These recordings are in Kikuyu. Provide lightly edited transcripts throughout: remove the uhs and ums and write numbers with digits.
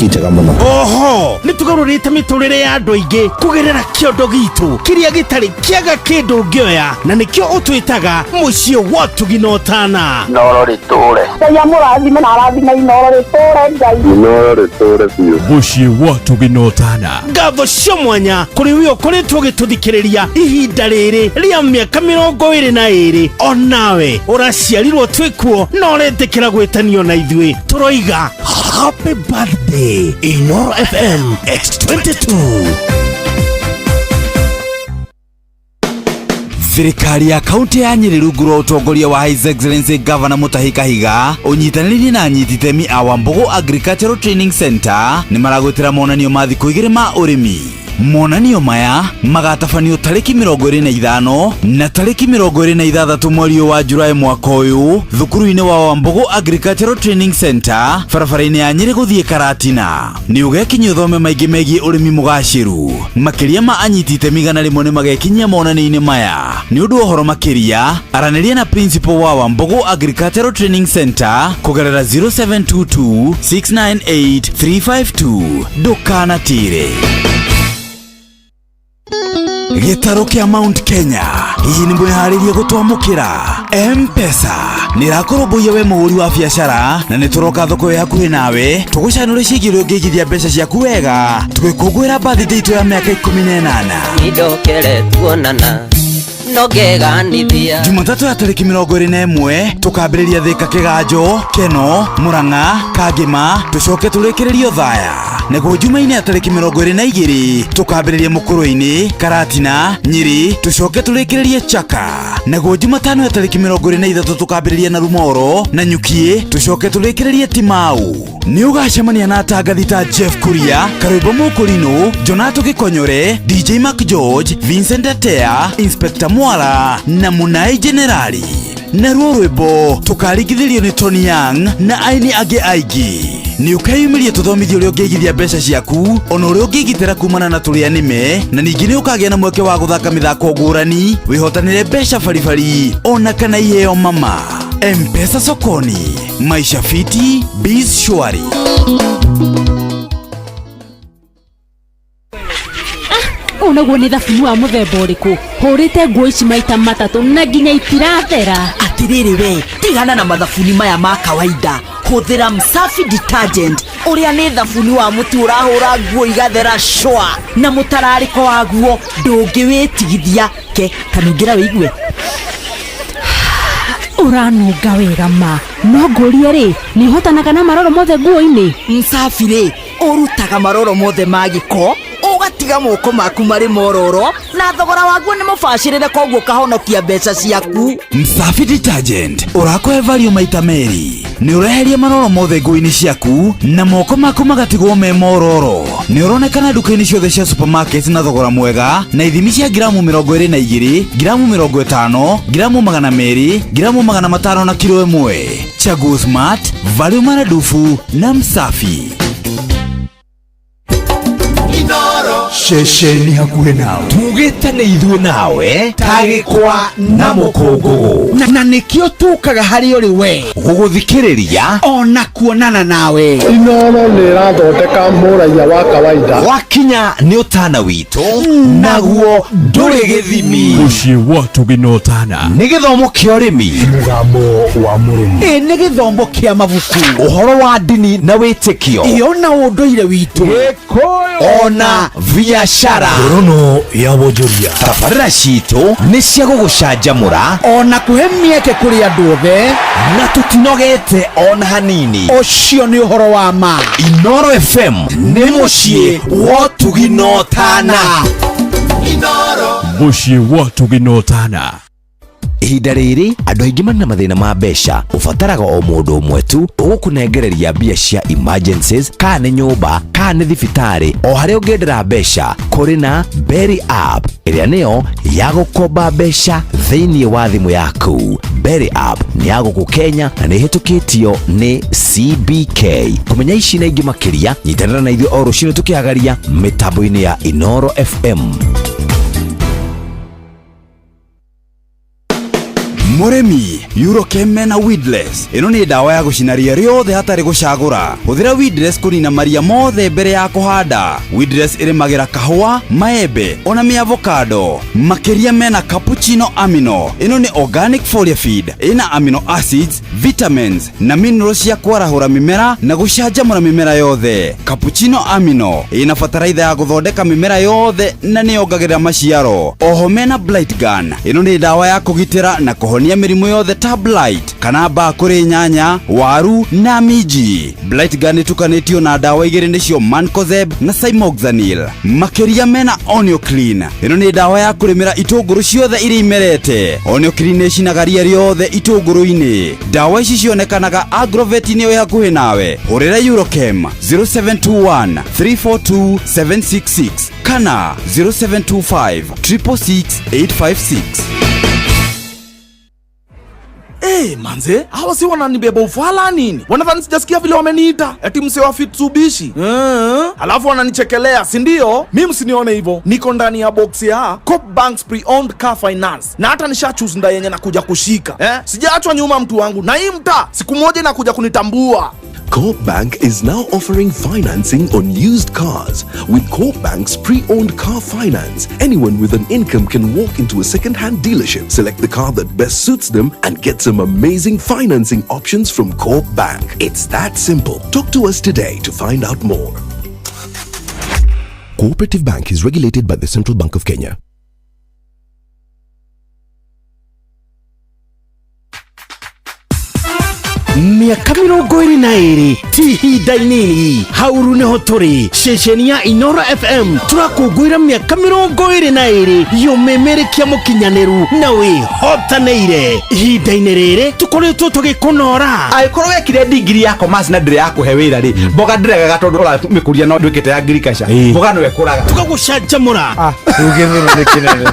Njega mũno. Oho nĩ tũgarũrĩte mĩtũrĩre ya andũ aingĩ kũgerera kĩondo gitũ kĩrĩa gĩtarĩ kĩaga kĩndũ ũngĩoya, na nĩkĩo ũtwĩtaga mũciĩ wa ũtugi na ũtana. Inoro rĩtũre. Ngai amũrathime na arathime Inoro rĩtũre Ngai. Inoro rĩtũre biũ. Mũciĩ wa ũtugi na ũtana. Ngatho cia mwanya kũrĩ we ũkoretwo ũgĩtũthikĩrĩria ihinda rĩrĩ rĩa mĩaka 22. Onawe ũraciarirwo twĩkuo na ũretĩkĩra gwĩtanio na ithuĩ, tũroiga happy birthday Inoro FM X22. Thirikari ya kaunti ya Nyĩrĩ rungu rwa ũtongoria wa His Excellency Governor Mutahi Kahiga ũnyitanĩrĩire na anyiti itemi a Wambugu Agricultural Training Center nĩ maragwĩtĩra monanio ma thikũ 2 ma ũrĩmi. Monanio maya magatabanio tarĩki 25 na tarĩki 26 mweri ũyũ wa Julaĩ mwaka ũyũ thukuru-inĩ wa Wambugu Agricultural Training Center barabara-inĩ ya Nyĩrĩ gũthiĩ Karatina. Nĩ ũgekinyia ũthome maingĩ megiĩ ũrĩmi mũgacĩru. Makĩria ma anyiti itemi 100 nĩ magekinyia monanio-inĩ maya. Nĩ ũndũ wa ũhoro makĩria, aranĩria na principal wa Wambugu Agricultural Training Center kũgerera 0722 698 352. Ndũkanatĩre. Gĩtarũ kĩa Mount Kenya, hihi nĩ mwĩharĩrie gũtwamũkĩra? M-Pesa nĩ ĩrakũrũmbũiya we mũhũri wa biacara, na nĩ tũroka thoko ĩ hakuhĩ nawe tũgũcanũre ciĩgiĩ ũrĩa ũngĩigithia mbeca ciaku wega tũgĩkũngũĩra birthday itũ ya mĩaka 18. Nindokere tuonana no ngeganithia. Jumatatũ ya tarĩki 21 tũkambĩrĩria Thĩka, Kĩganjo, Keno, Mũrang'a, Kangĩma, tũcoke tũrĩkĩrĩrio Thaya. Naguo Jumaine ya tarĩki 22 tũkambĩrĩria Mũkũrũ-inĩ, Karatina, Nyĩrĩ, tũcoke tũrĩkĩrĩrie Chaka. Naguo Jumatano ya tarĩki 23 tũkambĩrĩria na Rumoro na Nyukiĩ, tũcoke tũrĩkĩrĩrie Timau. Nĩ ũgacemania na atangathi ta Jeff Kuria, Karwĩmbo Mũkũrinũ, Jonato Gĩkonyore, DJ Mark George, Vincent Atea, Inspector Mwara na Mũnai Generali. Naruo rwĩmbo tũkaringithĩrio nĩ Tony Young na aini angĩ aingĩ. Nĩ ũkeyumĩria tũthomithio ũrĩa ũngĩigithia mbeca ciaku ona ũrĩa ũngĩgitĩra kumana na tũrĩa nĩme, na ningĩ nĩ ũkagĩa na mweke wa gũthaka mĩthako ngũrani, wĩhotanĩre mbeca baribari ona kana iheo mama. M-Pesa sokoni, maisha fiti, biz shwari. Ũũ naguo nĩ thabuni wa mũthemba ũrĩkũ? Hũrĩte nguo ici maita matatũ na nginya itirathera. Atirĩrĩ we, tigana na mathabuni maya ma kawaida, hũthĩra Msafi Detergent, ũrĩa nĩ thabuni wa mũtu ũrahũra nguo igathera shwa, na mũtararĩko waguo ndũngĩwĩtigithia. Ke kanungĩra wĩigue. Ũranunga wega ma. No ngũrie rĩ, nĩ ũhotanaga na maroro mothe nguo-inĩ? Msafi rĩ, ũrutaga maroro mothe ma gĩko, ũgatiga moko maku marĩ mororo, na thogora waguo nĩ mũbacĩrĩre, koguo ũkahonokia mbeca ciaku. Msafi Detergent ũrakũhe value maita merĩ. Nĩ ũreheria maroro mothe nguo-inĩ ciaku na moko maku magatigwo me mororo. Nĩ ũronekana nduka-inĩ ciothe cia supermarket na thogora mwega na ithimi cia ngiramu 22, ngiramu 50, ngiramu 200, ngiramu 500 na kilo 1. Chaguo smart, value maradufu na Msafi. Ceceni hakuhĩ nawe. Tugĩte nĩ ithuĩ nawe ta gĩkwa na mũkũngũgũ. Na nĩkĩo tũkaga harĩ ũrĩ we gũgũthikĩrĩria ona kuonana nawe. Inoro nĩ ĩrathondeka mũraiya wa kawaida. Wakinya nĩ ũtana witũ, naguo ndũrĩ gĩthimi. Mũciĩ wa ũtugi na ũtana. Nĩ gĩthomo kĩa ũrĩmi. Mũgambo wa mũrĩmi. Ĩ nĩ gĩthomo kĩa mabuku. Ũhoro wa ndini na wĩtĩkio. Iyo na ũndũire witũ. Ona biacara. Ngorono ya wonjoria. Tabarĩra citũ nĩ cia gũgũcanjamũra ona kũhe mĩeke kũrĩ andũ othe, na tũtinogete ona hanini. Ũcio nĩ ũhoro wa ma. Inoro FM nĩ mũciĩ wa ũtugi na ũtana. Mũciĩ wa ũtugi na ũtana. Ihinda rĩrĩ andũ aingĩ marĩ na mathĩna ma mbeca. Ũbataraga o mũndũ ũmwe tu ũgũkũnengereria mbia cia emergencies, kana nĩ nyũmba kana nĩ thibitarĩ, o harĩa ũngĩendera mbeca. Kũrĩ na Berry App ĩrĩa nĩyo ya gũkomba mbeca thĩinĩ wa thimũ yaku. Berry App nĩ ya gũkũ Kenya na nĩ ĩhĩtũkĩtio nĩ CBK. Kũmenya ici na ingĩ makĩria, nyitanĩra na ithuĩ o rũcinĩ tũkĩhagaria mĩtambo-inĩ ya Inoro FM. Mũrĩmi, Eurochem mena weedless. Ĩno nĩ ndawa ya gũcina ria rĩothe hatarĩ gũcagũra. Hũthĩra weedless kũnina maria mothe mbere ya kũhanda. Weedless ĩrĩmagĩra kahũa, maembe ona mĩavocado. Makĩria mena cappuccino amino. Ĩno nĩ organic foliar feed, ĩna amino acids, vitamins na minerals cia kwarahũra mĩmera na gũcanjamũra mĩmera yothe. Cappuccino amino ĩna bataraitha ya gũthondeka mĩmera yothe na nĩyongagĩrĩra maciaro. Oho mena blight gun. Ĩno nĩ ndawa ya kũgitĩra na kũhonia mĩrimũ yothe ta blight kana mbaa kũrĩ nyanya, waru na minji. Blight gun ĩtukanĩtio na ndawa igĩrĩ, nĩcio mancozeb na cymoxanil. Makĩria mena Onioclean. Ĩno nĩ ndawa ya kũrĩmĩra itũngũrũ ciothe iria imerete. Onioclean nĩ ĩcinaga ria rĩothe itũngũrũ-inĩ. Ndawa ici cionekanaga agrovet-inĩ ĩ hakuhĩ nawe. Hũrĩra Eurochem 0721 342 766 kana 0725 666 856. Hey, manze, hawa si wananibeba ufala nini? Wanadhani sijasikia vile wameniita eti msee wa Mitsubishi. Alafu wananichekelea, si ndio? Mi msinione hivyo, niko ndani ya box ya Coop Bank's pre-owned car finance na hata nisha choose nda yenye nakuja kushika, eh? Sijaachwa nyuma, mtu wangu, na hii mtaa siku moja inakuja kunitambua. Co-op Bank is now offering financing on used cars. With Co-op Bank's pre-owned car finance, anyone with an income can walk into a second-hand dealership, select the car that best suits them, and get some amazing financing options from Co-op Bank. It's that simple. Talk to us today to find out more. Cooperative Bank is regulated by the Central Bank of Kenya. Mĩaka 22 ti ihinda inini. Hauru nĩho tũrĩ ceceni ya Inoro FM, tũrakũngũĩra mĩaka 22 yũmĩmĩrĩkia mũkinyanĩru na wĩhotanĩire. Ihinda-inĩ rĩrĩ tũkoretwo tũgĩkũnora. Angĩkorwo wekire ndigiri ya commerce na ndĩrĩ ya kũhe wĩra rĩ, mboga ndĩregaga tondũ ũramĩkũria no ndwĩkĩte ya agriculture, mboga no ĩkũraga. Tũgagũcanjamũra. Rĩu gĩthũnũ nĩ kĩnene,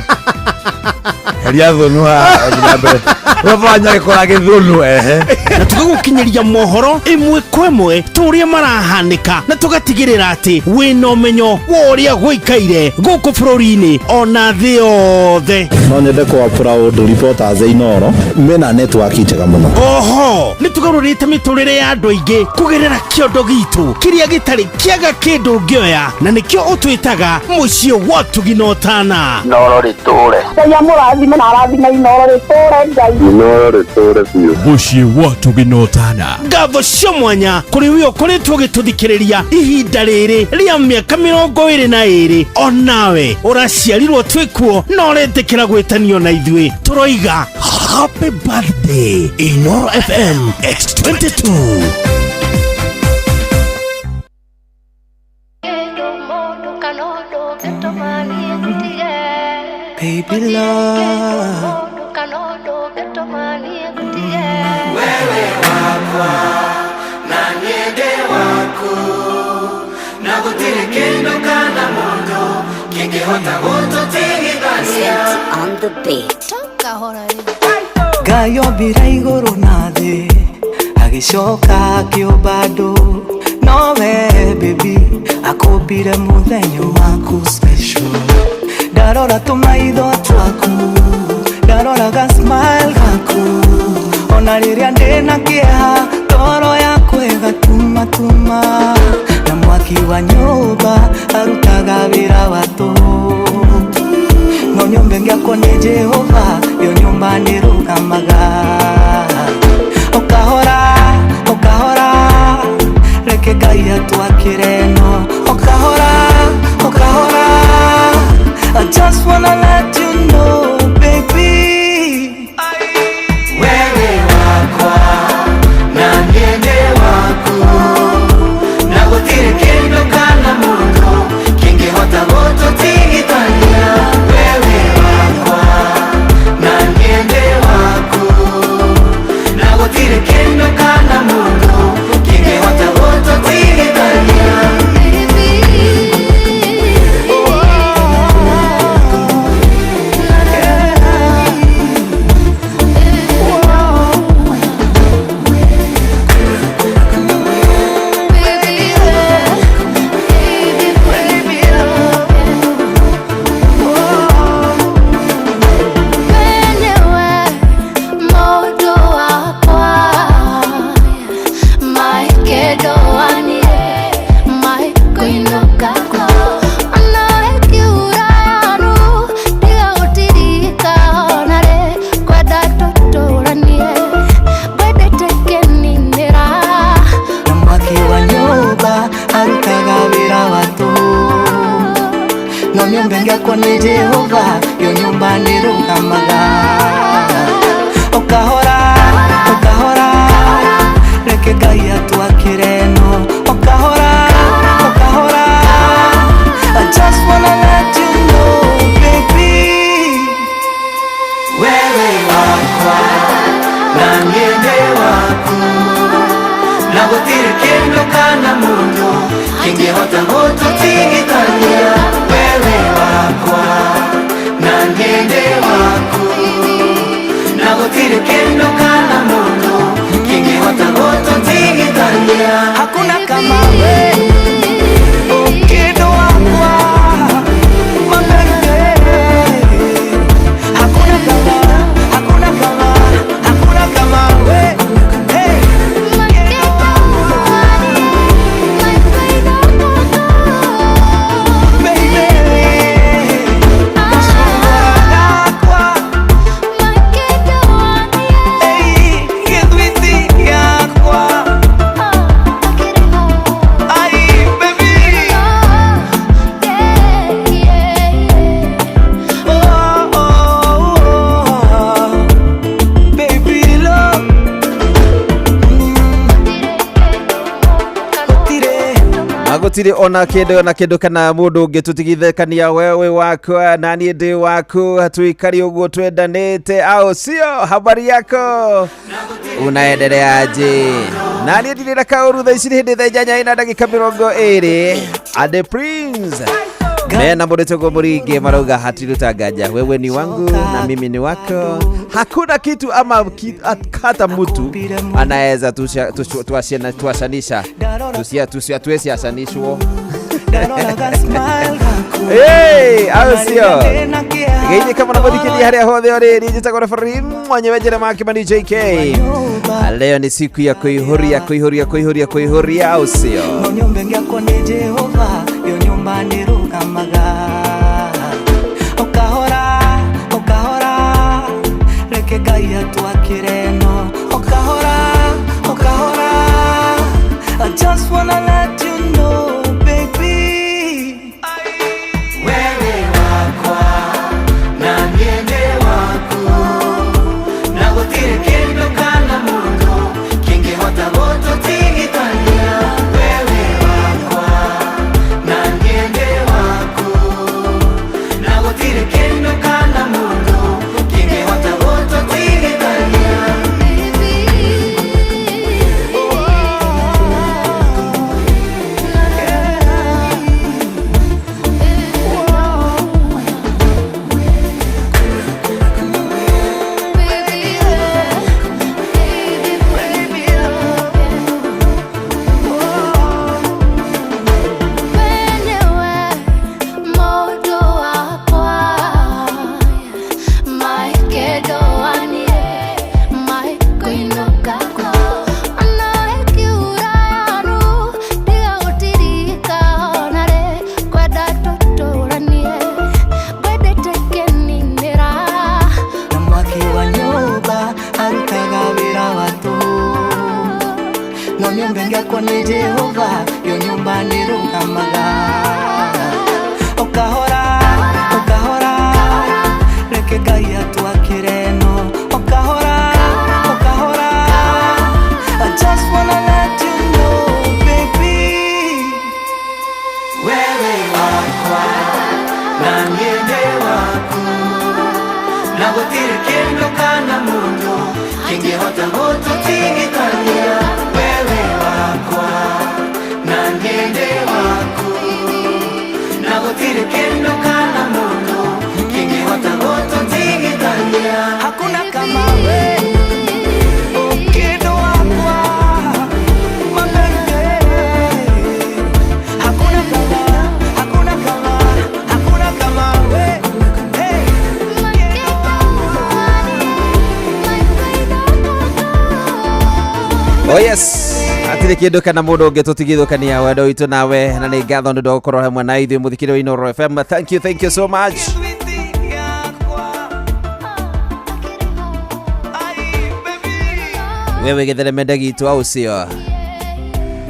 heria thũnũ haha na mbere wabanya gĩkũra gĩthũnũ ehe. Na tũgagũkinyĩria mohoro ĩmwe kwa ĩmwe tũrĩa marahanĩka, na tũgatigĩrĩra atĩ wĩna ũmenyo wa ũrĩa gũikaire gũkũ bũrũri-inĩ ona thĩ yothe. No nyende kwa proud reporters a Inoro mena network njega mũno. Oho nĩ tũgarũrĩte mĩtũrĩre ya andũ aingĩ kũgerera kĩondo gitũ kĩrĩa gĩtarĩ kĩaga kĩndũ ũngĩoya, na nĩkĩo ũtwĩtaga mũciĩ wa ũtugi na ũtana. Inoro rĩtũre. Ngai amũrathime na arathime Inoro rĩtũre Ngai. Inoro rĩtũre biũ. Mũciĩ wa ũtugi na ũtana. Ngatho cia mwanya kũrĩ we ũkoretwo ũgĩtũthikĩrĩria ihinda rĩrĩ rĩa mĩaka 22. Onawe ũraciarirwo twĩkuo na ũretĩkĩra gwĩtanio na ithuĩ, tũroiga happy birthday, Inoro FM X22. Baby love, wewe wakwa na niende waku na gũtirĩ kĩndũ kana mũndũ kĩngĩhota gũtũtigithania. On the beat. Ngai ombire igũrũ na thĩ agĩcoka akĩũmba andũ, nowe baby akũmbire mũthenya waku special. Ndarora tũmaitho twaku, ndarora ga smile gaku, ona rĩrĩa ndĩna kĩeha toro yakwa ĩgatumatuma, na mwaki wa nyũmba arutaga wĩra wa tũhũ, no nyũmba ĩngĩakwo nĩ Jehova yo nyũmba nĩrũgamaga. O kahora o kahora reke Ngai atwakĩre no o kahora o kahora. I just wanna let you know, baby, wewe wakwa na niende waku na gũtirĩ kĩndũ kana mũndũ kĩngĩhota gũtũtigithania. Wewe wakwa na niende waku na gũtirĩ kĩndũ kana mũndũ kĩngĩhota gũtũtigithania. nĩ Jehova yo nyũmba nĩ rũgamaga ũkahora ũkahora reke Ngai atwakĩre no ũkahora ũkahora I just wanna let you know baby Wewe wakwa na niĩ ndĩ waku na gũtirĩ kĩndũ kana mũndũ kĩngĩhota gũtũtigithania wewe wakwa na niĩ ndĩ waku na gũtirĩ kĩndũ kana mũndũ kĩngĩhota gũtũtigithania hakuna kama we ukindo wakwa my baby hakuna kama hakuna kama hakuna kama we hey Agutire ona kindu ona kindu kana mundu ungi tutigithekania wewe wakwa na niĩ ndĩ waku tuikari uguo twendanĩte au sio? Habari yako unaendeleaje? Na niĩ ndirĩ na kaũru thaa ici nĩ hĩndĩ thaa inyanya ina ndagĩka mĩrongo ĩrĩ and the prince mena mũndũ tũguo mũringi marauga hatirutanganja wewe ni wangu na mimi ni wako hakuna kitu ama hata mtu anaweza tuashanisha tusiatuesi ashanishwo Hey, au sio? Gĩithi kama unavyofikiria haria hothe uri ni njĩtagwo referee mwenyewe Jeremiah Kimani JK. Leo ni siku ya kuihuria kuihuria kuihuria kuihuria au sio? No nyũmba ĩngĩakwo nĩ Jehova yo nyũmba nĩ rũgamaga ũkahora ũkahora reke Ngai atwakĩre no ũkahora ũkahora I just wanna let you know baby Wewe wakwa na niĩ ndĩ waku na gũtirĩ kĩndũ kana mũndũ kĩngĩhota gũtũtigithania wewe wakwa na niĩ ndĩ waku na gũtirĩ kĩndũ kana mũndũ kĩngĩhota gũtũtigithania na mwaki wa nyũmba arutaga wĩra wa tũhũ no nyũmba ĩngĩakwo nĩ Jehova yo nyũmba nĩ rũgamaga ũkahora ũkahora reke Ngai atwakĩre no ũkahora ũkahora I just wanna let you know baby Wewe wakwa na niĩ ndĩ waku na gũtirĩ kĩndũ kana mũndũ kĩngĩhota gũtũtigithania wewe wakwa na niĩ ndĩ waku na gũtirĩ kĩndũ kana mũndũ kĩngĩhota gũtũtigithania hakuna kama we ukindo wakwa my baby hakuna kama hakuna kama hakuna kama we hey Oh yes, hatirĩ kĩndũ kana mũndũ ũngĩtũtigithũkania wendo witũ nawe na nĩ ngatho nĩ ũndũ wa gũkorwo hamwe na ithuĩ mũthikĩrĩria wa Inooro FM. Thank you so much. Wewe gĩtheremende gitũ au sio?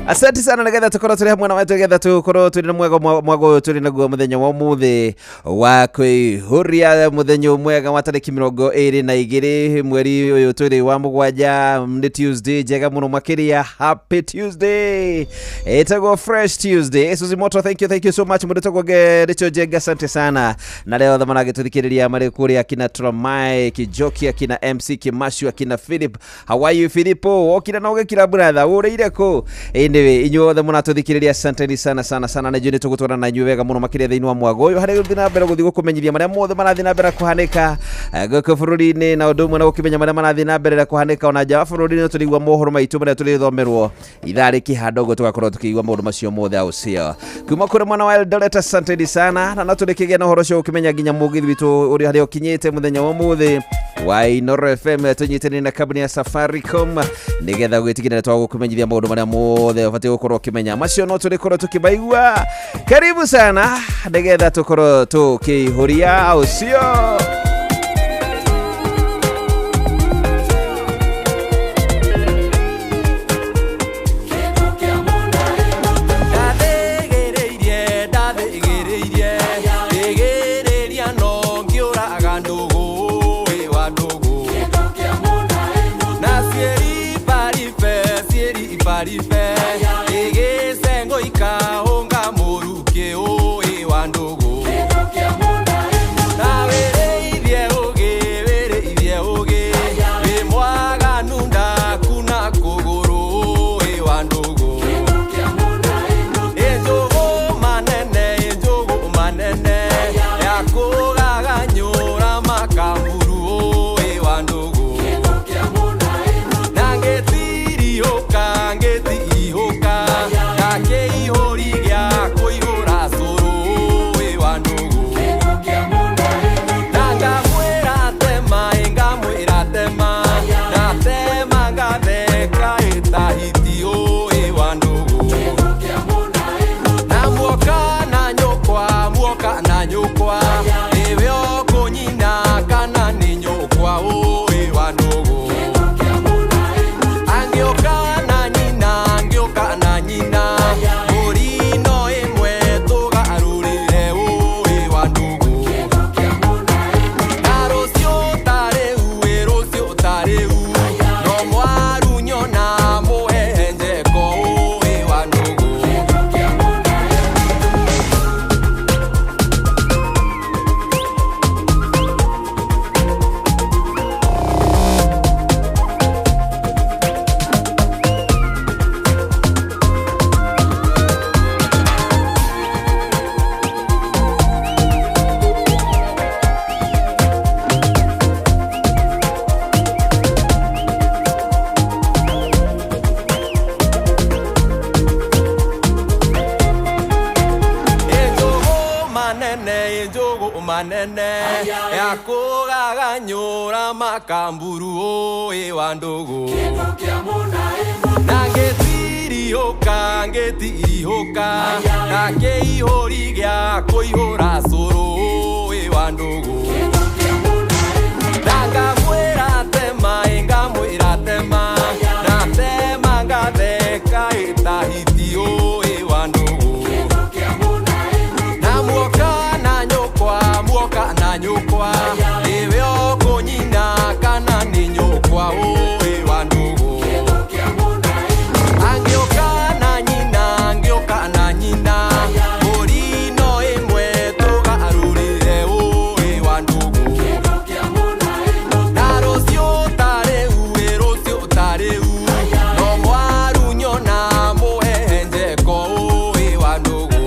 Asante sana nĩgetha tũkorwo tũrĩ hamwe na wetu nĩgetha tũkorwo tũrĩ na mwega mwago ũyũ tũrĩ naguo mũthenya wa ũmũthĩ wa kwĩihũria mũthenya mwega wa tarĩki 22 mweri ũyũ tũrĩ wa mũgwanja. Nĩ Tuesday njega mũno makĩria. Happy Tuesday, ĩtagwo Fresh Tuesday. Suzy Moto, thank you, thank you so much. Mũndũ tagwo Rachel Jenga, asante sana na leo othe maragĩtũthikĩrĩria marĩ kũrĩa akina Tramai Kijoki, akina MC Kimashu, akina Philip. How are you Philipo? Wokira na ũgĩkira brother, ũrĩire kũ? Anyway, inyuĩ othe mũratũthikĩrĩria, asanteni sana sana sana, na inyuĩ nĩ tũgũtwarana na inyuĩ wega mũno makĩria thĩinĩ wa mwago ũyũ harĩa gũthiĩ na mbere gũthiĩ gũkũmenyithia marĩa mothe marathiĩ na mbere kũhanĩka gũkũ bũrũri-inĩ, na ũndũ ũmwe na gũkĩmenya marĩa marathiĩ na mbere kũhanĩka ona nja wa bũrũri-inĩ. Tũrĩigua mohoro maitũ marĩa tũrĩthomerwo ithaa rĩkĩhanda ũguo, tũgakorwo tũkĩigua maũndũ macio mothe au sio kuma kũrĩ mwena wa Eldoret. Asanteni sana, na no tũrĩkĩgĩa na ũhoro ũcio ũkĩmenya nginya mũgithi witũ ũrĩa harĩa ũkinyĩte mũthenya wa ũmũthĩ wa Inoro FM. Tũnyitĩrĩire na kambuni ya Safaricom nĩgetha gwĩtigĩrĩra twagũkũmenyithia maũndũ marĩa mothe ũbatiĩ gũkorwo ũkĩmenya. Macio no tũrĩkorwo tũkĩmaigua. Karibu sana nĩgetha tũkorwo tũkĩihũria au sio. Ndathĩgĩrĩirie, ndathĩgĩrĩirie, thĩgĩrĩria no ngĩũraga ndũgũ, ĩ wa ndũgũ. Na ciĩribaribe, ciĩribaribe, ĩgĩcengwo ikahũnga mũrukĩ, ĩ wa ndũgũ. Na wĩrĩithie ũgĩ, wĩrĩithie ũgĩ, wĩ mwaganu ndakuna kũgũrũ, ĩ wa ndũgũ. Ĩnjũgũ manene, ĩnjũgũ manene, yakũgaganyũra makamburu, ĩ wa ndũgũ. Na ngĩtiriũka, ngĩtirihũka, ndakĩihũri gĩa kũihũra cũrũ, ĩ wa ndũgũ. Na ngamwĩra tema, ĩ ngamwĩra tema, na tema ngatheka ĩtahiti, ĩ wa ndũgũ. Na muoka na nyũkwa, muoka na nyũkwa, nĩwe ũkũnyina kana nĩ nyũkwa, ĩ wa ndũgũ. Angĩũka na nyina, angĩũka na nyina, mbũri no ĩmwe tũgarũrĩre, ĩ wa ndũgũ. Na rũciũ ta rĩu, ĩ rũciũ ta rĩu, no mwaru nyona mũhehenjeko, ĩ wa ndũgũ. Ĩnjũgũ manene, ĩnjũgũ manene, yakũgaganyũra makamburu, ĩ wa ndũgũ. Na ngĩtirihũka, ngĩtirihũka, ndakĩihũri gĩa kũihũra cũrũ, ĩ wa ndũgũ. Na ngamwĩra tema, ĩ ngamwĩra tema, na tema ngatheka ĩtahiti, ĩ wa ndũgũ. Na muoka na nyũkwa, muoka na nyũkwa, nĩwe ũkũnyina kana nĩ nyũkwa, ĩ wa ndũgũ. Angĩũka na nyina, angĩũka na nyina, mbũri no ĩmwe tũgarũrĩre, ĩ wa ndũgũ. Na rũciũ ta rĩu, ĩ rũciũ ta rĩu, no mwaru nyona mũhehenjeko, ĩ wa ndũgũ.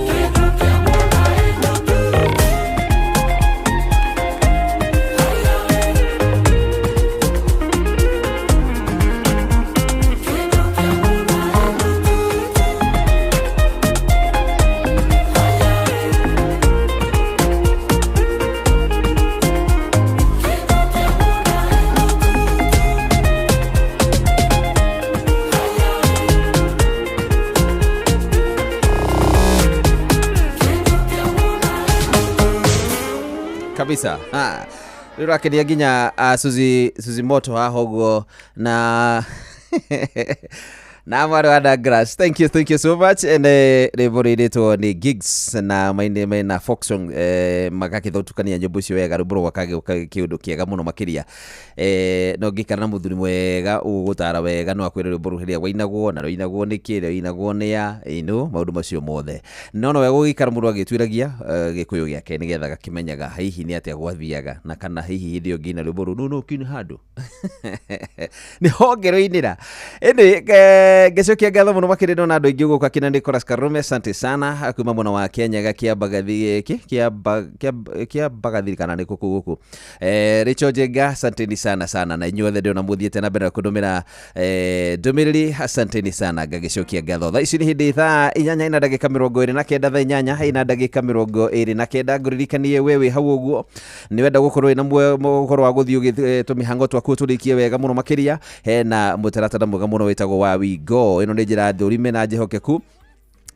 Kabisa. Rä rakeria nginya Suzy, Suzy Moto haha ũguo na Na mwarĩ wa Douglas, thank you, thank you so much. And rĩmbo rĩrĩtwo nĩ Gigs na maine mena folk song, magakĩthũtukania nyĩmbo icio wega, rwĩmbo rũgakagĩũka kĩũndũ kĩega mũno makĩria. No ngĩikara na mũthuri mwega ũgũgũtara wega, no akwĩre rwĩmbo rũu rĩrĩa wainagwo na rũinagwo nĩkĩ, rũinagwo nĩ ya ĩno maũndũ macio mothe. No wega gũgĩikara mũndũ agĩtuĩragia gĩkũyũ gĩake nĩgetha gakĩmenyaga hihi nĩ atĩa gwathiaga, na kana hihi hĩndĩ ĩyo ngĩina rwĩmbo rũu no kĩine handũ nĩ honge rũinĩra. Ĩndĩ ngĩcokia ngatho mũno makĩria, ndona andũ aingĩ gũkũ, akina Nicholas Karume, asante sana kuma mwena wa Kenya gakĩambagathi kĩambagathi kana nĩ kũkũ gũkũ. Rachel Njenga, asanteni sana sana, na inyuothe ndĩrona mũthiĩte na mbere na kũndũmĩra ndũmĩrĩri, asanteni sana, ngagĩcokia ngatho. Thaa ici nĩ hĩndĩ thaa 8:29, thaa 8:29. Ngũririkanie we wĩ hau ũguo nĩ wenda gũkorwo wĩna ũhoro wa gũthiĩ tũmĩhango twaku tũrĩkie wega mũno makĩria, hena mũtaratara mwega mũno wĩtagwo wa Wigo. Ĩno nĩ njĩra thũrime na njĩhokeku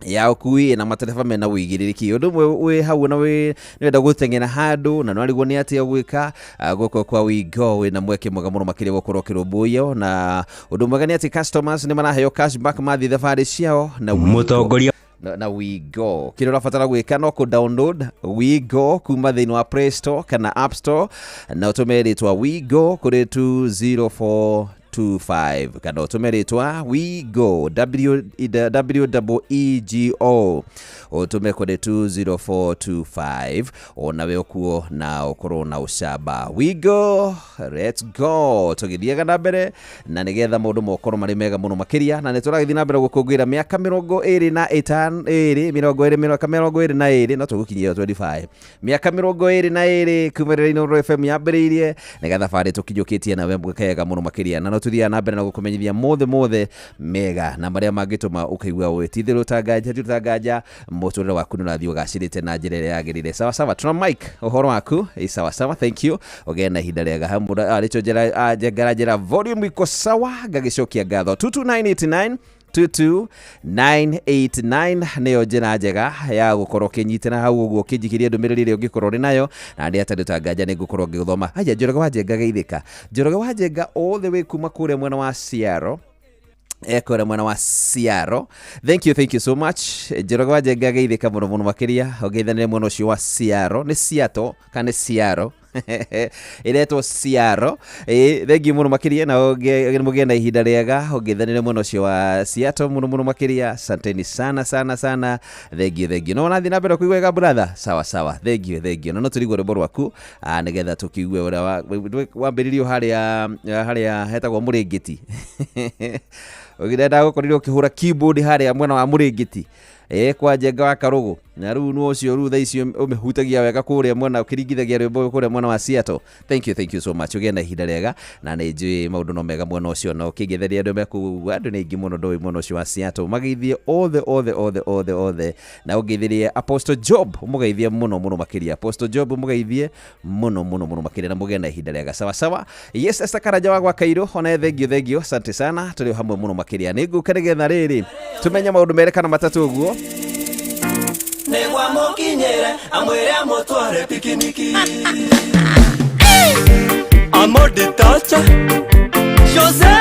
ya ũkui na matereba mena ũigĩrĩrĩki. Ũndũ ũmwe wĩ hau na wĩ nĩwenda gũteng'era handũ na nĩwarigwo nĩ atĩa ũgwĩka, gũkũ kwa Wigo wĩna mweke mwega mũno makĩria gũkorwo ũkĩrũmbũiyo. Na ũndũ mwega nĩ atĩ customers nĩ maraheo cashback mathiĩ thabarĩ ciao na Wigo. Mũtongoria Na Wigo kĩrĩa ũrabatara gwĩka no kũ download Wigo kuma thĩinĩ wa Play Store kana App Store, na ũtũme rĩtwa Wigo kũrĩ 20425, kana ũtũme rĩtwa Wigo W E G O ũtũme kũrĩ 20425, onawe ũkuo na ũkorwo na ũcamba. Wigo, let's go, tũgĩthiaga na mbere na nĩgetha maũndũ mokorwo marĩ mega mũno makĩria, na nĩ tũragĩthiĩ na mbere gũkũngũĩra mĩaka 25, 20 mĩaka 22, no tũgũkinyia 25, mĩaka 22 kuma rĩrĩa Inooro FM yambĩrĩirie, nĩgetha thabarĩ tũkinyũkĩtie nawe mwekega mũno makĩria, na no tũthiaga na mbere na gũkũmenyithia mothe mothe mega na marĩa mangĩtũma ũkaigua wĩtithĩrwo ta nganja ti ta nganja, mũtũrĩre waku nĩ ũrathiĩ ũgacĩrĩte na njĩra ĩrĩa yagĩrĩire. Sawa sawa, tuna Mike, ũhoro waku ĩ sawa sawa, thank you, ũgĩe na ihinda rĩega. Hamwe Rachel Njengara njĩra volume iko sawa, ngagĩcokia ngatho. 22989 22989 nĩyo njĩra njega ya gũkorwo ũkĩnyitĩra hau ũguo ũkĩnjikĩria ndũmĩrĩri ĩrĩa ũngĩkorwo ũrĩ nayo, na ndĩ atarĩ ta nganja nĩ ngũkorwo ngĩgũthoma. Haya, Njoroge wa Njenga geithĩka. Njoroge wa Njenga all the way kuma kũrĩa mwena wa Ciaro, kũrĩa mwena wa Ciaro, thank you, thank you so much. Njoroge wa Njenga geithĩka mũno mũno makĩria, ũgeithanĩre mwena ũcio wa Ciaro, nĩ Ciato kana nĩ Ciaro ĩretwo Ciaro. Thengiũ mũno makĩria, na mũgĩe na ihinda rĩega, ũngĩthanĩre mwena ũcio wa Seattle mũno mũno makĩria. Asanteni sana sana sana, thengiũ thengiũ. No ũrathiĩ na mbere kũigua wega brother? Sawa sawa, thengiũ thengiũ. Na no tũrigue rwĩmbo rwaku nĩgetha tũkĩigue ũrĩa wambĩrĩirio harĩa hetagwo Mũrĩngĩti. Ũgĩrenda gũkorirwo ũkĩhũra keyboard harĩa mwena wa Mũrĩngĩti kwa Njenga wa Karũgũ, na rĩu nĩ ũcio rĩu thaa icio ũmĩhutagia wega kũrĩa mwena ũkĩringithagia rwĩmbo kũrĩa mwena wa Seattle. Thank you, thank you so much, ũgĩe na ihinda rĩega, na nĩ njũĩ maũndũ no mega mwena ũcio, na ũkĩngetheria andũ mekũu, andũ nĩ aingĩ mũno ndoĩ mwena ũcio wa Seattle, mageithie othe othe othe othe othe, na ũngeithĩrie Apostle Job, ũmũgeithie mũno mũno makĩria, Apostle Job ũmũgeithie mũno mũno mũno makĩria, na mũgĩe na ihinda rĩega. Sawa sawa. Yes, Esther Karanja wa gwa Kairũ, ona thengiũ thengiũ, asante sana, tũrĩ o hamwe mũno makĩria. Nĩ ngũka nĩgetha rĩrĩ tũmenye maũndũ merĩ kana matatũ ũguo. Nĩguo amũkinyĩre amwĩre amũtware pikiniki. Amodi Tacha, Jose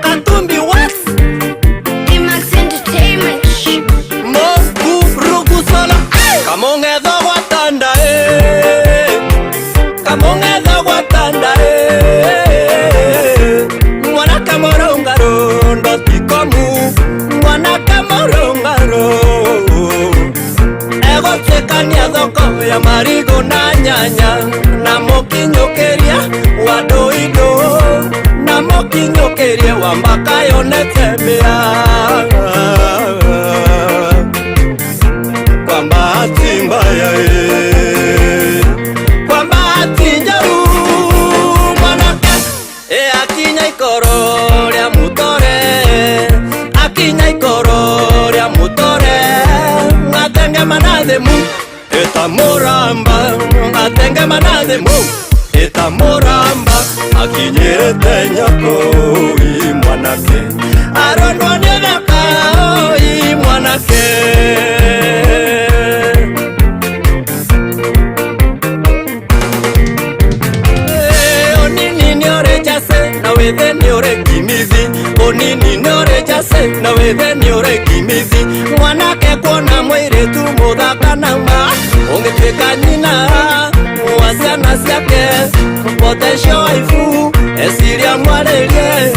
Katumbi Wax, Max Entertainment. Mokurugu Solo, Kamong'etho gwatanda Kamong'etho gwatanda Mwana kamorongaro ndotikomu, mwana kamorongaro egũtuĩkania thoko ya marigũ na nyanya, na mũkinyũkĩria wa ndũindũ, na mũkinyũkĩrie wa mbaka yonete mbĩa. Kwa bahati mbaya kwa bahati njoru, mwanake akinya ikoro rĩa mũtore, akinya ikoro rĩa mũtore, ngatenge manathemu etamuramba, ngatenge manathemu etamuramba, akinyĩrĩte nyoko i mwanake, arondwo nĩ thaka i mwanake. Onini nĩ ũrĩ njase na wĩthĩ nĩ ũrĩ kimithi, onini nĩ ũrĩ njase Na wĩthe nĩ ũrĩ kimithi. Mwanake kuona mũirĩtu mũthaka nama. Ũngĩtuĩka nyina wa ciana ciake. Potential waifu eciria mwarĩrie.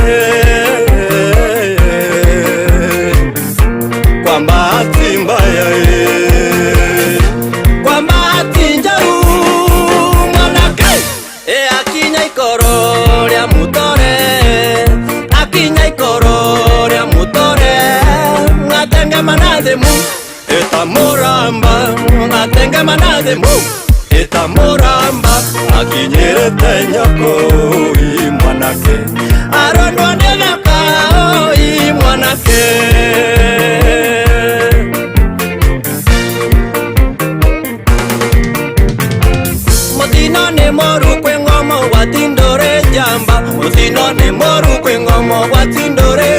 Kwa bahati mbaya eh. Kwa bahati njaru mwanake e akinya ikoro rĩa mũtore akinya ikoro rĩa mũtore ngatengemana thĩmu ĩtamũramba ngatengemana thĩmu ĩtamũramba akinyĩrĩte nyoko ĩ mwanake arondwo nĩ thaka ĩ mwanake. Mutino nĩ moru kwĩ ng'omo gwatindũre njamba mutino nĩ moru kwĩ ng'omo gwatindũre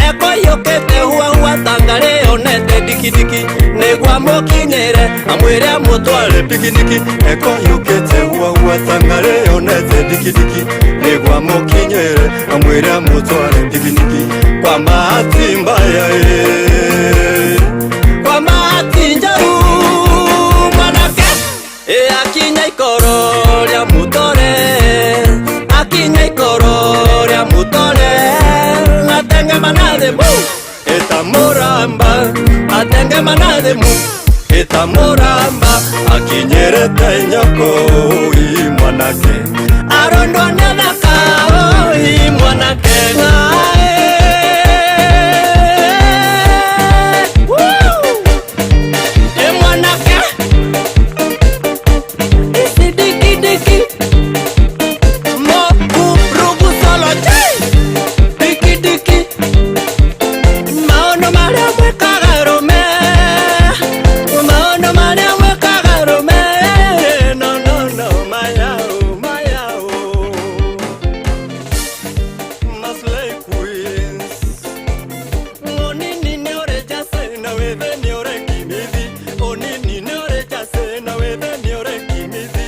ekoyũkĩte huahua tangare onete dikidiki nĩguo amũkinyĩre amwĩre amũtware pikiniki ekoyũkĩte huahua tangare onete dikidiki nĩguo amũkinyĩre amwĩre amũtware pikiniki kwa bahati mbaya eh. Kwa bahati njaru mwanake e akinya ikoro rĩa mũtore akinya ikoro rĩa mũtore atengemana thĩmu ĩtamũramba atengemana thĩmu ĩtamũramba akinyĩrĩte nyoko ĩ mwanake arondwo nĩ thaka ĩ mwanake. Ĩ mwanake isi dikidiki mokurugu solo dikidiki maũndũ marĩa mwĩkaga rũme maũndũ marĩa mwĩkaga rũme no no no mayao mayao Maslay Queens onini nĩ ũrĩ jase na wĩthe nĩ ũrĩ kimithi onini nĩ ũrĩ jase na wĩthe nĩ ũrĩ kimithi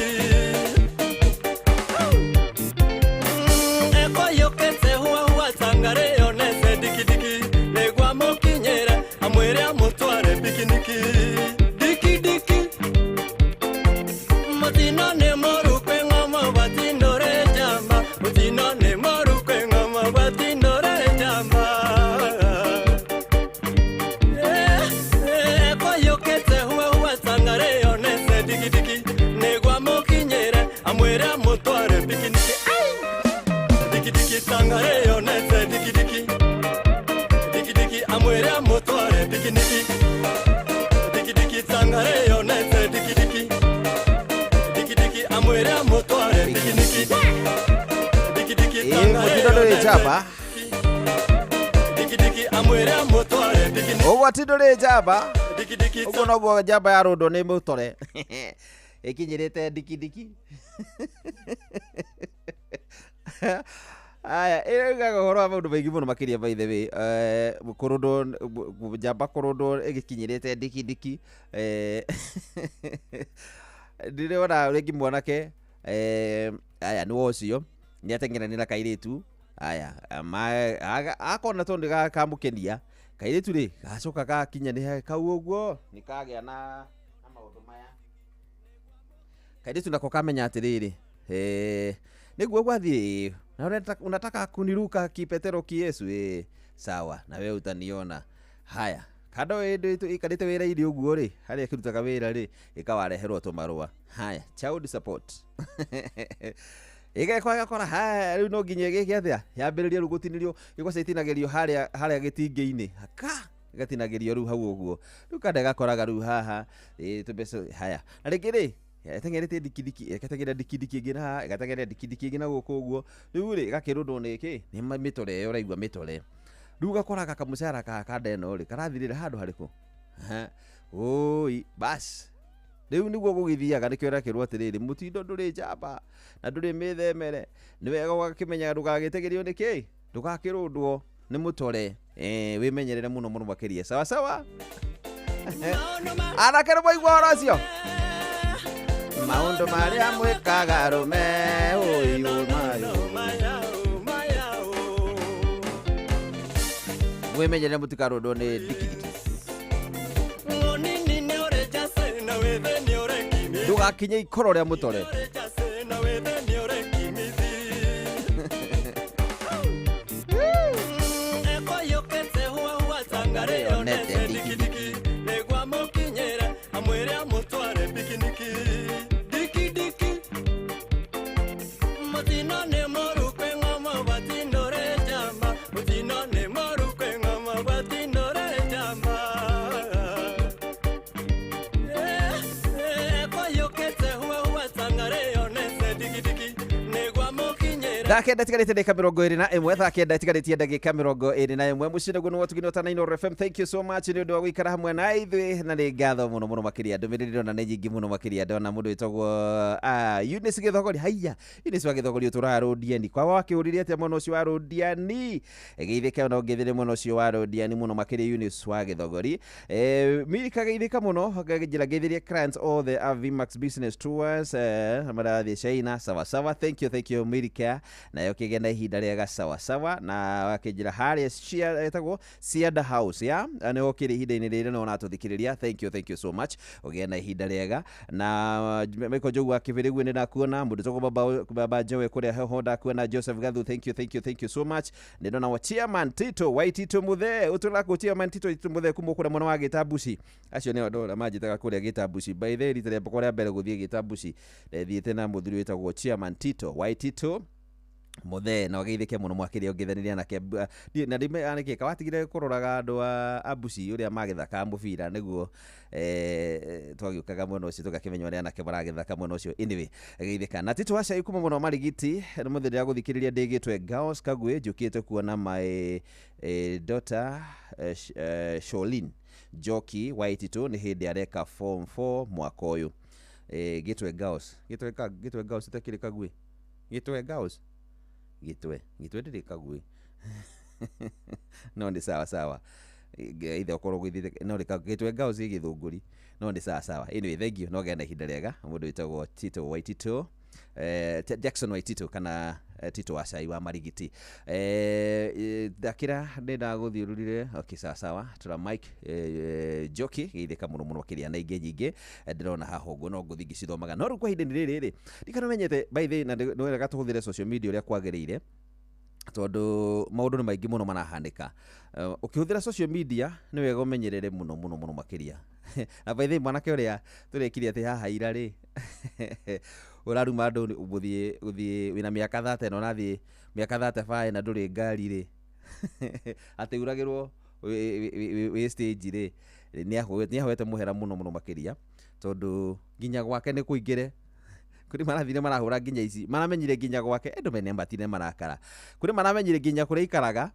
ekoyũkĩte huahua tangare onete dikidiki nĩguo amũkinyĩre amwĩre amũtware pikiniki dikidiki mũtino nĩ mũru kwĩ ng'omo gwatindũre njamba mũtino nĩ mũru kwĩ ng'omo gwatindũre njamba ekoyũkĩte huahua tangare onete dikidiki nĩguo amũkinyĩre amwĩre amũtware pikiniki dikidiki tangare onete dikidiki dikidiki amwĩre amũtware pikiniki dikidiki tangare onete dikidiki dikidiki amwĩre amũtware pikiniki dikidiki tangare Mũtino ndũrĩ onete njamba dikidiki amwĩre amũtware pikiniki ũgwati ndũrĩ njamba dikidiki ũguo noguo njamba yarũndwo nĩ mũtore ĩkinyĩrĩte dikidiki aya ĩraugaga ũhoro wa maũndũ maingĩ mũno makĩria by the way kũrũndwo njamba kũrũndwo ĩgĩkinyĩrĩte dikidiki ndĩrona rĩngĩ mwanake aya nĩ ũcio nĩ ateng'erania na kairĩtu aya akona tondũ nĩ kamũkenia kairĩtu rĩ gacoka gakinya nĩ kau ũguo nĩ kagĩa na maũndũ maya kairĩtu nako kamenya atĩrĩrĩ nĩguo gwathiĩ na unataka kuniruka kipetero kiyesu sawa na we utaniona haya kando ĩndĩ ĩikarĩte wĩra-inĩ ũguo rĩ harĩa ĩkĩrutaga wĩra rĩ ĩkawareherwo tũmarũa haya child support ĩgekora ĩgakora haya rĩu no nginya ĩgĩke atĩa yambĩrĩrie rĩu gũtinĩrio ĩgwaca itinagĩrio harĩa harĩa gĩtingĩ-inĩ haka ĩgatinagĩrio rĩu hau ũguo rĩu kanda ĩgakoraga rĩu haha tũmbeca haya na rĩngĩ rĩ ĩteng'erete dikidiki ĩgateng'era dikidiki ĩngĩ na haha ĩgateng'era dikidiki ĩngĩ na gũkũ ũguo rĩu rĩ ĩgakĩrũndwo nĩ kĩ nĩ mĩtore ĩyo ũraigua mĩtore rĩu ũgakoraga kamũcara ka kanda ĩno rĩ karathirĩra handũ harĩkũ oi bas rĩu nĩguo gũgĩthiaga nĩkĩo ũrakĩrwo atĩrĩrĩ mũtindo ndũrĩ njamba na ndũrĩ mĩthemere nĩ wega ũgakĩmenya ndũgagĩtegerio nĩ kĩ ndũgakĩrũndwo nĩ mũtore wĩmenyerere mũno mũno makĩria sawa sawa anake nĩ mwaigua ũhoro ũcio maũndũ marĩa mwĩkaga rũme ũyũ mayo Mwimenyerere mutikarondwo ni dikidiki. Ndugakinye ikoro ria mutore. Onete dikidiki. Thaa kenda itigarĩte ndagĩka 21, thaa kenda itigarĩtie ndagĩka 21. Mũciĩ nĩguo nĩ wotugino ta Inooro FM. Thank you so much nĩ ũndũ wa gũikara hamwe na ithuĩ, na nĩ ngatho mũno mũno makĩria. Ndũmĩrĩri ndona nĩ nyingĩ mũno makĩria. Ndona mũndũ wĩtagwo Eunice Gĩthogori. Haiya, Eunice wa Gĩthogori ũtũraga Rũndiani. Kwa wakĩũririe atĩa mwena ũcio wa Rũndiani? Geithĩka na ũngĩthĩre mwena ũcio wa Rũndiani mũno makĩria, Eunice wa Gĩthogori. Milika geithĩka mũno, njĩra ngeithĩrie clients othe a Vmax Business Tours, marathiĩ China. Sawa sawa, thank you, thank you Milika. Nayo kĩgĩa na ihinda rĩega sawa sawa. Na wakĩnjĩra harĩa ĩtagwo Cianda House ya nĩho kĩrĩ ihinda-inĩ rĩrĩ na ũratũthikĩrĩria. Thank you, thank you so much. Ũgĩe na ihinda rĩega. Na Michael Njogu wa Kĩbĩrĩgu nĩ ndakuona, mũndũ tũgwo baba Njowe kũrĩa heho ndakuona, Joseph Gathu, thank you, thank you, thank you so much. Nĩ ndona wa Chairman Tito Waitito Muthe ũtũraga kũ Chairman Tito Waitito Muthe kuma kũrĩa mwena wa Gĩtambuci. Acio nĩo andũ arĩa manjĩtaga kũrĩa Gĩtambuci. By the way, rita rĩakwa rĩa mbere gũthiĩ Gĩtambuci ndathiĩte na mũthuri wĩtagwo Chairman Tito Waitito Muthe, na ũgeithĩke mũno makĩria ũngĩthaniria nake. Na ndime anĩkĩ watigire kũroraga andũ a Abuci ũrĩa magĩthakaga mũbira, nĩguo twagĩũkaga mwena ũcio tũgakĩmenya ũrĩa anake maragĩthaka mwena ũcio. Anyway, geithĩka na Tito Wacai kuma mwena wa Marigiti. Nĩ mũthĩ ndĩragũthikĩrĩria ndĩgĩtwe Gaos Kagwe, njũkĩte kuona my daughter Sholin Njoki Waitito nĩ hĩndĩ areka form 4 mwaka ũyũ. Gĩtwe Gaos, gĩtwe Gaos itakĩrĩ Kagwe, gĩtwe Gaos, gĩtwe ndĩrĩ Kagwe no nĩ sawa sawa, ithe okorwo gwĩthiĩte no gĩtwe Gaos ĩ Gĩthũngũri, no nĩ sawa sawa. Anyway, thank you, no gĩa na ihinda rĩega. Mũndũ wĩtagwo Tito Waitito, Jackson Waitito kana Tito Wacai wa Marigiti. Ndakĩra nĩ ndagũthiũrũrire. Okay, sawa sawa. Tũra Mike Njoki geithĩka mũno mũno makĩria, na ingĩ nyingĩ ndĩrona haha ũguo no ngũthiĩ ngĩcithomaga. No rĩu kwa ihinda-inĩ rĩrĩ rĩ, ndikana menyete by the way, na nĩ wega tũhũthĩre social media ũrĩa kwagĩrĩire, tondũ maũndũ nĩ maingĩ mũno marahanĩka. Ũkĩhũthĩra social media nĩ wega ũmenyerere mũno mũno mũno makĩria. Na by the way, mwanake ũrĩa tũrekire atĩ haha ira rĩ, ũraruma andũ gũthiĩ wĩna mĩaka 30 na ũrathiĩ mĩaka 35 na ndũrĩ ngari rĩ, atĩ uragĩrwo wĩ stage rĩ, nĩ ahoete mũhera mũno mũno makĩria, tondũ nginya gwake nĩ kũingĩre kũrĩ marathire marahũra nginya ici maramenyire nginya gwake andũ mene matire marakara, kũrĩ maramenyire nginya kũrĩa aikaraga,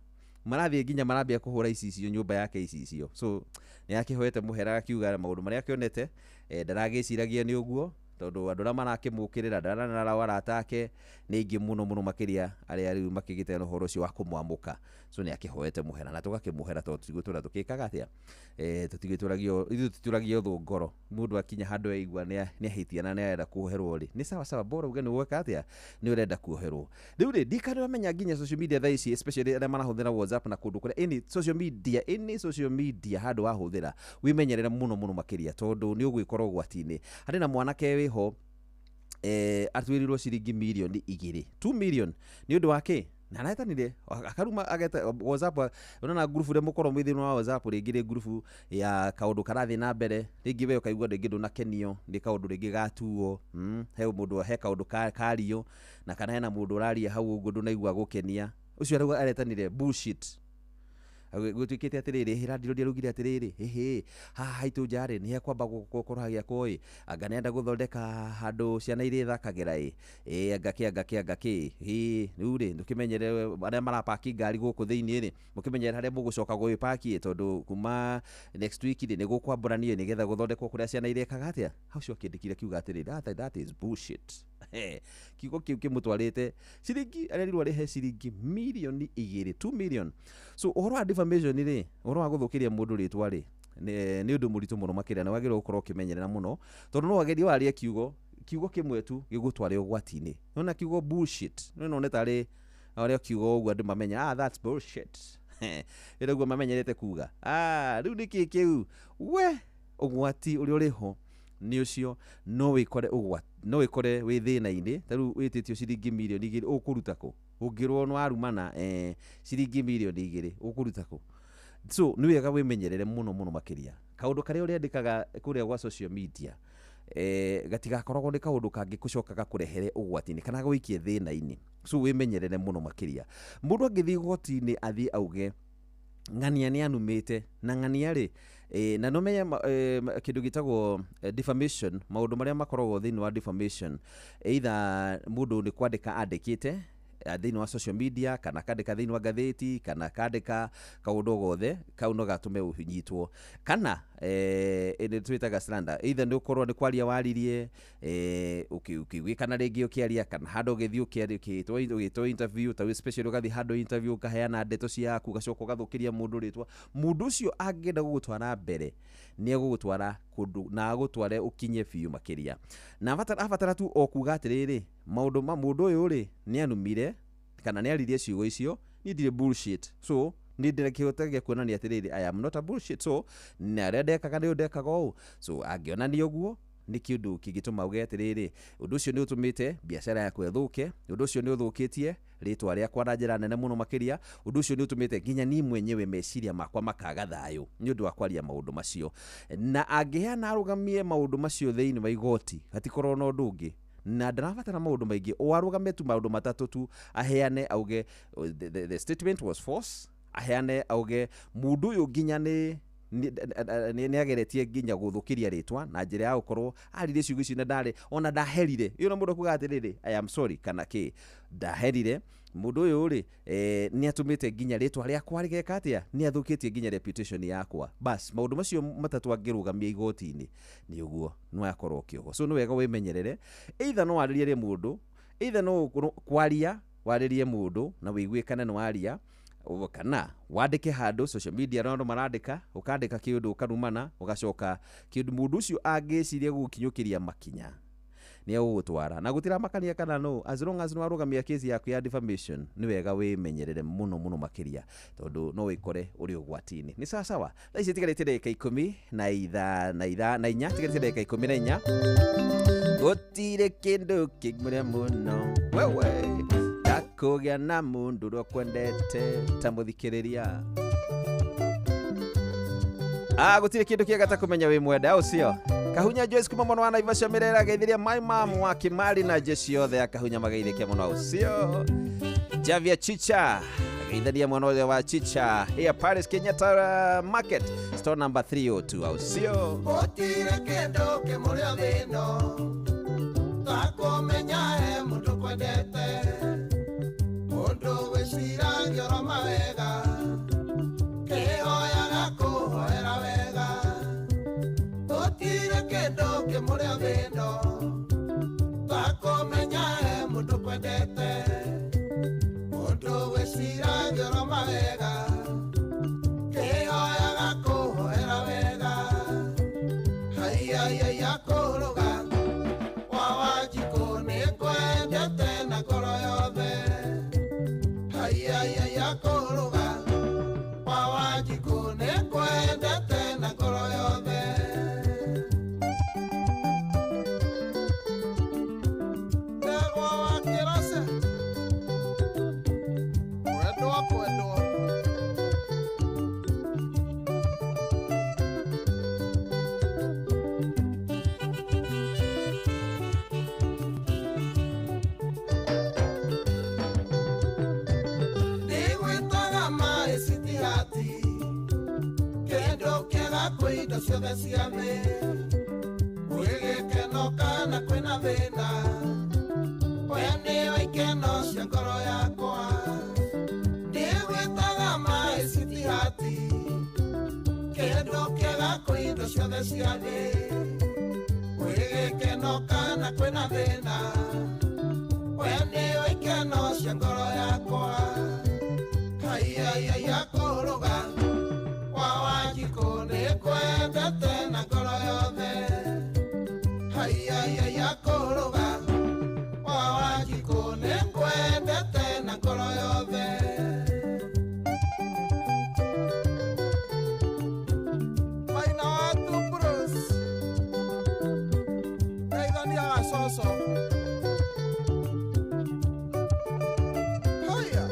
marathiĩ nginya marambia kũhũra icicio nyũmba yake icicio. So nĩ akĩhoete mũhera, akiuga maũndũ marĩa akĩonete ndaragĩciragia nĩ ũguo, tondũ andũ arĩa marakĩmũkĩrĩra ndararara arata ake nĩ aingĩ mũno mũno makĩria, arĩa rĩu makĩgĩte na ũhoro ũcio wa kũmwamũka. So nĩ akĩhoete mũhera na tũgakĩmũhera, tondũ tũtigũtũra tũkĩkaga atĩa, tũtigĩtũragio ithuĩ, tũtitũragio thũ ngoro. Mũndũ akinya handũ aigua nĩ ahĩtia na nĩ arenda kuoherwo rĩ, nĩ sawa sawa, bora uge nĩ gweka atĩa, nĩ ũrenda kuoherwo. Rĩu rĩ, ndikana wamenya nginya social media thaa ici, especially arĩa marahũthĩra WhatsApp na kũndũ kũrĩa any social media, any social media handũ wahũthĩra, wĩmenyerere mũno mũno makĩria, tondũ nĩ ũgwĩkora ũgwati-inĩ. Harĩ na mwanake wĩho atuĩrirwo ciringi mirioni 2, 2 million, nĩ ũndũ wa kĩ? Na aretanire akaruma ageta WhatsApp. Unaona ngurubu ĩrĩa mũkorwo mwĩ thĩinĩ wa WhatsApp, rĩngĩ nĩ ngurubu ya kaũndũ karathiĩ na mbere, rĩngĩ we ũkaigua rĩngĩ ndũnakenio nĩ kaũndũ rĩngĩ gatuo, he mũndũ he kaũndũ kario na kana hena mũndũ ũraria hau ũguo ndũnaigua gũkenia ũcio arauga aretanire bullshit. Gũtuĩkĩte atĩrĩrĩ, hĩra ndiraugire atĩrĩrĩ, hĩhĩ haha haitũ nja rĩ, nĩ hekwamba gũkorwo hagĩakwo ĩ, anga nĩenda gũthondeka handũ ciana irĩthakagĩra ĩ, ĩ anga kĩ, anga kĩ, anga kĩ, ĩ rĩu rĩ, ndũkĩmenyere arĩa marapaki ngari gũkũ thĩinĩ rĩ, mũkĩmenyere harĩa mũgũcoka gwĩpaki, tondũ kuma next week rĩ, nĩ gũkwambũranio nĩgetha gũthondekwo kũrĩa ciana irĩkaga atĩa. Hau ũcio akĩndĩkire kiuga atĩrĩrĩ, that is bullshit. Kiugo kĩu kĩmũtwarĩte ciringi, arerirwo arĩhe ciringi mirioni 2, 2 million. So ũhoro wa defamation rĩ, ũhoro wa gũthũkĩria mũndũ rĩtwa rĩ, nĩ ũndũ mũritũ mũno makĩria, na wagĩrĩirwo gũkorwo ũkĩmenyerera mũno, tondũ no wagerie warie kiugo kĩmwe tu gĩgũtware ũgwati-inĩ. Nona kiugo bullshit, no none tarĩ ũrĩa kiugo ũguo andũ mamenya, ah, that's bullshit. Ĩrĩa mamenyerete kuga rĩu nĩkĩ kĩu we ũgwati ũrĩa ũrĩho nĩ ũcio no wĩkore ũgwati no wĩkore wĩ thĩna-inĩ ta rĩu wĩtĩtio ciringi mirioni 2 ũkũruta kũ ũngĩrwo nĩ warumana ciringi mirioni 2 ũkũruta kũ. So nĩ wega wĩmenyerere mũno mũno makĩria kaũndũ karĩa ũrĩandĩkaga kũrĩa gwa social media gatigakoragwo nĩ kaũndũ kangĩ gũcoka gakũrehere ũgwati-inĩ kana gũikie thĩna-inĩ. So wĩmenyerere mũno makĩria mũndũ angĩthiĩ igoti-inĩ athiĩ auge ng'ania nĩ anumĩte na ng'ania rĩ na no menye kĩndũ gĩtagwo defamation maũndũ marĩa makoragwo thĩinĩ wa defamation either mũndũ nĩ kwandĩka andĩkĩte thĩinĩ wa social media kana kandĩka thĩinĩ wa ngathĩti kana kandĩka kaũndũ gothe kau no gatũme ũnyitwo kana nĩ twĩtaga slander either nĩ ũkorwo nĩ kwaria waririe ũkĩũgĩkana rĩngĩ ũkĩaria kana handũ ũgĩthiĩ ũgĩtwo interview ta especially ũgathiĩ handũ interview ũkaheana ndeto ciaku ũgacoka ũgathũkĩria mũndũ rĩtwa mũndũ ũcio angĩenda gũgũtwara mbere nĩ egũgũtwara kũndũ na agũtware ũkinye biũ makĩria na abatara tu o kuga atĩrĩrĩ maũndũ ma mũndũ ũyũ rĩ nĩ anumire kana nĩ aririe ciugo icio niĩ ndirĩ bullshit so nĩ ndĩrĩ kĩhota gĩa kuonania atĩrĩrĩ I am not a bullshit so na arĩa ndekaga nĩ ndekaga ũũ so angĩonania ũguo nĩ kĩndũ kĩngĩtũma uge atĩrĩrĩ ũndũ ũcio nĩ ũtũmĩte biacara yakwa ĩthũke ũndũ ũcio nĩ ũthũkĩtie rĩtwa rĩakwa na njĩra nene mũno makĩria ũndũ ũcio nĩ ũtũmĩte nginya niĩ mwenyewe meciria makwa makaga thayũ nĩ ũndũ wa kwaria maũndũ macio na angĩheana arũgamie maũndũ macio thĩinĩ wa igoti hatikorwo na ũndũ ũngĩ na ndarabatara maũndũ maingĩ o arũgame tu maũndũ matatũ tu aheane auge the statement was false aheane auge mũndũ ũyũ nginya nĩ ageretie nginya gũthũkĩria rĩtwa na njĩra ya gũkorwo aririe ciugo icio na ndarĩ ona ndaherire ĩyo na mũndũ akuga atĩrĩrĩ I am sorry kana kĩ ndaherire mũndũ ũyũ rĩ nĩ atũmĩte nginya rĩtwa rĩakwa rĩgeka atĩa nĩ athũkĩtie nginya reputation yakwa bas maũndũ macio matatũ angĩrũgamia igoti-inĩ nĩ ũguo no akorwo kĩoho. So nĩ wega wĩmenyerere either no warĩrie mũndũ either no kwaria warĩrie mũndũ na wĩiguĩkane nĩ waria kana wandĩke handũ social media na andũ marandĩka ũkandĩka kĩũndũ ũkarumana ũgacoka kĩũndũ mũndũ ũcio angĩciria gũgũkinyũkĩria makinya nĩ egũgũtwara na gũtiramakania kana no as long as nĩ warũgamia kesi yaku ya defamation nĩ wega wĩmenyerere mũno mũno makĩria tondũ no wĩkore ũrĩ ũgwati-inĩ. Nĩ sawa sawa thaa ici itigarĩte ndagĩka 14 tigarĩte ndagĩka 14 gũtirĩ kĩndũ kĩmwe mũno wewe kũgĩa na mũndũ ũrĩa ũkwendete ta mũthikĩrĩria gũtirĩ kĩndũ kĩega ta kũmenya wĩ mwenda ũcio Kahunya Joyce kuma mwena wa Naivasha Mirera geithiria my mom wa Kimari na jeshi yothe ya Kahunya mageithĩke mũno ũcio Javia Chicha geitharia mwana ũrĩa wa Chicha here Paris Kenyatta Market store number 302 ũcio gũtirĩ kĩndũ kĩmũrĩa thĩno ta kũmenya he mũndũ kwendete mũndũ wĩciragia oro mawega kĩhoyaga kũhoera wega gũtirĩ kĩndũ kĩmũrĩa thĩno ta kũmenya he mũndũ kwendete mũndũ wĩciragia oro mawega kĩhoyaga kũhoera wega haiya kũrũga wa Wanjikũ nĩngwendete na ngoro yothe haiya kũrũga wa Wanjikũ nĩngwendete na ngoro yothe ndegwa wa Kĩrace kwendwa kwendwa indo ciothe cia thĩ gwĩ gĩkeno kana kwĩna thĩna we nĩwe ikeno cia ngoro yakwa ndigwĩtaga maĩ citihati kĩndũ kĩega kwĩ indo ciothe cia thĩ gwĩ gĩkeno kana kwĩna thĩna we nĩwe ikeno cia ngoro yakwa haiya kũrũga wa Wanjikũ nĩngwendete na ngoro yothe haiya kũrũga wa Wanjikũ nĩngwendete na ngoro yothe. Gacoco. Haya.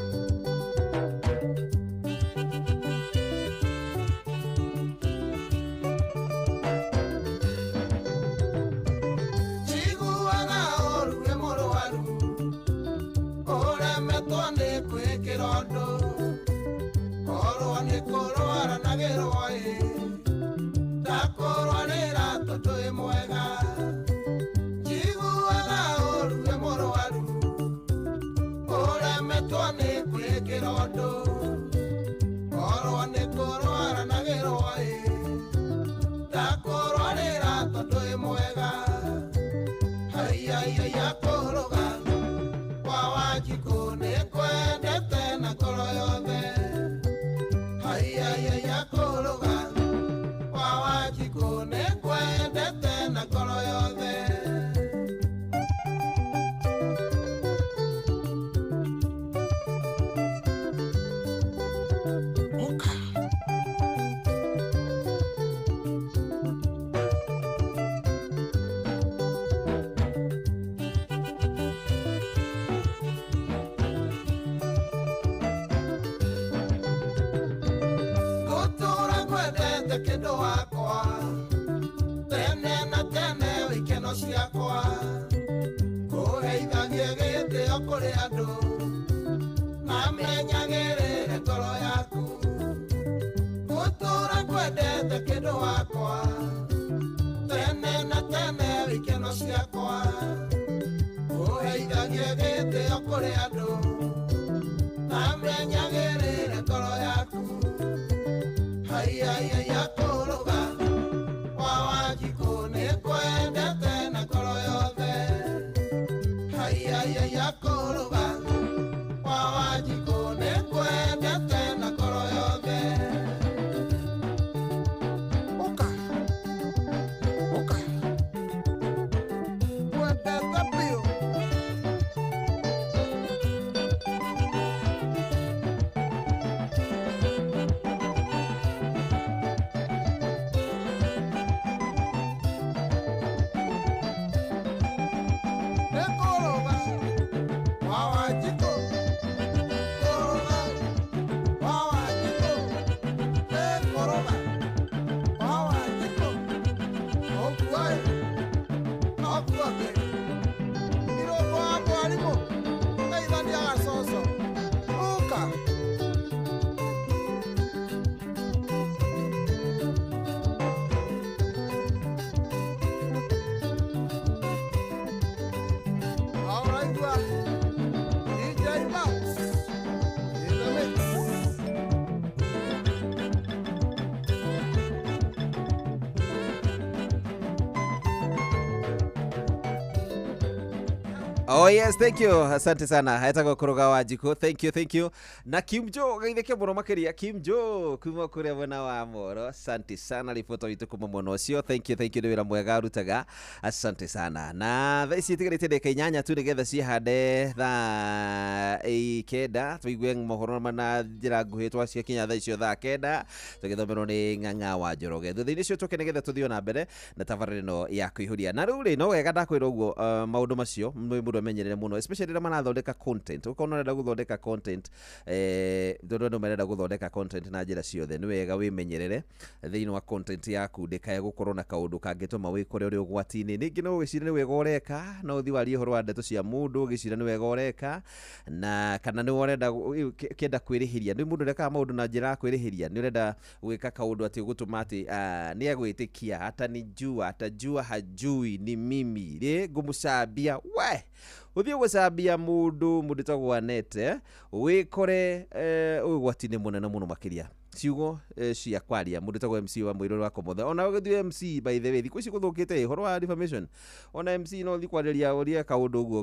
Njiguaga ũru wĩ mũrwaru, ũremetwo nĩ kwĩkĩra ũndũ, korwo nĩ kũrwara na gĩrwo ĩ, ndakũrwarĩra tondũ wĩ mwega. Njiguaga ũru wĩ mũrwaru, ũremetwo nĩ kwĩkĩra ũndũ, korwo nĩ kũrwara na gĩrwo ĩ, ndakũrwarĩra tondũ wĩ mwega. Haiya kũrũga kwa Wanjikũ nĩ kwendete na ngoro yothe. Haiya kũrũga kwa Wanjikũ nĩ kwendete na ngoro yothe. Ngũtũra ngwendete kĩndũ wakwa tene na tene wĩ ikeno ciakwa, kũheithagie gĩtĩo kũrĩ andũ na menyagĩrĩre ngoro yaku. Ngũtũra ngwendete kĩndũ wakwa tene na tene wĩ ikeno ciakwa, kũheithagie gĩtĩo kũrĩ andũ na menyagĩrĩre ngoro yaku. Haiya kũrũga kwa Wanjikũ nĩ kwendete na ngoro yothe. Haiya kũrũga kwa Wanjikũ nĩ kwendete na ngoro yothe. Ũka, ũka, kwendete biũ. Nĩ kũrũga kwa Wanjikũ, kũrũga kwa Wanjikũ, nĩ kũrũga kwa Wanjikũ. Ũkua ĩ, ũkua kĩ, irũngo wa mwarimũ, geithania Gacoco, ũka. Ũraigua DJ Max in the mix. Oh yes, thank you. Asante sana. Etagwo Kũrũga Wanjikũ. Thank you, thank you. Na Kim Jo geithĩke mũno makĩria. Kim Jo kuma kũrĩa mwena wa Moro. Asante sana ribota witũ kuma mwena ũcio. Thank you, thank you nĩ wĩra mwega arutaga. Asante sana. Na thaa ici itigarĩte ndagĩka 8 tu nĩgetha cihande thaa 9 tũigue mohoro na njĩra nguhĩ twaciakinya thaa icio thaa 9 tũgĩthomerwo nĩ Ng'ang'a wa Njoroge. Thutha-inĩ ũcio tũke nĩgetha tũthiĩ o na mbere na tabarĩra ĩno ya kũihũria. Na rĩu rĩ no wega ndakwĩra ũguo maũndũ macio nĩ mũndũ amenyerere mũno especially rĩrĩa marathondeka content. Ũkona ũrenda gũthondeka content tondũ andũ marenda gũthondeka content na njĩra ciothe, nĩ wega wĩmenyerere thĩinĩ wa content yaku ndĩkae gũkorwo na kaũndũ kangĩtũma wĩkore ũrĩ ũgwati-inĩ. Ningĩ no ũgĩciria nĩ wega ũreka, no ũthiĩ warie ũhoro wa ndeto cia mũndũ ũgĩciria nĩ wega ũreka, na kana nĩ ũrenda kĩenda kwĩrĩhĩria. Nĩ mũndũ ũrekaga maũndũ na njĩra ya kwĩrĩhĩria, nĩ ũrenda gwĩka kaũndũ atĩ ũgũtũma atĩ nĩ agwĩtĩkia, atanijua, atajua hajui ni mimi rĩ ngũmũcambia we ũthiĩ gũcambia mũndũ wĩtagwo Anete wĩkore ũgwati-inĩ mũnene mũno makĩria. Ciugo cia kwaria mũndũ wĩtagwo MC wa mũirũrũ wa Komothe, ona ũgĩthiĩ MC by the way thikũ ici gũthũkĩte ũhoro wa defamation, ona MC no ũthiĩ kwarĩria ũrie kaũndũ ũguo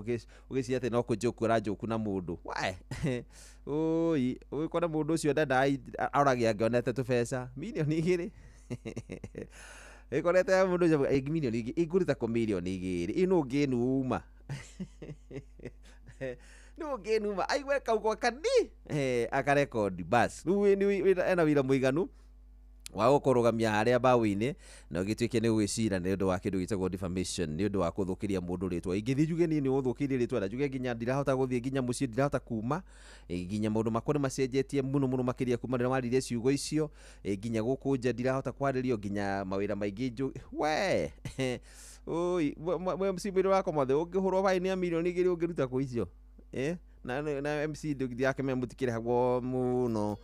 ũgĩciria atĩ no kũnjũku ũranjũku na mũndũ we ũi ũgĩkora mũndũ ũcio ndendaga aroragia angĩonete tũbeca mirioni 2 ĩkorete mũndũ ũcio mirioni 2 ingũruta kũ mirioni 2 ĩno ũngĩnuma nĩ ũngĩnuma aigue kaugo kani akarekodi bas rĩu ena wĩra mũiganu Wa gũkũrũgamia harĩa mbaũ-inĩ na ũgĩtuĩke nĩ ũgwĩcira nĩ ũndũ wa kĩndũ gĩtagwo defamation, nĩ ũndũ wa kũthũkĩria mũndũ rĩtwa. Ingĩthiĩ njuge niĩ nĩ ũthũkĩirie rĩtwa, na njuge nginya ndirahota gũthiĩ nginya mũciĩ, ndirahota kuma, nginya maũndũ makwa nĩ macenjetie mũno mũno makĩria kuma rĩrĩa waririe ciugo icio, nginya gũkũ nja ndirahota kwarĩrio, nginya mawĩra maingĩ we oi mwe MC mwĩrĩ wakwa mothe ũngĩhũrwo baini ya 2 mirioni ũngĩruta kũ icio, eh? Na MC ndakĩmenya mũtikĩrĩhagwo mũno.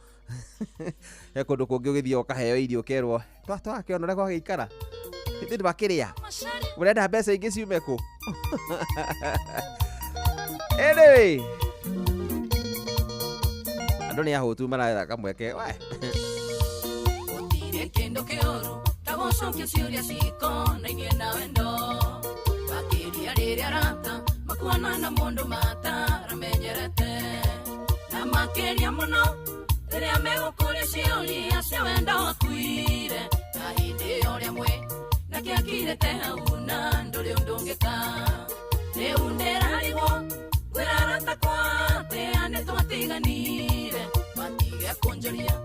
He kũndũ kũngĩ ũgĩthiĩ ũkaheo irio ũkerwo twakĩona ũrĩa gwagĩikara, ithuĩ ndwakĩrĩa, ũrenda mbeca ingĩ ciume kũ? Anyway, andũ nĩ ahũtu maretha kamweke we. Gũtirĩ kĩndũ kĩũru ta gũcokia ciũria cikonainie na wendo, makĩria rĩrĩa arata makuona na mũndũ mataramenyerete, na makĩria mũno rĩrĩa megũkũria ciũria cia wendo wakuire na hĩndĩ ĩyo ũrĩa mwĩ na kĩakirĩte hau na ndũrĩ ũndũ ũngĩka. Rĩu ndĩrarigwo kwĩra arata kwa atĩa nĩ twatiganire, matige kũnjũria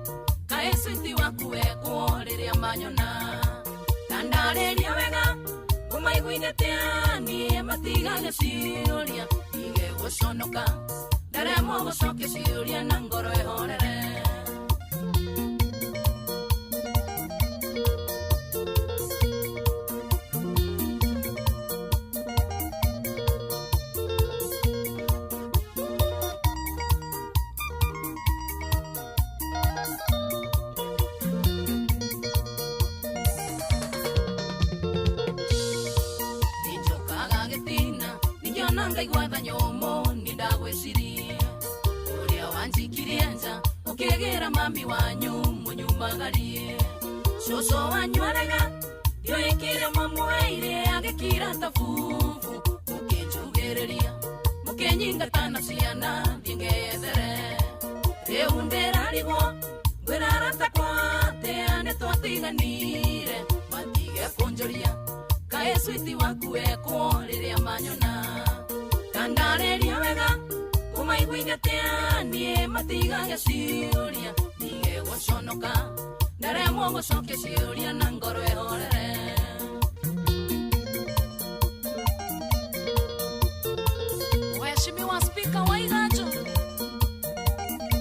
kaĩ switi waku wekwo rĩrĩa manyona, ta ndarĩria wega ngũmaiguithie atĩa niĩ matigage ciũria, ndige gũconoka ndaremwo gũcokia ciũria na ngoro ĩhorere. Ninjokaga gĩtina ningĩona ngaigua tha nyũmũ, nĩ ndagwĩciria ũrĩa wanjikirie nja ũkĩgĩra mami wanyu mũnyumagarie, cũcũ wanyu arega ndioĩkĩre mamweire agĩkira ta bubu, mũkĩnjugĩrĩria mũkĩnyingata na ciana thiĩ ngeyethere. Rĩu ndĩrarigwo ngwĩra arata kwa atĩa nĩ twatiganire, matige kũnjũria kaĩ switi waku wekwo rĩrĩa manyona, ta ndarĩria wega ngũmaiguithie atĩa niĩ matigage ciũria, ndige gũconoka ndaremwo gũcokia ciũria na ngoro ĩhorere. Mheshimiwa Spika wa Igacho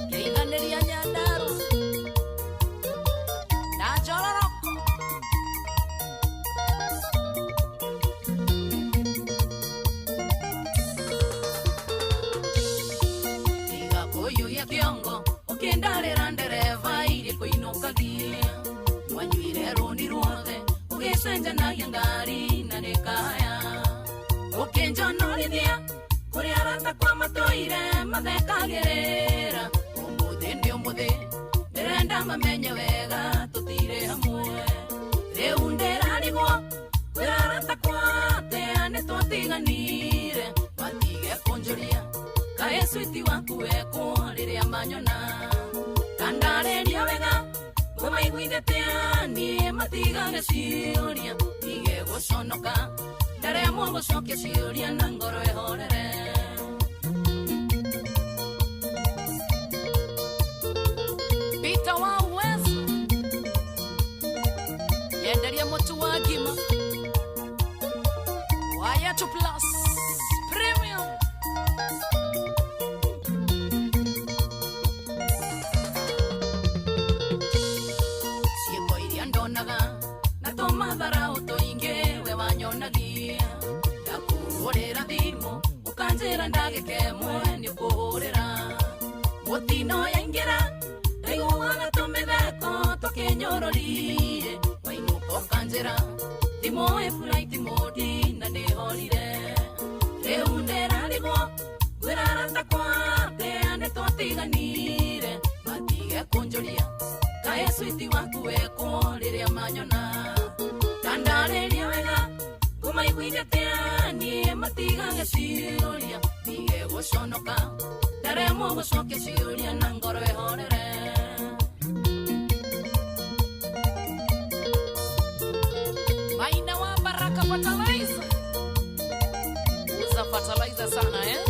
kĩiganĩria Nyandarua na Njororoko. Tiga kũiyũria kĩongo ũkĩndarĩra ndereba iria kũinũkagia, mwanyuire rũni ruothe ũgĩcenjanagia ngari na nĩ kaya, ũkĩnjonorithia kũrĩa arata kwa matũire mathekagĩrĩra, ũmũthĩ nĩ ũmũthĩ ndĩrenda mamenye wega tũtirĩ hamwe. Rĩu ndĩrarigwo kwĩra arata kwa atĩa nĩ twatiganire, matige kũnjũria kaĩ switi waku wekwo rĩrĩa manyona, ta ndarĩria wega ngũmaiguithie atĩa niĩ matigage ciũria, ndige gũconoka ndaremwo gũcokia ciũria na ngoro ĩhorere. Peter wa Uwezo yenderia mũtu wa ngima wa Yetu Plus Premium. Ciĩko iria ndonaga na tũmatharaũ tũingĩ we wanyonagia, ndakũhũrĩra thimũ ũkanjĩra ndagĩka ĩmwe nĩ ũkũhũrĩra, mũtino yaingĩra ndaiguaga tũmĩtheko tũkĩnyũrũrie, wainũka ũkanjĩra thimũ ĩ flight mode na nĩhorire. Rĩu ndĩrarigwo ngwĩra arata kwa atĩa nĩ twatiganire, matige kũnjũria kaĩ switi waku wekwo rĩrĩa manyona, ta ndarĩria wega ngũmaiguithie atĩa niĩ matigage ciũria, ndige gũconoka ndaremwo gũcokia ciũria na ngoro ĩhorere. Maina wa Baraka Fertilizer, uza fertilizer sana, eh?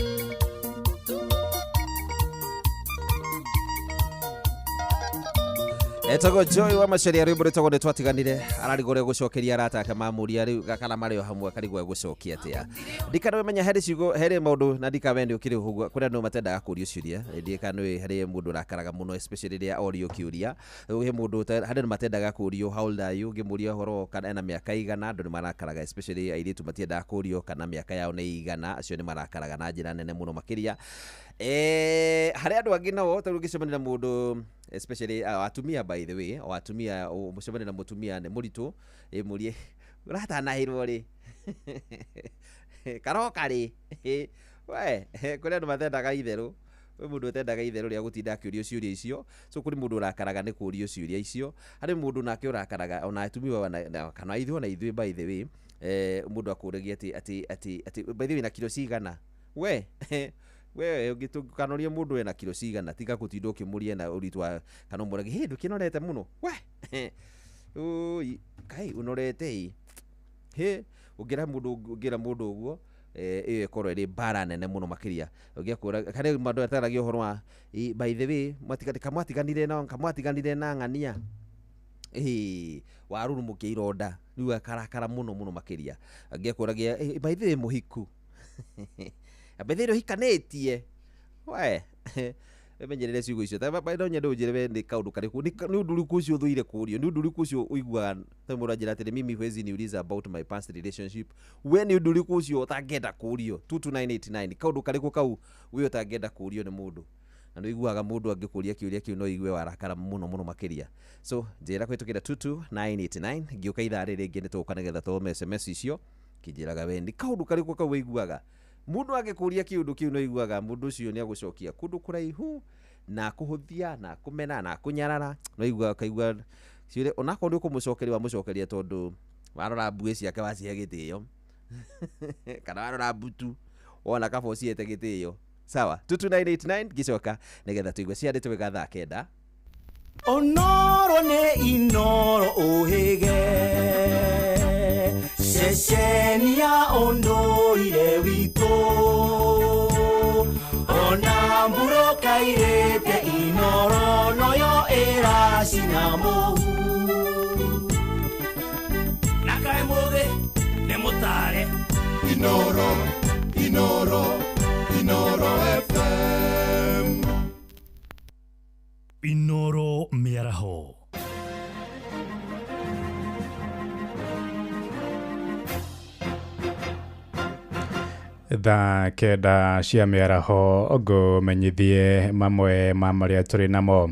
Etagwo Joy wa Macharia rwimbo rwĩtagwo nĩ twatiganire ararigwo ũrĩa gũcokeria arata ake mamũria rĩu kana marĩ o hamwe akarigwo egũcokia atĩa. Ndikana wemenya harĩ ciugo harĩ maũndũ na ndikawe nĩ ũkĩrĩ ũguo kũrĩa andũ matendaga kũrio ciũria ndika nĩ harĩ mũndũ ũrakaraga mũno especially rĩrĩa orio kĩũria he mũndũ harĩ andũ matendaga kũrio how old are you ũngĩmũria ũhoro kana ena mĩaka igana andũ nĩ marakaraga especially airĩtu matiendaga kũrio kana mĩaka yao nĩ igana acio nĩ marakaraga na njĩra nene mũno makĩria. Harĩ andũ angĩ nao ta rĩu ũngĩcemania na mũndũ especially atumia by the way o atumia mũcemania na mũtumia nĩ mũritũ ĩmũrie ũratanahĩrwo rĩ karoka rĩ we kũrĩ andũ matendaga itherũ kwĩ mũndũ ũtendaga itherũ rĩa gũtinda akĩũrio ciũria icio so kũrĩ mũndũ ũrakaraga nĩ kũrio ciũria icio harĩ mũndũ nake ũrakaraga ona atumia kana ithuĩ ona ithuĩ by the way mũndũ akũragia atĩ by the way na kiro cigana we we ũngĩkanoria mũndũ ena kiro cigana tiga gũtinda ũkĩmũria na ũritũ wa kana ũmũragie hĩ ndũkĩnorete mũno we ũi kai ũnorete ĩ hĩ ũngĩra mũndũ ũguo ĩyo ĩkorwo ĩrĩ mbara nene mũno makĩria ũngĩakũra harĩ mũndũ ataragia ũhoro wa by the way kamwatiganire na ng'ania warurumũkia ironda rĩu akarakara mũno mũno makĩria angĩakũragia by the way mũhiku by the way ũhikanĩtie we menyerere ciugo icio no nyende ũnjĩre we nĩ kaũndũ karĩkũ nĩ ũndũ ũrĩkũ ũcio ũthũire kũũrio nĩ ũndũ ũrĩkũ ũcio ũiguaga ta mũndũ anjĩra atĩrĩ mimi huwezi niuliza about my past relationship we nĩ ũndũ ũrĩkũ ũcio ũtangĩenda kũũrio 22989 kaũndũ karĩkũ kau we ũtangĩenda kũũrio nĩ mũndũ na nĩ ũiguaga mũndũ angĩkũria kĩũria kĩu no igue warakara mũno mũno makĩria so njĩra kũhĩtũkĩra 22989 ngĩũka ithaa rĩrĩ rĩngĩ nĩ tũgũka nĩgetha tũthome SMS icio kĩnjĩraga we nĩ kaũndũ karĩkũ kau ũiguaga mũndũ angĩkũria kĩũndũ kĩu no iguaga mũndũ ũcio nĩ agũcokia kũndũ kũraihu na kũhũthia na kũmena na kũnyarara no iguaga kaigua ciũria onakorwo nĩ ũkũmũcokeria wamũcokeria tondũ warora mbuĩ ciake wacihe gĩtĩo kana warora mbutu wona kaba ũcihete gĩtĩo sawa 22989 ngĩcoka nĩgetha tũigue ciandĩtwo wega thaa 9 Onoro nĩ Inoro ũhĩge ceceni ya ũndũire witũ ona mbura kairĩte Inoro noyo ĩracina mũhu na kaĩ mũthĩ nĩ mũtare Inoro Inoro Inoro FM Inoro mĩaraho. Thaa 9 cia mĩaraho ngũmenyithie mamwe ma marĩa tũrĩ namo.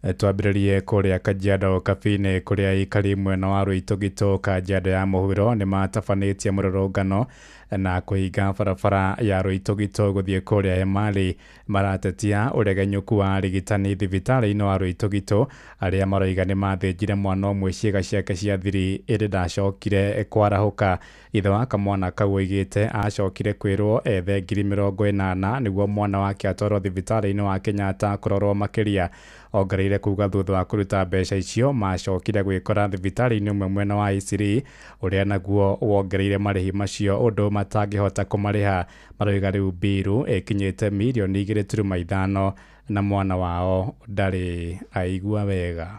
Twambĩrĩrie kũrĩa Kajiado Cafe-inĩ kũrĩa aikari mwena wa Rũitũgitũ Kajiado ya mũhuro nĩ matabanĩtie mũrũrũngano na kũhinga barabara ya Rũitũgitũ gũthiĩ kũrĩa Emali maratetia ũregenyũku wa arigitani thibitarĩ-inĩ wa Rũitũgitũ arĩa maroiga nĩ mathĩnjire mwana ũmwe ciĩga ciake cia thiri ĩndĩ ndacokire kwarahũka. Ithe wa kamwana kau oigĩte acokire kwĩrwo ethe 80,000 nĩguo mwana wake atwarwo thibitarĩ-inĩ wa Kenyatta kũrorwo makĩria. Ongereire kuga thutha wa kũruta mbeca icio macokire gwĩkora thibitarĩ-inĩ ũmwe mwena wa Isiri ũrĩa naguo wongereire marĩhi macio ũndũ matangĩhota kũmarĩha. Maroiga rĩu mbiru ĩkinyĩte mirioni 2.5 na mwana wao ndarĩ aigua wega.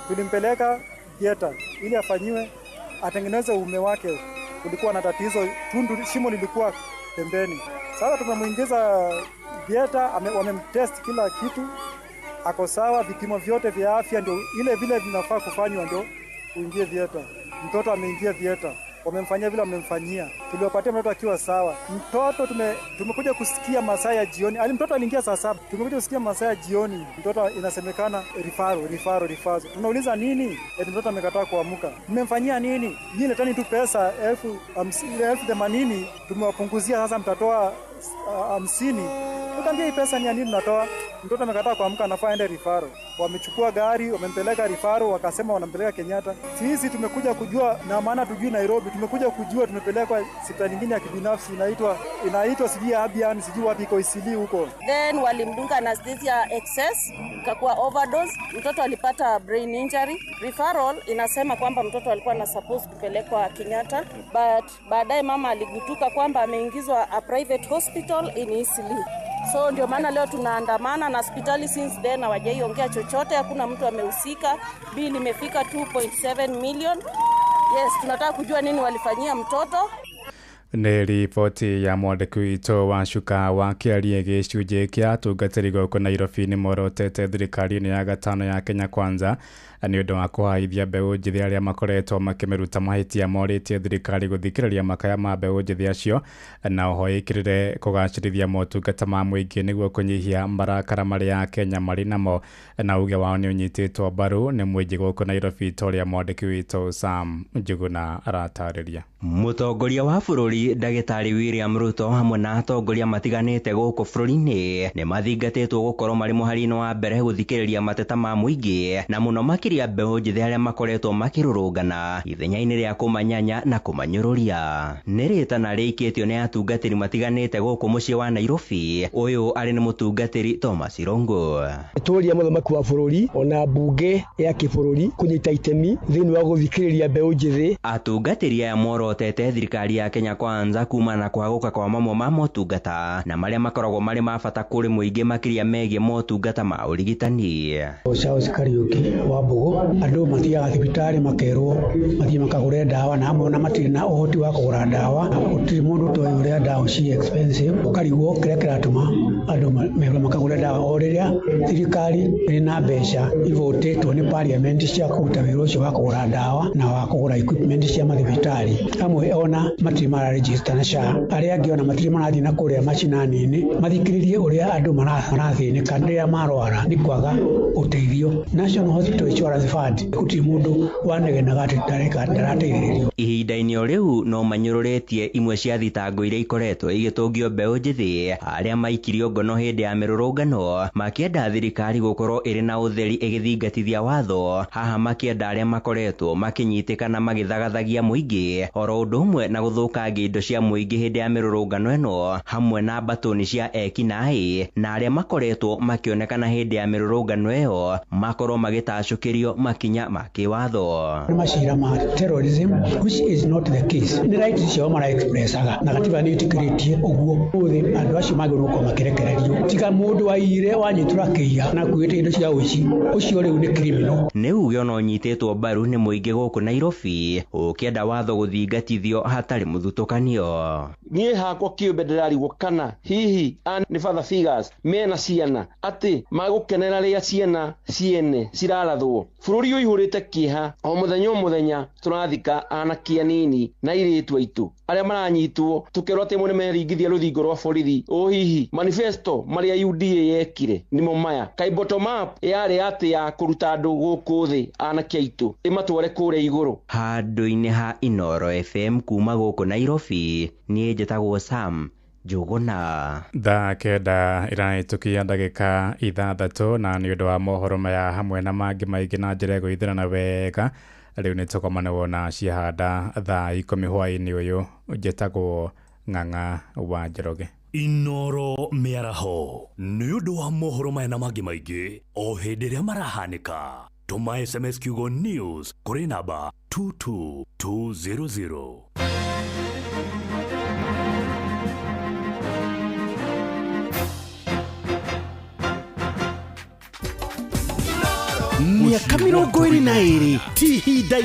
Tulimpeleka theater ili afanyiwe atengeneze uume wake, kulikuwa na tatizo, tundu shimo lilikuwa pembeni. Sasa tumemuingiza theater, wamemtest kila kitu, ako sawa, vipimo vyote vya afya ndio ile vile vinafaa kufanywa ndio uingie theater. Mtoto ameingia theater, wamemfanyia vile wamemfanyia. Tuliwapatia mtoto akiwa sawa. Mtoto tumekuja kusikia masaa ya jioni. Ali mtoto aliingia saa 7. Tumekuja kusikia masaa ya jioni. Mtoto inasemekana rifaro. Tunauliza nini? Eti mtoto amekataa kuamka. Mmemfanyia nini? Nyinyi letani tu pesa 80,000 tumewapunguzia, sasa mtatoa 50. Tukaambia hii pesa ni ya nini tunatoa? Mtoto amekataa kuamka, anafaa aende rifaro. Wamechukua gari, wamempeleka rifaro, wakasema wanampeleka Kenyatta. Sisi tumekuja kujua, na maana tujui Nairobi, tumekuja kujua tumepelekwa hospitali nyingine ya kibinafsi inaitwa sijui Abian, sijui wapi iko Isili huko. Then walimdunga anesthesia excess, ikakuwa overdose, mtoto alipata brain injury. Referral inasema kwamba mtoto alikuwa na supposed kupelekwa Kenyatta, but baadaye mama aligutuka kwamba ameingizwa a private hospital in Isili. So ndio maana leo tunaandamana na hospitali, since then hawajaiongea chochote, hakuna mtu amehusika. Bill imefika 2.7 million. Yes, tunataka kujua nini walifanyia mtoto. Nĩ riboti ya mwandĩki witũ wa cuka wa kĩarie gĩcunjĩ kĩa atungatĩri gũkũ Nairobi nĩ morotete thirikari-inĩ ya gatano ya Kenya Kwanza nĩ ũndũ wa kũhaithia mbeũ njĩthĩ arĩa makoretwo makĩmĩruta mahĩtia. Morĩtie thirikari gũthikĩrĩria makaya ma mbeũ njĩthĩ acio na oho ĩkĩrĩre kũgacĩrithia motungata ma mũingĩ nĩguo kũnyihia marakara marĩa Akenya marĩ namo, na uge wao nĩ ũnyitĩtwo mbaru nĩ mũingĩ gũkũ Nairobi ta ũrĩa mwandĩki witũ Sam Njuguna aratarĩria. Mũtongoria wa bũrũri Ndagĩtarĩ William Ruto hamwe na atongoria matiganĩte gũkũ bũrũri-inĩ nĩ mathingatĩtwo gũkorwo marĩ mũhari-inĩ wa mbere gũthikĩrĩria mateta ma mũingĩ na mũno makĩria mbeũ njĩthĩ arĩa makoretwo makĩrũrũngana ithenya-inĩ rĩa kũmanyanya na kũmanyũrũria. Nĩ rĩtana rĩikĩtio nĩ atungatĩri matiganĩte gũkũ mũciĩ wa Nairobi. Ũyũ arĩ nĩ mũtungatĩri Thomas Irũngũ. Tũria mũthamaki wa bũrũri ona mbunge ya kĩbũrũri kũnyita itemi thĩinĩ wa gũthikĩrĩria mbeũ njĩthĩ. Atungatĩri aya morotete thirikari ya Kenya Kwanza kuma na kũhagũka kwa mamwe ma motungata na marĩa makoragwo marĩ ma bata kũrĩ mũingĩ makĩria megiĩ motungata ma ũrigitani. Charles Kariuki wa Mbugu, andũ mathiaga thibitarĩ makerwo mathiĩ makagũre ndawa na amwe ona matirĩ na ũhoti wa kũgũra ndawa. Gũtirĩ mũndũ ũtoĩ ũrĩa ndawa ci expensive, ũkarigwo kĩrĩa kĩratũma andũ merwo makagũre ndawa o rĩrĩa thirikari ĩrĩ na mbeca ivotĩtwo nĩ parliament cia kũruta wĩra ũcio wa kũgũra ndawa na wa kũgũra equipment cia mathibitarĩ. Amwe ona matirĩ mararegister na SHA, arĩa angĩ ona matirĩ marathiĩ na kũrĩa macinani-inĩ mathikĩrĩrie ũrĩa andũ marathĩnĩka rĩrĩa marwara nĩ kwaga ũteithio. National Hospital Insurance Fund gũtirĩ mũndũ wanegenaga atĩ ndarateithĩrĩrio. Ihinda-inĩ o rĩu no manyũrũrĩtie imwe cia thitango iria ikoretwo igĩtũngio mbeũ njĩthĩ arĩa maikirio ngono hĩndĩ ya mĩrũrũngano makĩenda thirikari gũkorwo ĩrĩ na ũtheri ĩgĩthingatithia watho, haha makĩenda arĩa makoretwo makĩnyitĩkana magĩthagathagia mũingĩ oro ũndũ ũmwe na gũthũkangia indo cia mũingĩ hĩndĩ ya mĩrũrũngano ĩno hamwe na mbatũni cia ekinaĩ na arĩa makoretwo makĩonekana hĩndĩ ya mĩrũrũngano ĩyo makorwo magĩtacũkĩrio makinya ma kĩwatho. Nĩ macira ma terrorism which is not the case. Nĩ right ciao mara expressaga na gatiba nĩ ĩtĩkĩrĩtie ũguo. Ũmũthĩ andũ acio magĩrĩirwo gũkorwo makĩrekererio tiga mũndũ waiyire wanyitwo akĩiya na akuĩte indo cia ũici, ũcio rĩu nĩ criminal. Nĩ uge ona ũnyitĩtwo mbaru nĩ mũingĩ gũkũ Nairobi ũkĩenda watho gũthingatithio hatarĩ mũthutũkanio. Niĩ hakwa kĩũmbe ndĩrarigwo kana hihi nĩ father figures mena ciana atĩ magũkenera rĩrĩa ciana ciene cirarathwo. Bũrũri ũihũrĩte kĩeha o mũthenya o mũthenya tũrathika anake anini na airĩtu aitũ arĩa maranyitwo tũkerwo atĩ amwe nĩmeringithia rũthingo rwa borithi. O hihi manifesto marĩa UDA yekire nĩmo maya? Kaĩ bottom up yarĩ atĩ ya kũruta andũ gũkũ thĩ anake aitũ ĩmatware kũrĩa igũrũ. Handũ-inĩ ha Inooro FM kuma gũkũ Nairobi, niĩ njĩtagwo Sam Njuguna. Thaa 9 ĩrahĩtũkia ndagĩka 6 na nĩ ũndũ wa mohoro maya hamwe na mangĩ maingĩ na njĩra ĩgũithĩrana wega rĩu nĩ tũkomanwo na ciahanda thaa 10 hwaĩ-inĩ ũyũ. Njĩtagwo Ng'ang'a wa Njoroge. Inooro mĩaraho nĩ ũndũ wa mohoro maya na mangĩ maingĩ o hĩndĩ ĩrĩa marahanĩka. Tũma SMS kiugo news kũrĩ namba 22200. Mĩaka 22 ti ihinda.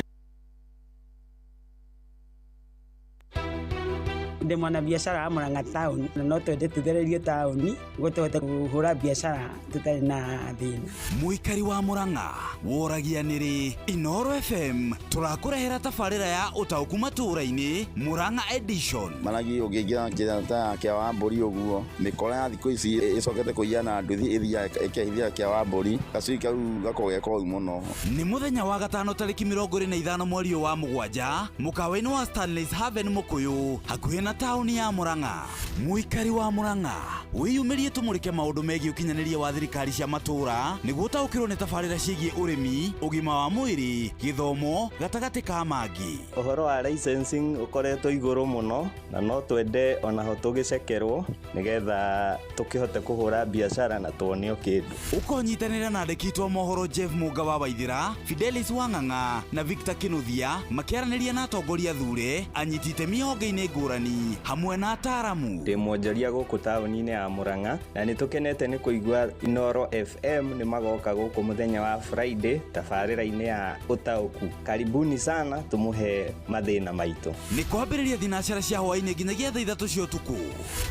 Ndĩ mwanabiacara wa Murang'a taũni na no twende tũthererio taũni nĩguo tũhote kũhũra biacara tũtarĩ na thĩna. Mũikari wa Murang'a woragia nĩrĩ Inooro FM tũrakũrehera tabarĩra ya ũtaũku matũũra-inĩ Murang'a edition. Maragi ũngĩingĩra njĩra ta ya kĩa wa mbũri ũguo mĩkora ya thikũ ici ĩcokete kũiya na nduthi ĩthiaga ĩkehithia kĩa wa mbũri gacui kau gakoragwo ge koru mũno. Nĩ mũthenya wa gatano tarĩki 25 mweri ũyũ wa 7 mũkawa-inĩ wa Stanley's Haven Mũkũyũ hakuhĩ na taũni ya Murang'a. Mũikari wa Murang'a wĩyumĩrie tũmũrĩke maũndũ megiĩ ũkinyanĩria wa thirikari cia matũũra nĩguo ũtaũkĩrwo nĩ tabarĩra ciĩgiĩ ũrĩmi, ũgima wa mwĩrĩ, gĩthomo gatagatĩ ka mangĩ. Ũhoro wa licensing ũkoretwo igũrũ mũno na no twende onaho tũgĩcekerwo nĩgetha tũkĩhote kũhũra biacara na tuonio kĩndũ. Ũkonyitanĩra na andĩki aitũ a mohoro Jeff Mũnga wa Waithĩra, Fidelis Wang'ang'a na Victor Kinuthia makĩaranĩria na atongoria thure, anyiti itemi honge-inĩ ngũrani Hamwe na ataaramu. Ndĩ mwonjoria gũkũ taũni-inĩ ya Murang'a na nĩ tũkenete nĩ kũigua Inoro FM nĩ magoka gũkũ mũthenya wa Friday tabarĩra-inĩ ya ũtaũku. Karibuni sana tũmũhe mathĩna maitũ. Nĩ kwambĩrĩria thinacara cia hwaĩ-inĩ nginyagia thaa 3 cia ũtukũ.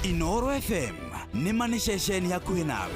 Inoro FM nĩ ma nĩ ceceni hakuhĩ nawe.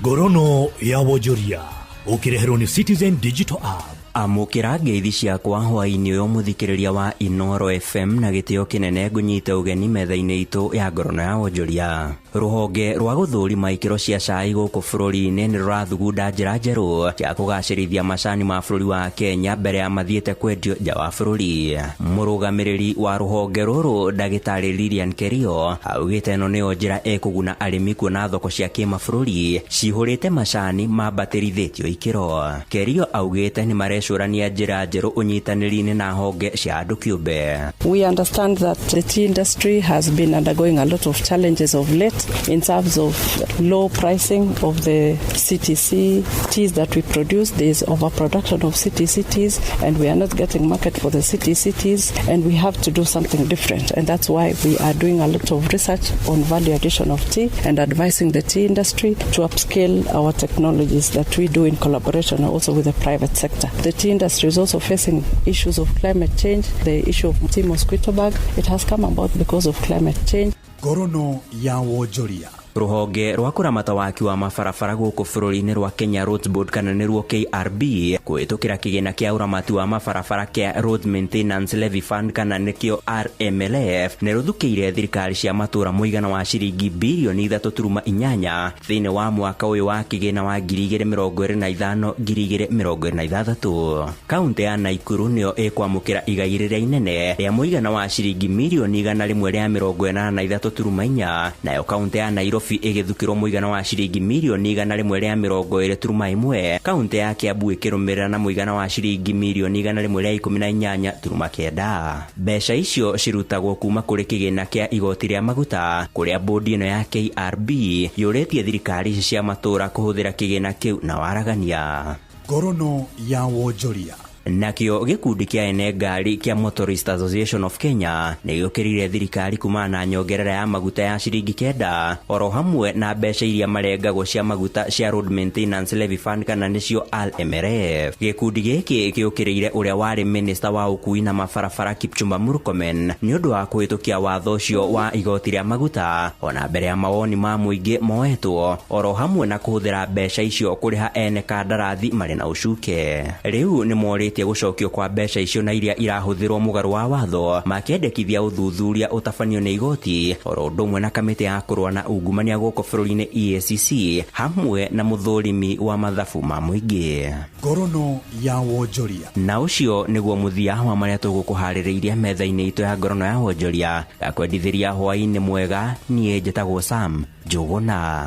Ngorono ya wonjoria ũkĩreherwo nĩ Citizen Digital App. Amũkĩra ngeithi ciakwa hwaĩ-inĩ ũyũ mũthikĩrĩria wa Inoro FM na gĩtĩo kĩnene ngũnyite ũgeni metha-inĩ itũ ya ngorono ya wonjoria. Rũhonge rwa gũthũrima ikĩro cia cai gũkũ bũrũri-inĩ nĩ rũrathugunda njĩra njerũ cia kũgacĩrithia macani ma bũrũri wa Kenya mbere ya mathiĩte kwendio nja wa bũrũri. Mũrũgamĩrĩri wa rũhonge rũrũ ndagĩtarĩ Lilian Kerio augĩte ĩno nĩyo njĩra ĩkũguna arĩmi kuona thoko cia kĩmabũrũri cihũrĩte macani mambatĩrithĩtio ikĩro. Kerio augĩte nĩ marecũrania njĩra njerũ ũnyitanĩri-inĩ na honge cia andũ kĩũmbe. We understand that the tea industry has been undergoing a lot of challenges of late in terms of low pricing of the CTC teas that we produce. There is overproduction of CTC teas and we are not getting market for the CTC teas, and we have to do something different. And that's why we are doing a lot of research on value addition of tea and advising the tea industry to upscale our technologies that we do in collaboration also with the private sector. The tea industry is also facing issues of climate change, the issue of tea mosquito bug. It has come about because of climate change. Ngorono ya wonjoria. Rũhonge rwa kũramata waki wa mabarabara gũkũ bũrũri-inĩ rwa Kenya Roads Board kana nĩruo KRB kũhĩtũkĩra kĩgĩna kĩa ũramati wa mabarabara kĩa Road Maintenance Levy Fund kana nĩkĩo RMLF nĩ rũthukĩire thirikari cia matũra mũigana wa ciringi birioni 3.8 thĩinĩ wa mwaka ũyũ wa kĩgĩna wa 2025 2026. Kaunti ya Naikuru nĩyo ĩkwamũkĩra igai rĩrĩa inene rĩa mũigana wa ciringi mirioni 183.4 nayo kaunti ya Nairobi ĩgĩthukĩrwo mũigana wa ciringi mirioni 120.1, kaunti ya Kiambu ĩkĩrũmĩrĩra na mũigana wa ciringi mirioni 118.9. Mbeca icio cirutagwo kuma kũrĩ kĩgĩna kĩa igoti rĩa maguta kũrĩa bodi ĩno ya KRB yũrĩtie thirikari ici cia matũra kũhũthĩra kĩgĩna kĩu na waragania. Ngorono ya wonjoria. Nakĩo gĩkundi kĩa ene ngari kĩa Motorist Association of Kenya nĩ gĩũkĩrĩire thirikari kumana na nyongerera ya maguta ya ciringi 9 oro hamwe na mbeca iria marengagwo cia maguta cia Road Maintenance Levy Fund kana nĩcio RMLF. Gĩkundi gĩkĩ gĩũkĩrĩire ũrĩa warĩ minista wa ũkui na mabarabara Kipchumba Murkomen nĩ ũndũ wa kũhĩtũkia watho ũcio wa igoti rĩa maguta ona mbere ya mawoni ma mũingĩ moetwo oro hamwe na kũhũthĩra mbeca icio kũrĩha ene kandarathi marĩ na ũcuke. Rĩu nĩ morĩtie gũcokio kwa mbeca icio na iria irahũthĩrwo mũgarũ wa watho makĩendekithia ũthuthuria ũtabanio nĩ igoti oro ũndũ ũmwe na kamĩtĩ ya kũrũa na ungumania gũkũ bũrũri-inĩ EACC hamwe na mũthũrimi wa mathabu ma mũingĩ. Ngorono ya wonjoria. Na ũcio nĩguo mũthia wa marĩa tũgũkũharĩrĩirie metha-inĩ itũ ya ngorono ya wonjoria. Ngakwendithĩria hwaĩ-inĩ mwega, niĩ njĩtagwo Sam Njũgũna.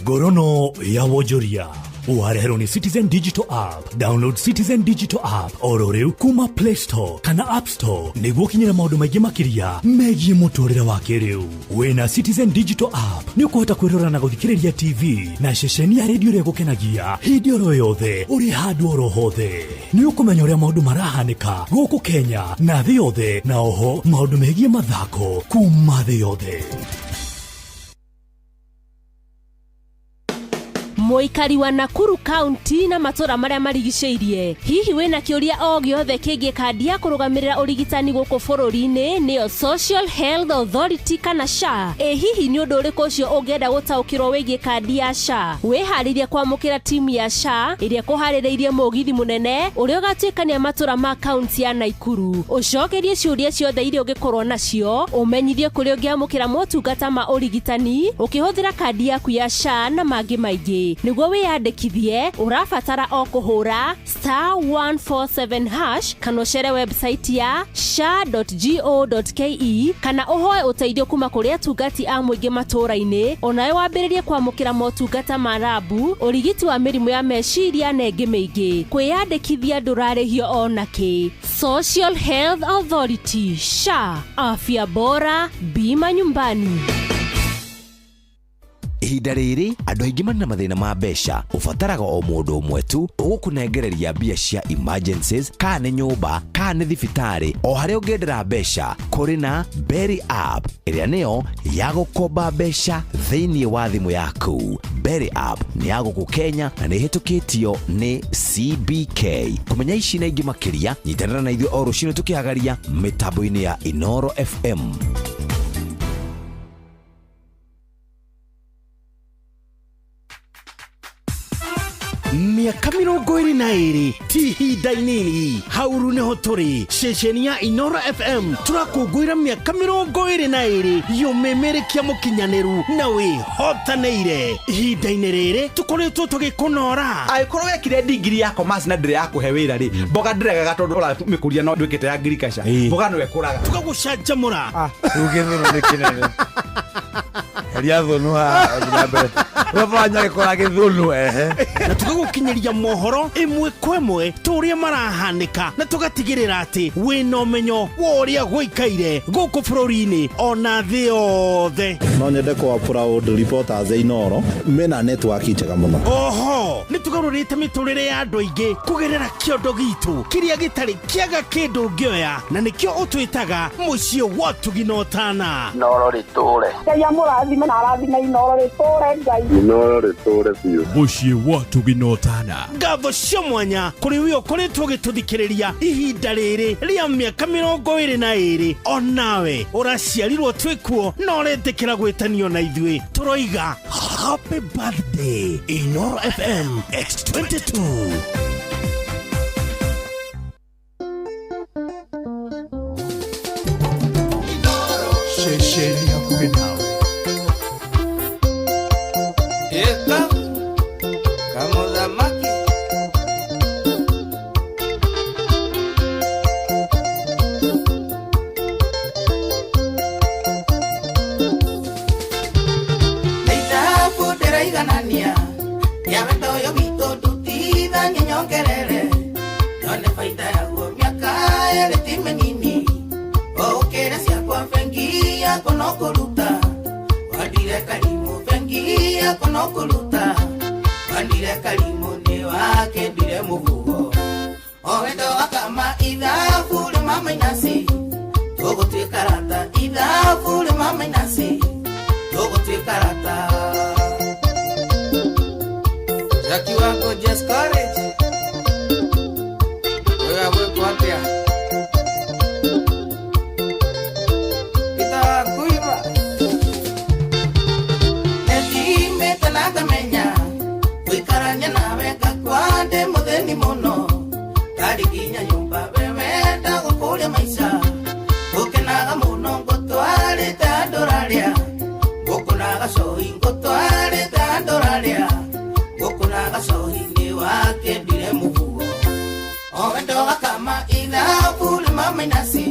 Ngorono ya wonjoria wareherwo nĩ Citizen Digital App. Download Citizen Digital App oro rĩu kuma Play Store kana App Store nĩguo ũkinyĩre maũndũ maingĩ makĩria megiĩ mũtũrĩre wa kĩrĩu. Wĩna Citizen Digital App nĩ ũkũhota kwĩrora na gũthikĩrĩria TV na ceceni ya redio ĩrĩa ĩgũkenagia hĩndĩ oro yothe ũrĩ handũ oro hothe. Nĩ ũkũmenya ũrĩa maũndũ marahanĩka gũkũ Kenya na thĩ yothe, na oho maũndũ megiĩ mathako kuma thĩ yothe. Mũikari wa Nakuru County na matũra marĩa marigicĩirie, hihi wĩna kĩũria o gĩothe kĩgiĩ kandi ya kũrũgamĩrĩra ũrigitani gũkũ bũrũri-inĩ nĩyo Social Health Authority kana SHA? Ĩ hihi nĩ ũndũ ũrĩkũ ũcio ũngĩenda gũtaũkĩrwo wĩgiĩ kandi ya SHA? Wĩharĩrie kwamũkĩra timu ya SHA ĩrĩa ĩkũharĩrĩirie mũgithi mũnene ũrĩa ũgatuĩkania matũra ma kaunti ya Nakuru. Ũcokerie ciũria ciothe iria ũngĩkorwo nacio, ũmenyithie kũrĩa ũngĩamũkĩra motungata ma ũrigitani ũkĩhũthĩra kandi yaku ya SHA na mangĩ maingĩ. Nĩguo wĩyandĩkithie ũrabatara o kũhũra *147# kana ũcere website ya sha.go.ke kana ũhoe ũteithio kuma kũrĩ atungati a mũingĩ matũũra-inĩ, onawe wambĩrĩrie kwamũkĩra motungata ma rabu, ũrigiti wa mĩrimũ ya meciria na ĩngĩ mĩingĩ. Kwĩyandĩkithia ndũrarĩhio ona kĩ. Social Health Authority SHA, afya bora, bima nyumbani. Ihinda rĩrĩ andũ aingĩ marĩ na mathĩna ma mbeca, ũbataraga o mũndũ ũmwe tu ũgũkũnengereria mbia cia emergencies, kana nĩ nyũmba, kana nĩ thibitarĩ, o harĩa ũngĩendera mbeca. Kũrĩ na Berry App ĩrĩa nĩyo ya gũkomba mbeca thĩinĩ wa thimũ yaku. Berry App nĩ ya gũkũ Kenya na nĩ ĩhĩtũkĩtio nĩ CBK. Kũmenya ici na ingĩ makĩria, nyitanĩra na ithuĩ o rũcinĩ tũkĩhagaria mĩtambo-inĩ ya Inoro FM. Mĩaka 22 ti ihinda inini. Hauru nĩho tũrĩ ceceni ya Inoro FM, tũrakũngũĩra mĩaka 22 yũmĩmĩrĩkia mũkinyanĩru na wĩhotanĩire. Ihinda-inĩ rĩrĩ tũkoretwo tũgĩkũnora. Angĩkorwo wekire ndigiri ya commerce na ndĩrĩ ya kũhe wĩra rĩ, mboga ndĩregaga tondũ ũramĩkũria no ndwĩkĩte ya agriculture, mboga no ĩkũraga. Tũgagũcanjamũra. Rĩu gĩthũnũ nĩ kĩnene, heria thũnũ haha na mbere ũrĩa gĩkora gĩthũnũ ehe. Na tũgagũkinyĩria mohoro ĩmwe kwa ĩmwe tũrĩa marahanĩka, na tũgatigĩrĩra atĩ wĩna ũmenyo wa ũrĩa gũikaire gũkũ bũrũri-inĩ ona thĩ yothe. No nyende kwa proud reporters a Inoro mena network njega mũno. Oho nĩ tũgarũrĩte mĩtũrĩre ya andũ aingĩ kũgerera kĩondo gitũ kĩrĩa gĩtarĩ kĩaga kĩndũ ũngĩoya, na nĩkĩo ũtwĩtaga mũciĩ wa ũtugi na ũtana. Inoro rĩtũre. Ngai amũrathime na arathime Inoro rĩtũre Ngai. Inoro rĩtũre biũ. Mũciĩ wa ũtugi na ũtana. Ngatho cia mwanya kũrĩ we ũkoretwo ũgĩtũthikĩrĩria ihinda rĩrĩ rĩa mĩaka 22, onawe ũraciarirwo twĩkuo na ũretĩkĩra gwĩtanio na ithuĩ, tũroiga happy birthday Inoro FM at 22. Ceceni hakuhĩ nawe. Ĩka kamũthamaki. Nĩ ithabu ndĩraiganania rĩa wendo ũyũ witũ ndutithanie nyongerere nyone baita yaguo mĩaka ĩrĩ ti mĩnini ũkĩre ciakwa bengi yakwa no kũruta wandire karimũ bengi yakwa no kũruta wandire karimũ nĩ wakĩndire mũhuho o wendo wakama ithabu rĩma mainasi tũgũtuĩka rata ithabu rĩma mainasi tũgũtuĩka rata. Jackie wako Jess Courage. Wewe gwĩkwo atĩa? Peter Wakuiba. Nĩthimĩte na ngamenya gũikarania nawe ngakua ndĩ mũthĩni mũno ndarĩ nginya nyũmba we wenda gũkũria maica ngũkenaga mũno ngũtwarĩte andũ rarĩa ngũkũnaga cohi ngũtwarĩte andũ rarĩa ngũkũnaga cohi nĩ wakĩndire mũhuo o wendo gakama ithabu rĩma mainasi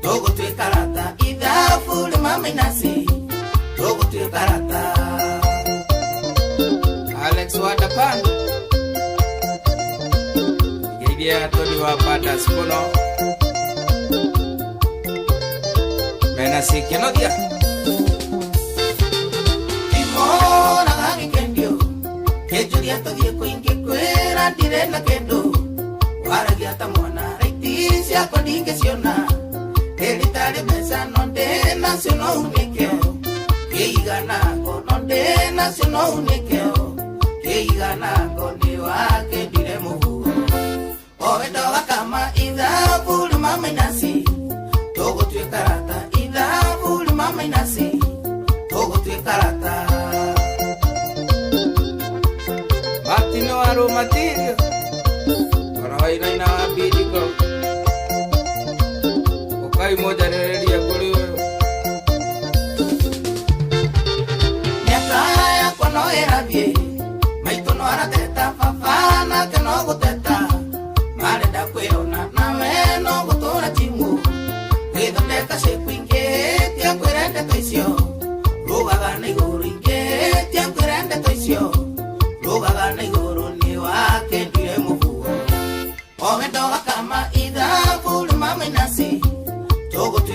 tũgũtuĩka rata ithabu rĩma mainasi tũgũtuĩka rata. Alex Wadapan. Geithia Tony wa Badas mũno. Mena sikenogia. Ndimoraga gĩkendio kĩnjũria tũthiĩ kũingĩ kwĩra ndirĩ na kĩndũ waragia ta mwana raiti ciakwa ndingĩciona ndĩritarĩ mbeca no ndĩnacio no unĩkeo kĩiganako no ndĩnacio no unĩkeo kĩiganako nĩ wakĩndire mũhuho o wendo gakama ithabu rĩma mainasi tũgũtuĩka rata ithabu rĩma mainasi tũgũtuĩka rata. Martino Arumatirio. Ona wainaina wa Bidiko. Ũkai mũnjarĩrĩrie kũrĩ ũyũ. Mĩaka yakwa no ĩrathiĩ maitũ no arateta baba nake no gũteta marenda kwĩona nawe no gũtũra timu gwĩthondeka ciĩku ingĩ tia kwĩra ndeto icio rũgaga na igũrũ ingĩ tia kwĩra ndeto icio rũgaga na igũrũ nĩ wakĩndire mũhuho o wendo gakama ithabu rĩma mainasi tũgũtuĩka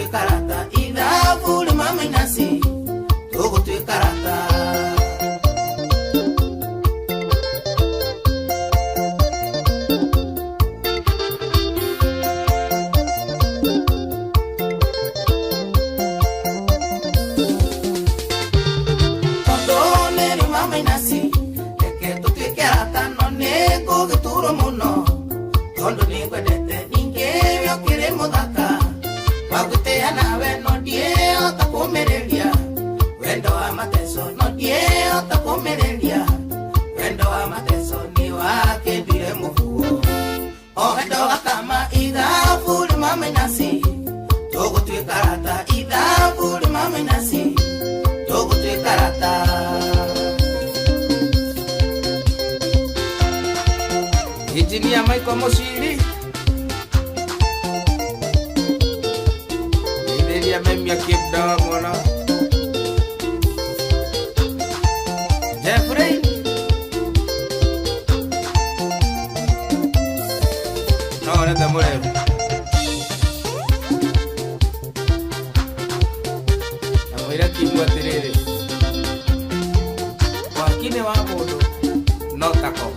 cukuru mũno tondũ nĩngwendete ningĩ we ũkĩrĩ mũthaka wagũtĩa nawe no ndiĩhota kũmĩrĩria wendo wa mateso no ndiĩhota kũmĩrĩria wendo wa mateso nĩ wakĩndire mũbuo o wendo gakama ithabu rĩmamenasi tũgũtuĩka rata ithabu rĩmamenasi tũgũtuĩka rata. Engineer Michael Moshiri Itheria memia kibda mwana Jeffrey No nete murefu Na mwira kimu atiriri Wakine wa mundu no tako.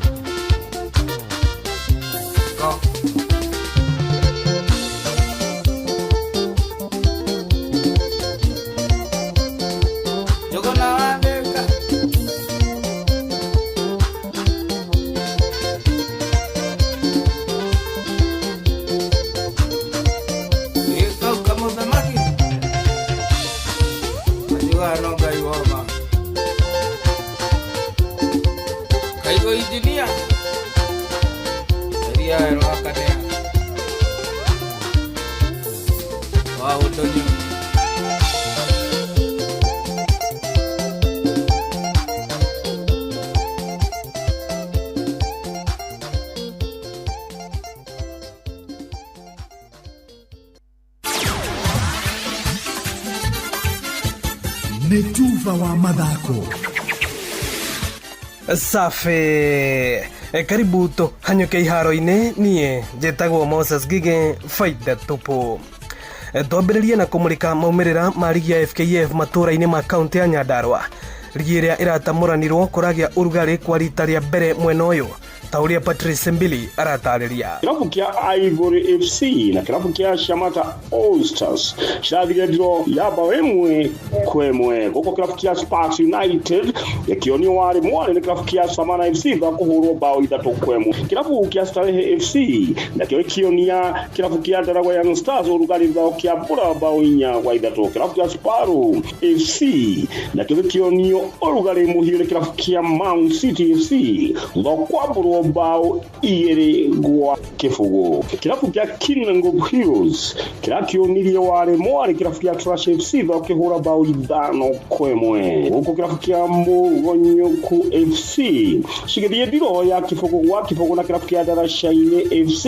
Nĩ tuba wa mathako. Safi. Karibu tũhanyũke iharo-inĩ. Niĩ njĩtagwo Moses Ngige, faida tupu. Twambĩrĩrie na kũmũrĩka maumĩrĩra ma rigi ya FKF matũũra-inĩ ma kaunti ya Nyandarua. Rigi ĩrĩa ĩratamũranirwo kũragĩa ũrugarĩ kwa rita rĩa mbere mwena ũyũ, ta ũrĩa Patrice Mbili aratarĩria. Kĩrabu kĩa Ivory FC na kĩrabu kĩa Shamata All Stars cirathire ndiro ya bao 1-1. Gũkũ kĩrabu kĩa Sparks United gĩkĩonio warĩ mwarĩ nĩ kĩrabu kĩa Samana FC thutha kũhũrwo bao 3-1. Kĩrabu kĩa Starehe FC nakĩo gĩkĩonia kĩrabu kĩa Ndaragwa Young Stars ũrugarĩ thutha kĩambũra bao 4-3. Kĩrabu kĩa Sparrow FC nakĩo gĩkĩonio ũrugarĩ mũhiũ nĩ kĩrabu kĩa Mount City FC thutha kwambũrwo bao 2-0. Kĩrabu kĩa Kinango Heroes kĩrakĩonirie warĩ mwarĩ kĩrabu kĩa Trash FC thutha kĩhũra bao 5-1. Gũkũ kĩrabu kĩa Mũgonyoku FC cigĩthiĩ ndiro ya 0-0 na kĩrabu kĩa Ndaraca-inĩ FC.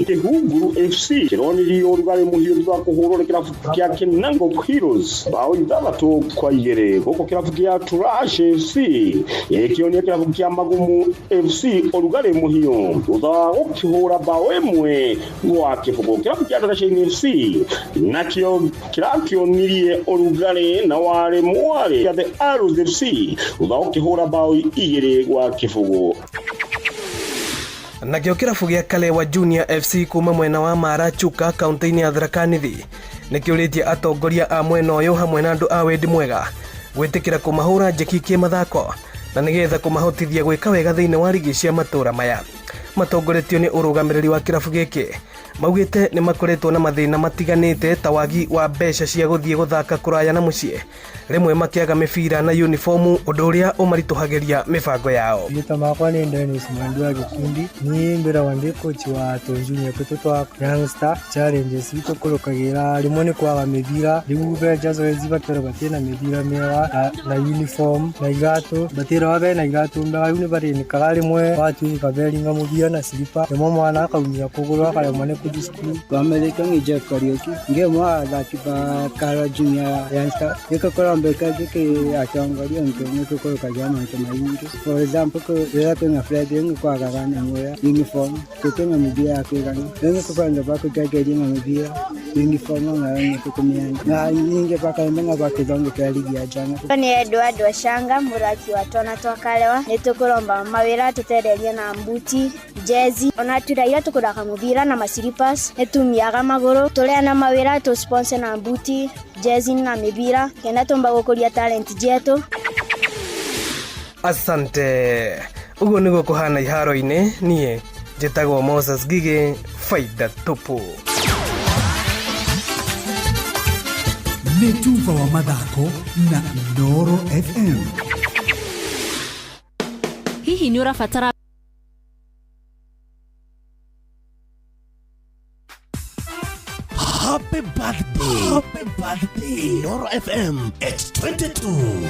Kĩhunguru FC kĩronirie ũrugarĩ mũhiũ thutha kũhũrwo nĩ kĩrabu kĩa Kinango Heroes bao 6-2. Gũkũ kĩrabu kĩa Trash FC gĩkĩonia kĩrabu kĩa Magumu FC ũrugarĩ mũhiũ thutha wa gũkĩhũra bao 1-0. Kĩrabu kĩa Ndaraca-inĩ FC nakĩo kĩrakĩonirie ũrugarĩ na warĩ mwarĩ kĩa The Arrows FC thutha wa gũkĩhũra bao 2-0. Nakĩo kĩrabu gĩa Kalewa Junior FC kuma mwena wa Mara Chuka kaunti-inĩ ya Tharaka Nithi nĩkĩũrĩtie atongoria a mwena ũyũ hamwe na andũ a wendi mwega gwĩtĩkĩra kũmahũra njeki kĩmathako na nĩgetha kũmahotithia gwĩka wega thĩinĩ wa rigi cia matũũra maya. Matongoretio nĩ ũrũgamĩrĩri wa kĩrabu gĩkĩ maugĩte nĩ makoretwo na mathĩna matiganĩte ta wagi wa mbeca cia gũthiĩ gũthaka kũraya na mũciĩ, rĩmwe makĩaga mĩbira na uniformu, ũndũ ũrĩa ũmaritũhagĩria mĩbango yao. Rĩtwa makwa nĩ Dennis Mwandu wa gĩkundi, niĩ ngwĩragwo ndĩ coach wa tũjunior tũtũ twa Young Star. Challenges itũkũrũkagĩra rĩmwe nĩ kwaga mĩbira, rĩu be zoezi bakerwo batirĩ na mĩbira mĩega na uniform na iratũ, batirwo bena iratũ mbega, rĩu nĩ barĩnĩkaga rĩmwe watuĩka beringa mũbira na silipa, rĩmwe mwana akaumia kũgũrũ akaremwo nĩ kũthiĩ cukuru. Twamerĩtwo nĩ Jeff Kariuki ngĩmwe wa athaki ba Kara Junior Young Star. Gĩkũkũrombeka gĩkĩ atongoria nĩtũkũrũkagia maũndũ maingĩ. For example, rĩrĩa kwĩna friendly nĩkwagaga nyamũ ya uniform, tũtũna mĩbira ya kũigana, rĩu nĩtũkwenda bakũtegeria na mĩbira uniform nayo nĩtũkũmĩenda, na ningĩ bakaenda bakĩthondekera ligi ya njana. Nĩ Edward Washanga mũthaki wa Twana twa Kalewa, nĩtũkũromba mawĩra tũtenderie na mbuti, jezi, ona turaira tũkũthaka mũbira na masilipas, nĩtumiaga magũrũ, tũrĩa na mawĩra tũ sponsor na mbuti, jezi na mĩbira kenda tũmba gũkũria talent jetu. Asante. Ũguo nĩguo kũhana iharo-inĩ. Niĩ Njĩtagwo Moses Ngigĩ, faida tupu. Nĩ tuba wa mathako na Inooro FM. Hihi nĩ ũrabatara Happy birthday. Happy birthday. Inooro FM at 22.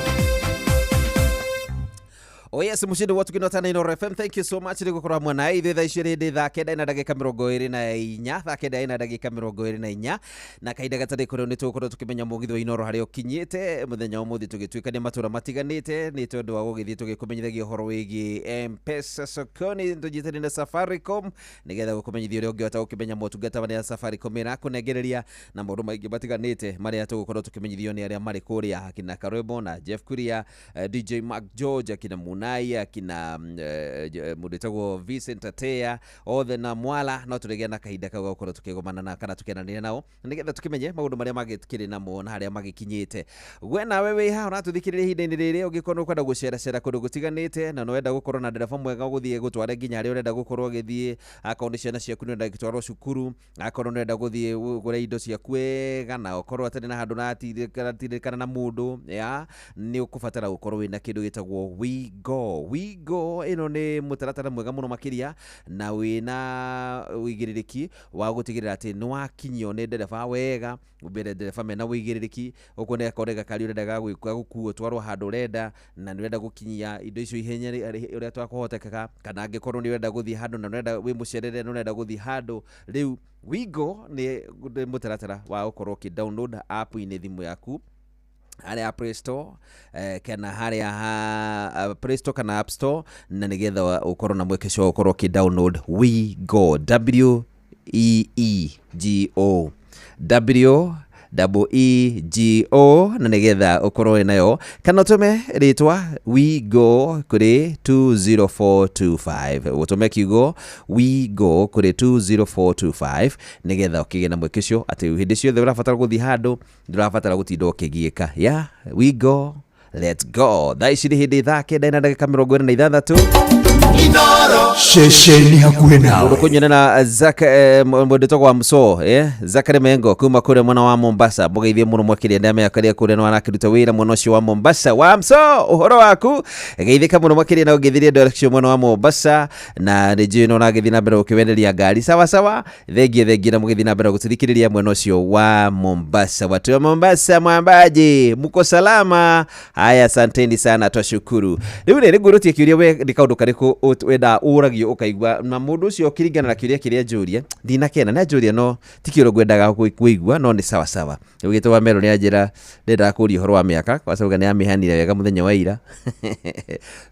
Oh yes, mushindi watu kinotana Inooro FM. Thank you so much nĩ gũkorwo hamwe na ithuĩ thaa ici rĩndĩ thaa kenda na ndagĩka 24, thaa kenda na ndagĩka 24, na kahinda gatarĩ kũrĩ nĩ tũgũkorwo tũkĩmenya mũgithi wa Inooro harĩa ũkinyĩte mũthenya wa ũmũthĩ, tũgĩtuĩkania matũra matiganĩte nĩ tondũ wa gũgĩthiĩ tũgĩkũmenyithagia ũhoro wĩgiĩ M-Pesa sokoni, tũnyitanĩire na Safaricom nĩgetha gũkũmenyithia ũrĩa ũngĩhota gũkĩmenya motungata marĩa Safaricom ĩrakũnengereria na maũndũ maingĩ matiganĩte marĩa tũgũkorwo tũkĩmenyithio nĩ arĩa marĩ kũrĩa, akina Karwembo na Jeff Kuria, DJ Mark George, akina Munai, akina mũndũ wĩtagwo Vincent Atea, othe na Mwala. No tũrĩgĩa na kahinda kau gũkorwo tũkĩgomana na kana tũkĩaranĩria nao nĩgetha tũkĩmenye maũndũ marĩa magĩkĩrĩ namo na harĩa magĩkinyĩte. We nawe wĩ haha ũratũthikĩrĩria ihinda-inĩ rĩrĩ, ũngĩkorwo nĩ ũkwenda gũceracera kũndũ gũtiganĩte na nĩ ũrenda gũkorwo na ndereba mwega ũgũthiĩ gũtware nginya harĩa ũrenda gũkorwo ũgĩthiĩ, akorwo nĩ ciana ciaku nĩ ũrenda gũtwarwo cukuru, akorwo nĩ ũrenda gũthiĩ ũgũre indo ciaku wega na ũkorwo atarĩ na handũ ũratindĩkana na mũndũ, ya nĩ ũkũbatara gũkorwo wĩna kĩndũ gĩtagwo WeGo. WeGo ĩno nĩ mũtaratara mwega mũno makĩria na wĩna ũigĩrĩrĩki wa gũtigĩrĩra atĩ nĩ wakinyio nĩ ndereba wega, mbere ndereba mena ũigĩrĩrĩki, ũguo nĩ akorwo gakari ũrenda ga gũkuo ũtwarwo handũ ũrenda na nĩ ũrenda gũkinyia indo icio ihenya ũrĩa twakũhotekeka, kana angĩkorwo nĩ ũrenda gũthiĩ handũ na nĩ ũrenda wĩ mũcerere na ũrenda gũthiĩ handũ. Rĩu WeGo nĩ mũtaratara wa gũkorwo ũkĩ download app-inĩ thimũ yaku harĩa Play Store, kana harĩa ha Play Store kana App Store, na nĩgetha ũkorwo na mweke ũcio wa gũkorwo ũkĩ download WeGo, W E E G O, W E G O, na nĩgetha ũkorwo wĩ nayo, kana ũtũme rĩtwa WeGo kũrĩ 20425, ũtũme kiugo WeGo kũrĩ 20425 nĩgetha ũkĩgĩe na mweke ũcio atĩ hĩndĩ ciothe ũrabatara gũthiĩ handũ ndũrabatara gũtinda ũkĩgiĩka. Ya WeGo, let's go. Thaa ici nĩ hĩndĩ thaa kenda na ndagĩka 46. Ceceni hakuhĩ nawe. Mũndũ kũnyona na Zak, mũndũ wĩtagwo wa Mso, Zakary Mengo kuma kũrĩa mwena wa Mombasa, mũgeithie mũno makĩria ndamenya kũrĩa nĩ arakĩruta wĩra mwena ũcio wa Mombasa. Wa Mso, ũhoro waku, geithĩka mũno makĩria na ũngĩthirie andũ acio mwena wa Mombasa, na nĩ njũĩ no ũragĩthiĩ na mbere gũkĩwenderia ngari sawa sawa. Thengie thengie na mũgĩthiĩ na mbere gũtũthikĩrĩria mwena ũcio wa Mombasa. Watu wa Mombasa, mwambaje, mko salama? Haya, asanteni sana, twashukuru. Rĩu rĩ ngũrũtie kĩũria, we nĩ kaũndũ karĩkũ wenda ũragio ũkaigua na mũndũ ũcio ũkĩringana na kĩũria kĩrĩa njũria ndinakena na njũria, no ti kĩũria ngwendaga kũigua, no nĩ sawa sawa. Rĩu gĩtwa wa Mero nĩ anjĩra ndendaga kũũria ũhoro wa mĩaka, kwa sababu nĩ amĩhanire wega mũthenya wa ira.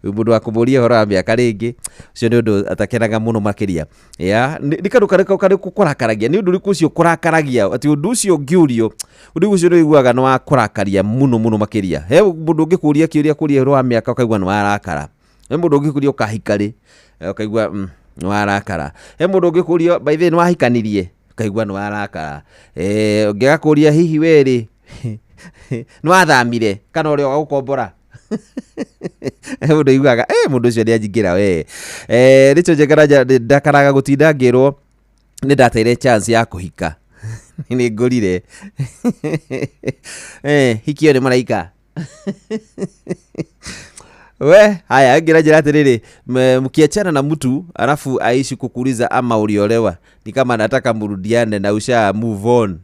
Rĩu mũndũ wa kũmũria ũhoro wa mĩaka rĩngĩ ũcio nĩ ũndũ atakenaga mũno makĩria. Ya nĩ kaũndũ karĩkũ karĩkũ kũrakaragia, nĩ ũndũ ũrĩkũ ũcio kũrakaragia atĩ ũndũ ũcio ũngĩũrio ũndũ ũcio nĩ ũiguaga nĩ wa kũrakaria mũno mũno makĩria. He mũndũ ũngĩkũria kĩũria kũria ũhoro wa mĩaka ũkaigua nĩ warakara. He mũndũ ũngĩkũria ũkahika rĩ ũkaigua nĩ warakara. He mũndũ ũngĩkũria by the way nĩ wahikanirie ũkaigua nĩ warakara. Ũngĩgakũria hihi we rĩ nĩ wathamire kana ũrĩa wagũkombora. He mũndũ ũiguaga mũndũ ũcio nĩ anjingĩra we. Rĩcho Njengaraja ndakaraga gũtinda ngĩrwo nĩ ndateire chance ya kũhika. Nĩ ngũrire. Hikio nĩ maraika. We haya, ngira njira atiriri, mkiachana na mtu alafu aishi kukuuliza ama uliolewa, ni kama nataka murudiane na usha move on.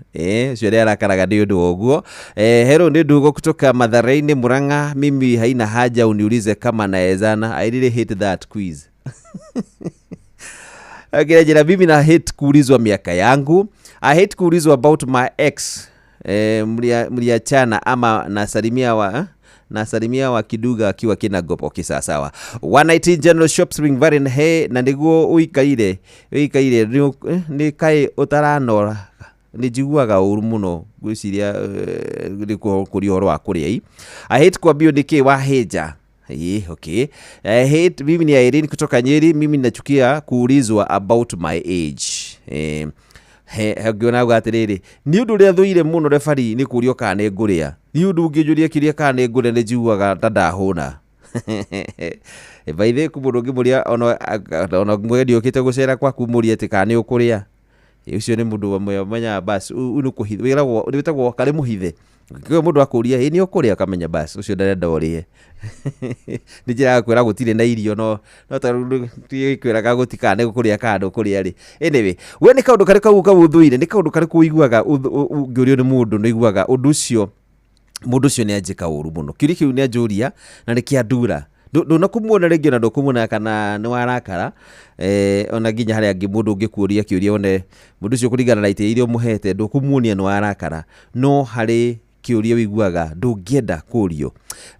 Ucio nĩ arakaraga nĩ ũndũ wa ũguo. Hello, nĩ Ndugo kutoka Mathare-inĩ Murang'a. Mimi haina haja uniulize kama naezana. I really hate that quiz. Ngira njira, mimi na hate kuulizwa miaka yangu. I hate kuulizwa about my ex. Mliachana ama nasalimia wa nasalimia wa Kiduga akiwa kina gopo kisa sawa. 119 General Shop Spring Valley he na niguo uikaire uikaire ni kai utaranora ni njiguaga uru muno ngwiciria ni kuria uhoro wa kuria. I hate kuambio niki wahinja. Okay. I hate, mimi ni Irene kutoka Nyeri. Mimi nachukia kuulizwa about my age. Ngiona uga atiriri, ni undu uria thuire muno refari ni kurio kana nĩ ngũrĩa. Ni undu ũngĩnjũria kĩrĩa kana nĩ ngũrĩa nĩ njiguaga ta ndahũna. By the way kũ mũndũ ũngĩmũria ona mũgendi ũkĩte gũcera kwaku mũrie atĩ kana nĩ ũkũrĩa, ũcio nĩ mũndũ ũmwe ũmenyaga bas ũyũ nĩ kũhithe wĩragwo wĩtagwo karĩ mũhithe. Kĩo mũndũ akũria ĩ nĩ ũkũrĩa, ũkamenya bas ũcio ndarenda ũrĩe. Nĩ njĩra ya kwĩra gũtirĩ na irio, no no ta kwĩraga gũtikana nĩ gũkũrĩa kana ndũkũrĩa rĩ. Anyway, we nĩ kaũndũ karĩkũ kau kau ũthũire? Nĩ kaũndũ karĩkũ ũiguaga ũngĩũrio nĩ mũndũ nĩ ũiguaga ũndũ ũcio mũndũ ũcio nĩ anjĩka ũru mũno? Kĩũria kĩu nĩ anjũria na nĩ kĩandura. Ndũnakũmuona rĩngĩ ona ndũkũmuona kana nĩ warakara, ona nginya harĩa angĩ mũndũ ũngĩkũria kĩũria one mũndũ ũcio kũringana na itĩ iria ũmũhete ndũkũmuonia nĩ warakara, no harĩ kĩũria ũiguaga ndũngĩenda kũrio.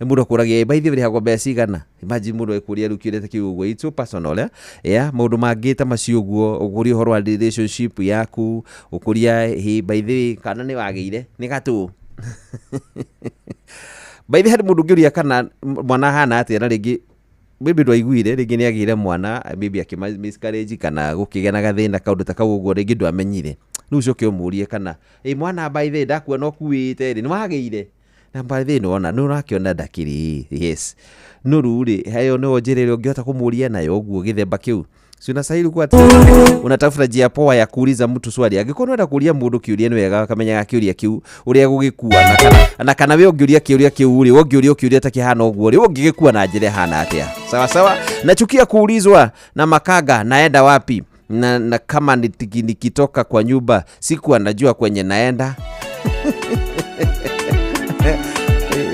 Mũndũ akũragia by the way rĩhagwo mbeca cigana? Imagine mũndũ ekũria rĩu kĩũria ta kĩu ũguo, it's so personal, eh? Yeah, maũndũ mangĩ ta macio ũguo, ũkũria ũhoro wa relationship yaku, ũkũria hey, by the way kana nĩ wagĩire nĩ gatũ. By the way harĩ mũndũ ũngĩũria kana mwana ahana atĩa, na rĩngĩ maybe ndwaiguire, rĩngĩ nĩ agĩire mwana maybe akĩ miscarriage kana gũkĩgĩa na gathĩna kaũndũ ta kau ũguo, rĩngĩ ndwamenyire. Rĩu ũcoke ũmũrie kana ĩ mwana by the way ndakuona ũkuĩte rĩ nĩ wagĩire, na by the way nĩwona nĩ ũrakĩona ndakĩrĩ yes no rĩu rĩ hayo nĩyo njĩra ĩrĩa ũngĩhota kũmũria nayo ũguo gĩthemba kĩu. Si unastahili kuwa unatafuta njia poa ya kuuliza mtu swali. Angĩkorwo nĩwenda kũria mũndũ kĩũria nĩ wega ũkamenyaga kĩũria kĩu ũrĩa gũgĩkua, na kana we ũngĩũria kĩũria kĩu rĩ, ũngĩũria kĩũria ta kĩhana ũguo rĩ, ũngĩgĩkua na njĩra ĩhana atĩa? Sawa sawa. Nachukia kuulizwa na makanga naenda wapi, na kama nikitoka kwa nyumba sikuwa najua kwenye naenda.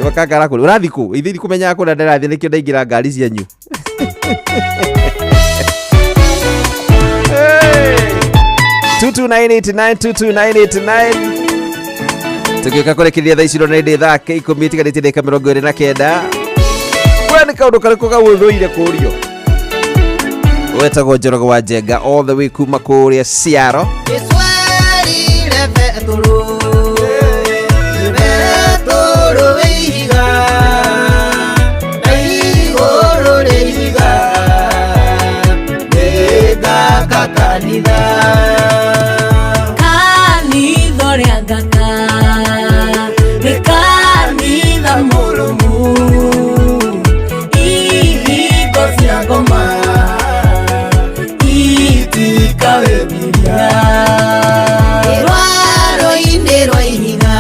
Makanga arakũria ũrathiĩ kũ? Ithuĩ ndikũmenyaga kũrĩa ndĩrathiĩ nĩkĩo ndaingĩra ngari cianyu. Hey! 22989 22989 tugiuka kũrekereria thaa ici na ndĩ thaa 10 itigarĩtie ndagĩka 29. We nĩ kaũndũ karĩkũ kau ũthũire kũrio? Wetagwo Njoroge wa Njenga all the way kuma kũrĩa Ciaro. Kanitha ũrĩa ngaka nĩ kanitha mũrũmu, ihingo cia ngoma itikawĩgiria. Rwaro-inĩ rwa ihiga,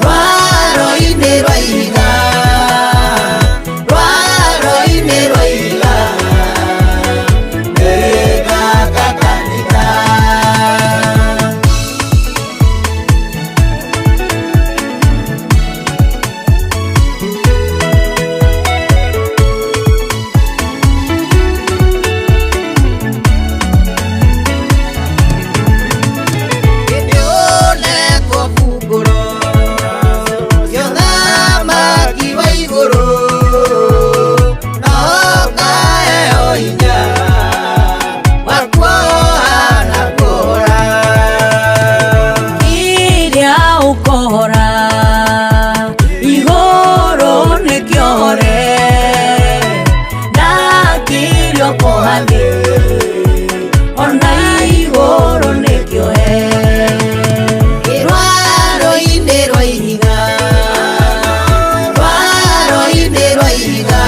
rwaro-inĩ rwa ihiga, rwaro-inĩ rwa ihiga, nĩngaka kanitha. Kĩrĩa ũkohora igũrũ nĩ kĩohore, na kĩrĩa ũkoha thĩ ona igũrũ nĩ kĩohe. Rwaro-inĩ rwa ihiga, rwaro-inĩ rwa ihiga,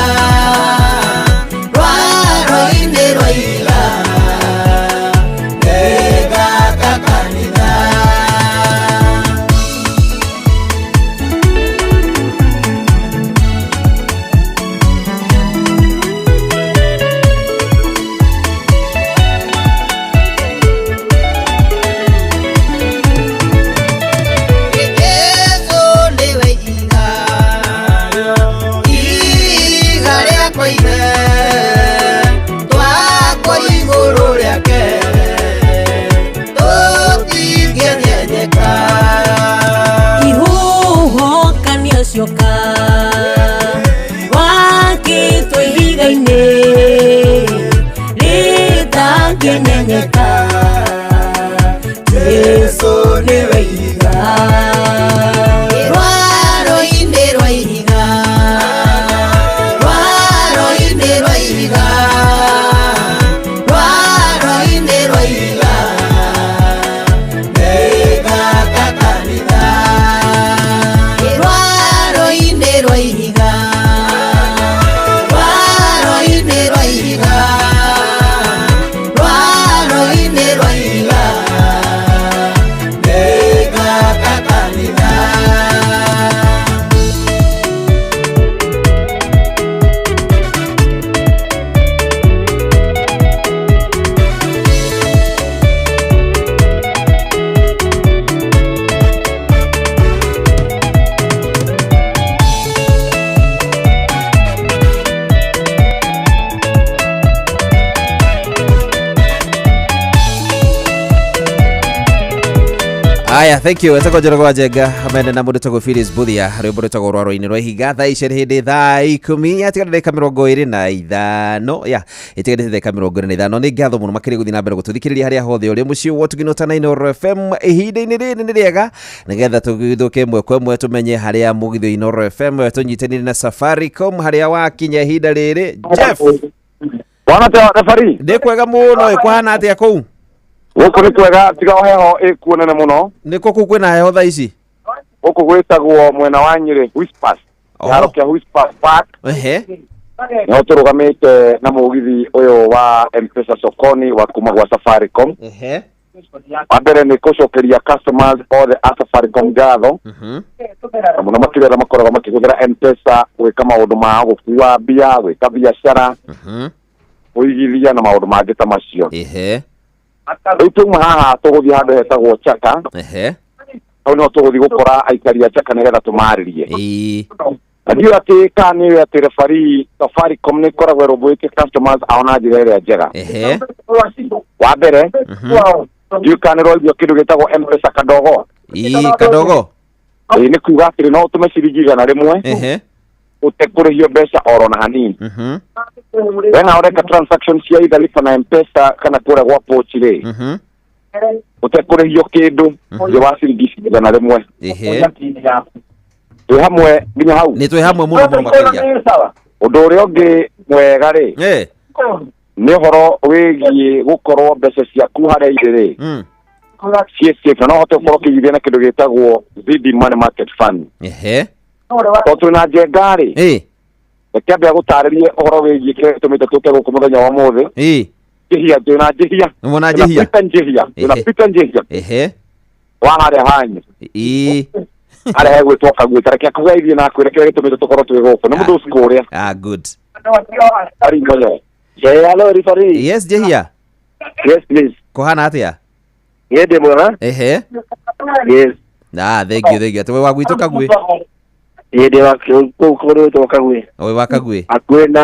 rwaro-inĩ rwa ihiga, nĩngaka kanitha. Jesũ nĩwe ihiga, ihiga rĩakwa ithe, twakwo igũrũ rĩake, tũtingĩenyenyeka. Ihuhũkanio cioka wakĩtwo ihiga-inĩ rĩtangĩenyenyeka. Jesũ nĩwe ihiga. Rwaro-inĩ rwa ihiga, rwaro-inĩ rwa ihiga, rwaro-inĩ rwa ihiga, nĩngaka kanitha. Rwaro-inĩ rwa ihiga, Aya, thank you. Etagwo Njoroge wa Njenga mene na mũndũ tagwo Phyllis Mbuthia, rwĩmbo rwĩtagwo rwaro-inĩ rwa ihiga. Thaa ici nĩ hĩndĩ thaa 10 yatigarĩte ndagĩka 25, ya ĩtigarĩte ndagĩka 25. Nĩ ngatho mũno makĩria gũthiĩ na mbere gũtũthikĩrĩria harĩa hothe ũrĩ mũciĩ wa Ũtugino ta Inooro FM. Ihinda-inĩ rĩrĩ nĩ rĩega nĩgetha tũgĩthũke ĩmwe kwa ĩmwe, tũmenye harĩa mũgithi wa Inooro FM tũnyitanĩire na Safaricom harĩa wakinya ihinda rĩrĩ. Jeff. Bwana ta refari. Ndĩ kwega mũno. Ĩ kũhana atĩa kũu? Gũkũ nĩ kwega, tiga o heho ĩkuo nene mũno. Nĩkũ kũu kwĩna heho thaa ici? Gũkũ gwĩtagwo mwena wa Nyĩrĩ, Whispers, kĩharo kĩa Whispers Park. Nĩho tũrũgamĩte na mũgithi ũyũ wa M-Pesa Sokoni wa kuma gwa Safaricom. Wa mbere nĩ gũcokeria customers othe a Safaricom ngatho, na mũno makĩria arĩa makoragwo makĩhũthĩra M-Pesa gwĩka maũndũ mao, gũkua mbia, gwĩka biacara, kũigithia na maũndũ mangĩ ta macio. Rĩu tuma haha tũgũthiĩ handũ hetagwo Chaka. Hau nĩho tũgũthiĩ gũkora aikari a Chaka nĩgetha tũmarĩrie. Na ndiũĩ atĩ kana nĩ atĩ refari, Safaricom nĩ ĩkoragwo ĩrũmbũĩtie customers ao na njĩra ĩrĩa njega. Wa mbere, ndiũĩ kana nĩ ũraigua kĩndũ gĩtagwo M-Pesa kadogo. Ii, kadogo. Ĩĩ, nĩ kuga atĩrĩ, no ũtũme ciringi 100 ũtekũrĩhio mbeca oro na hanini. We na ũreka transaction cia either lipa na M-Pesa kana kũrĩa gwa pochi rĩ, ũtekũrĩhio kĩndũ thĩ wa ciringi 100. Twĩ hamwe nginya hau? Nĩ twĩ hamwe mũno mũno makĩria. Ũndũ ũrĩa ũngĩ mwega rĩ, nĩ ũhoro wĩgiĩ gũkorwo mbeca ciaku harĩa irĩ rĩ ciĩ safe, na no ũhote gũkorwo ũkĩigithia na kĩndũ gĩtagwo Zidi Money Market Fund. Tondũ twĩna Njenga rĩ, reke ambe agũtarĩrie ũhoro wĩgiĩ kĩrĩa gĩtũmĩte tũke gũkũ mũthenya wa ũmũthĩ. Njihia, twĩna Njihia. Nĩmwona Twĩna Njihia? Peter Njihia, twĩna Peter Njihia wa harĩa hanyu, harĩa hegwĩtwo Kaguĩ. Ta reke akũgeithie na akwĩre kĩrĩa gĩtũmĩte tũkorwo twĩ gũkũ. Nĩ mũndũ ũcio ũrĩa. Ah, good. Ari ngoyo. Hello, referee. Yes, Njihia. Yes, please. Kũhana atĩa? Niĩ ndĩ mwega. Yes. Ah, thank you, thank you. Atĩ wĩ wa gwitũ Kaguĩ? Niĩ ndĩ wa kũu kũndũ gwĩtagwo Kaguĩ. Wĩ wa Kaguĩ? Hakuhĩ na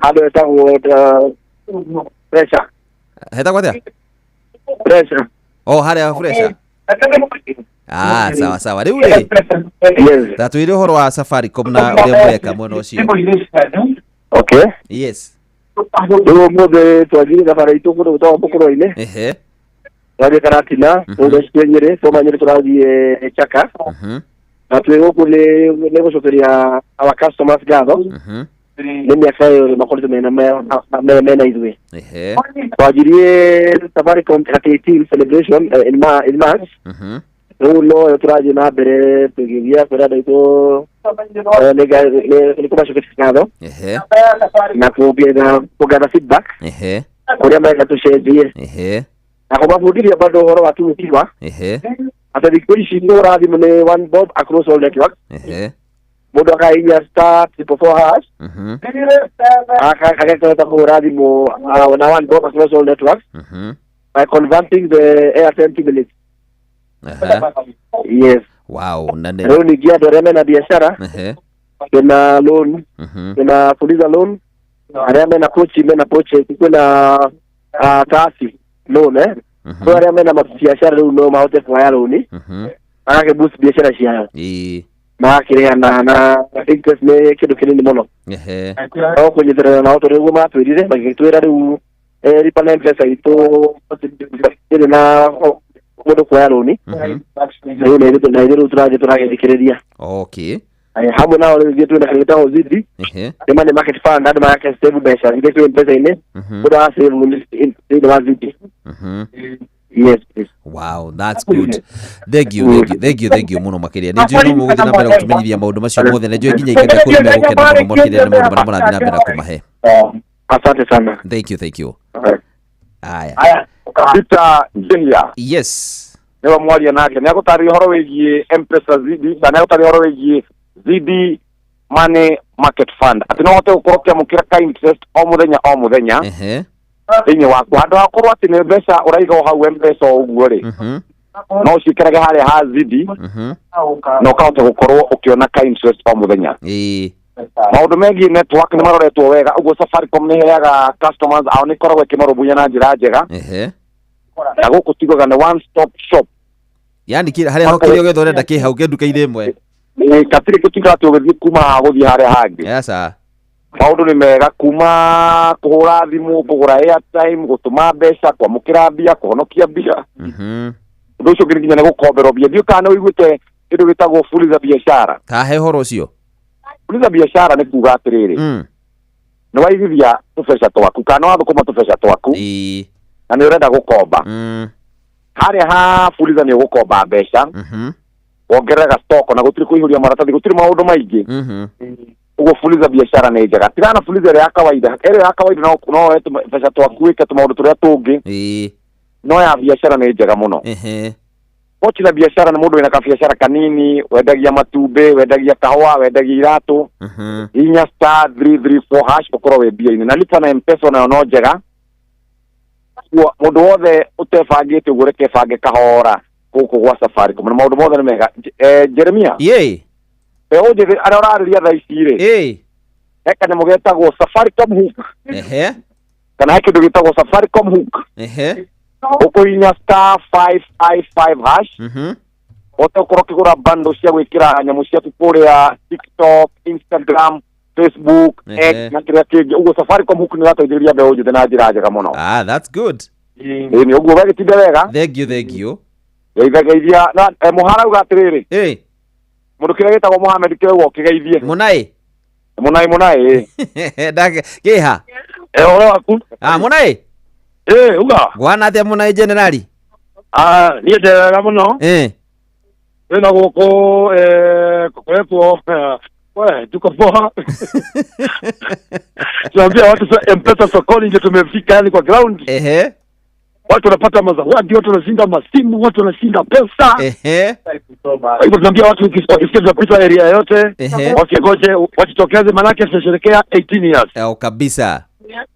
handũ hetagwo Pressure. Hetagwo atĩa? Pressure. Oh, harĩa Fresha. Ah, sawa sawa. Rĩu rĩ, tatwĩre ũhoro wa Safaricom na ũrĩa mũreka mwena ũcio. Okay. Yes. Rĩu ũmũthĩ twanjirie thabarĩ itũ kũndũ gwĩtagwo Mũkũrwe-inĩ. Tũrathiĩ Karatina, kũu twĩ Nyĩrĩ, twauma Nyĩrĩ tũrathiĩ Chaka. Na twĩ gũkũ nĩ gũcokeria our customers ngatho nĩ mĩaka ĩyo makoretwo mena ithuĩ. Twanjirie Safaricom 18 celebration in March. Rĩu no yo tũrathiĩ na mbere tũgĩthiĩ kwĩra andũ aitũ nĩ kũmacokeria ngatho na kũgather feedback kũrĩa marenda tũcenjie na kũmabundithia bado ũhoro wa tumikiwa atĩ thikũ ici kũhũra thimũ nĩ one bob across all networks. Mũndũ akahihinya *444# agakĩhota kũhũra thimũ na one bob across all networks by converting the airtime to minutes. Yes. Wow, na nĩ Rĩu ningĩ andũ arĩa mena biacara, kwĩna loan, kwĩna fuliza loan, arĩa mena pochi, mena pochi, kwĩna taasi loan, eh, kwĩ arĩa mena mabiacara rĩu no mahote kuoya loan magakĩ boost biacara ciao, magakĩrĩha na interest nĩ kĩndũ kĩnini mũno. No kũnyitĩrĩra nao tondũ nĩguo matwĩrire, magĩtwĩra rĩu lipa na M-Pesa itũ ĩrĩ na mũndũ kuoya rũni rĩu, na ithuĩ rĩu tũrathiĩ tũragĩthikĩrĩria. Hamwe nao rĩu ithuĩ twĩna kĩndũ gĩtagwo Zidi nĩ money market fund, andũ magake save mbeca iria ciĩ M-Pesa-inĩ, mũndũ agasave thĩinĩ wa Zidi. Yes, please. Wow, that's good. Thank you, thank you, thank you, thank you mũno makĩria. Nĩ njũĩ no mũgũthiĩ na mbere gũtũmenyithia maũndũ macio mothe, na njũĩ nginya aikari a kũu nĩ megũkena mũno makĩria nĩ maũndũ marĩa mũrathiĩ na mbere na kũmahe. Asante sana. Thank you, thank you. Aya. Peter Njihia. Yes. Nĩwe mwaria nake, nĩ agũtarĩria ũhoro wĩgiĩ M-Pesa Zidi na nĩ agũtarĩria ũhoro wĩgiĩ Zidi Money Market Fund, atĩ no ũhote gũkorwo ũkĩamũkĩra ka interest o mũthenya o mũthenya thĩinĩ waku, handũ ha gũkorwo atĩ nĩ mbeca ũraiga o hau M-Pesa o ũguo rĩ, no ũciĩkĩrage harĩa ha Zidi na ũkahota gũkorwo ũkĩona ka interest o mũthenya. Maũndũ megiĩ network nĩ maroretwo wega ũguo Safaricom nĩ ĩheaga customers ao, nĩ ĩkoragwo ĩkĩmarũmbũiya na njĩra njega. Na gũkũ tugaga nĩ one stop shop. Yani harĩa ho kĩrĩa gĩothe ũrenda kĩ hau nduka-inĩ ĩmwe. Gatirĩ gĩtuĩka atĩ ũgĩthiĩ kuma haha gũthiĩ harĩa hangĩ. Aca. Maũndũ nĩ mega kuma kũhũra thimũ, kũgũra airtime, gũtũma mbeca, kwamũkĩra mbia, kũhonokia mbia. Ũndũ ũcio ũngĩ nginya nĩ gũkomberwo mbia. Ndiũĩ kana nĩ ũiguĩte kĩndũ gĩtagwo fuliza biashara. Ta he ũhoro ũcio. Fuliza biashara nĩ kuga atĩrĩrĩ, nĩ waigithia tũbeca twaku kana wathũkũma tũbeca twaku na nĩ ũrenda gũkomba. Harĩa ha fuliza nĩ ũgũkomba mbeca, wongerera stock na gũtirĩ kũihũria maratathi, gũtirĩ maũndũ maingĩ. Ũguo fuliza biashara nĩ njega. Tigana na fuliza ĩrĩa ya kawaida. Ĩrĩa ya kawaida no woe tũbeca twaku wĩke tũmaũndũ tũrĩa tũngĩ. No ya biashara nĩ njega mũno. Pochi la biashara nĩ mũndũ wĩna kabiashara kanini, wendagia matumbĩ, wendagia kahũa, wendagia iratũ. Inya star 334 hash ũkorwo wĩ mbia-inĩ. Na lipa na M-Pesa nayo no njega. Mũndũ wothe ũtebangĩte ũguo reke bange kahora gũkũ gwa Safaricom. Na maũndũ mothe nĩ mega. Jeremia. Mbeũ njĩthĩ arĩa ũrarĩria thaa ici rĩ, he kanyamũ getagwo Safaricom Hook. Kana he kĩndũ gĩtagwo Safaricom Hook. Ũkũhihinya star 555 hash, ũhote gũkorwo ũkĩgũra bundle cia gwĩkĩra nyamũ ciaku kũrĩa TikTok, Instagram, Facebook, X na kĩrĩa kĩngĩ. Ũguo Safaricom Hook nĩ ĩrateithĩrĩria mbeũ njĩthĩ na njĩra njega mũno. Ah, that's good. Ĩĩ nĩ ũguo wegĩtinde wega. Thank you, thank you. Geithia na mũhara uga atĩrĩrĩ, mũndũ kĩrĩa gĩtagwo Mohamed kĩrauga ũkĩgeithie. Mũnai. Mũnai mũnai. Kĩha. Ũhoro waku? Ah, mũnai. Uga. Gwana atĩa mũnai generali? Ah, niĩ ndĩ wega mũno. Twĩna gũkũ gũkoretwo we tuko poa. Tunaambia watu M-Pesa sokoni ndio tumefika, yani kwa ground. Watu wanapata mazawadi, watu wanashinda masimu, watu wanashinda pesa. Kwa hivyo tunaambia watu wakisikia tunapita area yote, wasingoje, wajitokeze, manake tunasherehekea 18 years. Kabisa.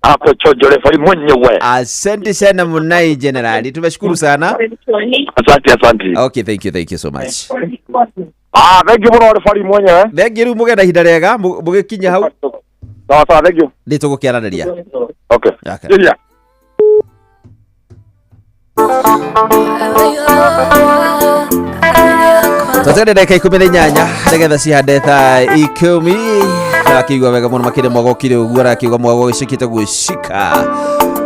Hapo chojo refari mwenyewe. Asante sana Munai Generali. Tumeshukuru sana. Asante, asante. Okay, thank you, thank you so much. Ah, thank you muno refari mwenyewe. Thank you mugenda ihinda rĩega, mũgĩkinya hau. Sawa sawa, thank you. Nĩ tũgũkĩaranĩria. Okay. Okay. Yeah. Twatende ndagĩka 18 nĩgetha cihande thaa 10. Arakĩigua wega mũno makĩria mwagokire ũguo, arakĩigua mwago gĩcikĩte gwĩcika.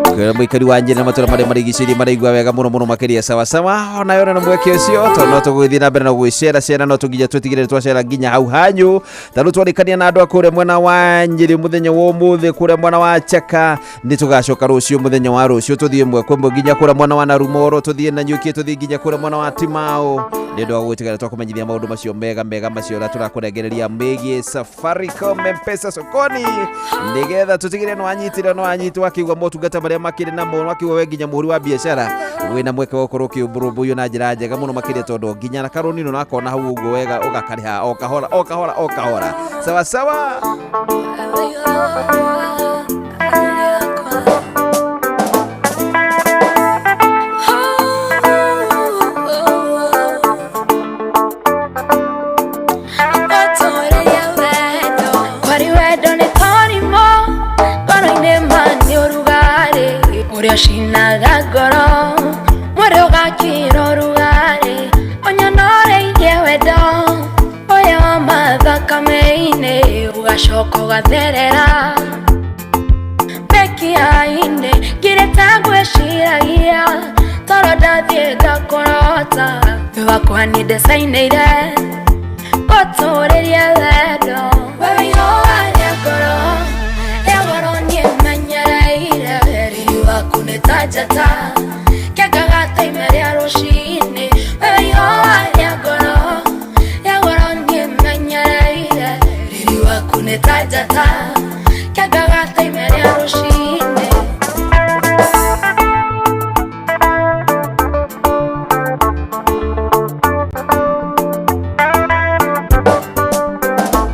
Kwĩra mũikari wa Nyĩrĩ na matũra marĩa marigicĩirie maraigua wega mũno mũno makĩria sawa sawa. Ona yo na mweke ũcio tondũ no tũgũgĩthiĩ na mbere na gwĩcera cera, no tũnginya twĩtigĩrĩre twacera nginya hau hanyu. Ta rĩu twarĩkania na andũ a kũrĩa mwena wa Nyĩrĩ mũthenya wa ũmũthĩ, kũrĩa mwena wa Chaka. Nĩ tũgacoka rũciũ mũthenya wa rũciũ tũthiĩ ĩmwe kwa ĩmwe nginya kũrĩa mwena wa Narumoro, tũthiĩ Nanyuki, tũthiĩ nginya kũrĩa mwena wa Timao. Nĩ ũndũ wa gũgĩtigĩrĩra twakũmenyithia maũndũ macio mega mega macio ũrĩa tũrakũrengereria megiĩ Safaricom M-Pesa sokoni, nĩgetha tũtigĩrĩre nĩ wanyitĩrĩra nĩ wanyitwo wakĩigua motungata marĩa makĩrĩ namo, wakĩigua we nginya mũhũri wa biacara wĩna mweke wa gũkorwo ũkĩũmbũrũmbũiyo na njĩra njega mũno makĩria, tondũ nginya na karũnino nakona hau ũguo wega ũgakarĩha o kahora o kahora o kahora. Sawa sawa. Shinaga ngoro mwĩrĩ ũgakira ũrugarĩ ũnyonoreirie wendo ũyũ wa mathakame-inĩ ũgacoka ũgatherera mĩkiha-inĩ ngirĩte ngwĩciragia toro ndathiĩ ngakũrota wĩ wakwa nĩ ndecainĩire ngũtũrĩrie wendo we wĩ ihũa rĩa ngoro rĩa goro niĩ menyereire riri waku nĩ ta njata kĩangaga ta ime rĩa rũciinĩ wewe ihũa rĩa ngoro rĩa goro niĩ menyereire riri waku nĩ ta njata kĩangaga ta ime rĩa rũciinĩ.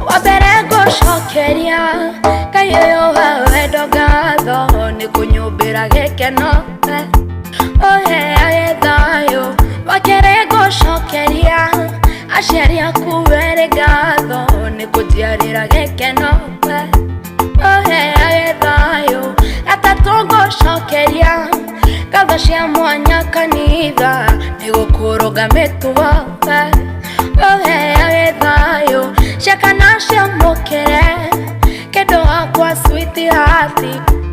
Wa mbere ngũcokeria Ngai ũyũ wa wendo ngatho nĩ kũnyũmbĩra gĩkeno ũheage thayũ. Wa kerĩ ngũcokeria aciari aku werĩ ngatho nĩ kũnjiarĩra gĩkeno ũheage thayũ. Gatatũ ngũcokeria ngatho Ngatho cia mwanya kanitha nĩgũkũrũnga mĩtugo ũheage thayũ ciakana ciamũkĩre kĩndũ wakwa sweetheart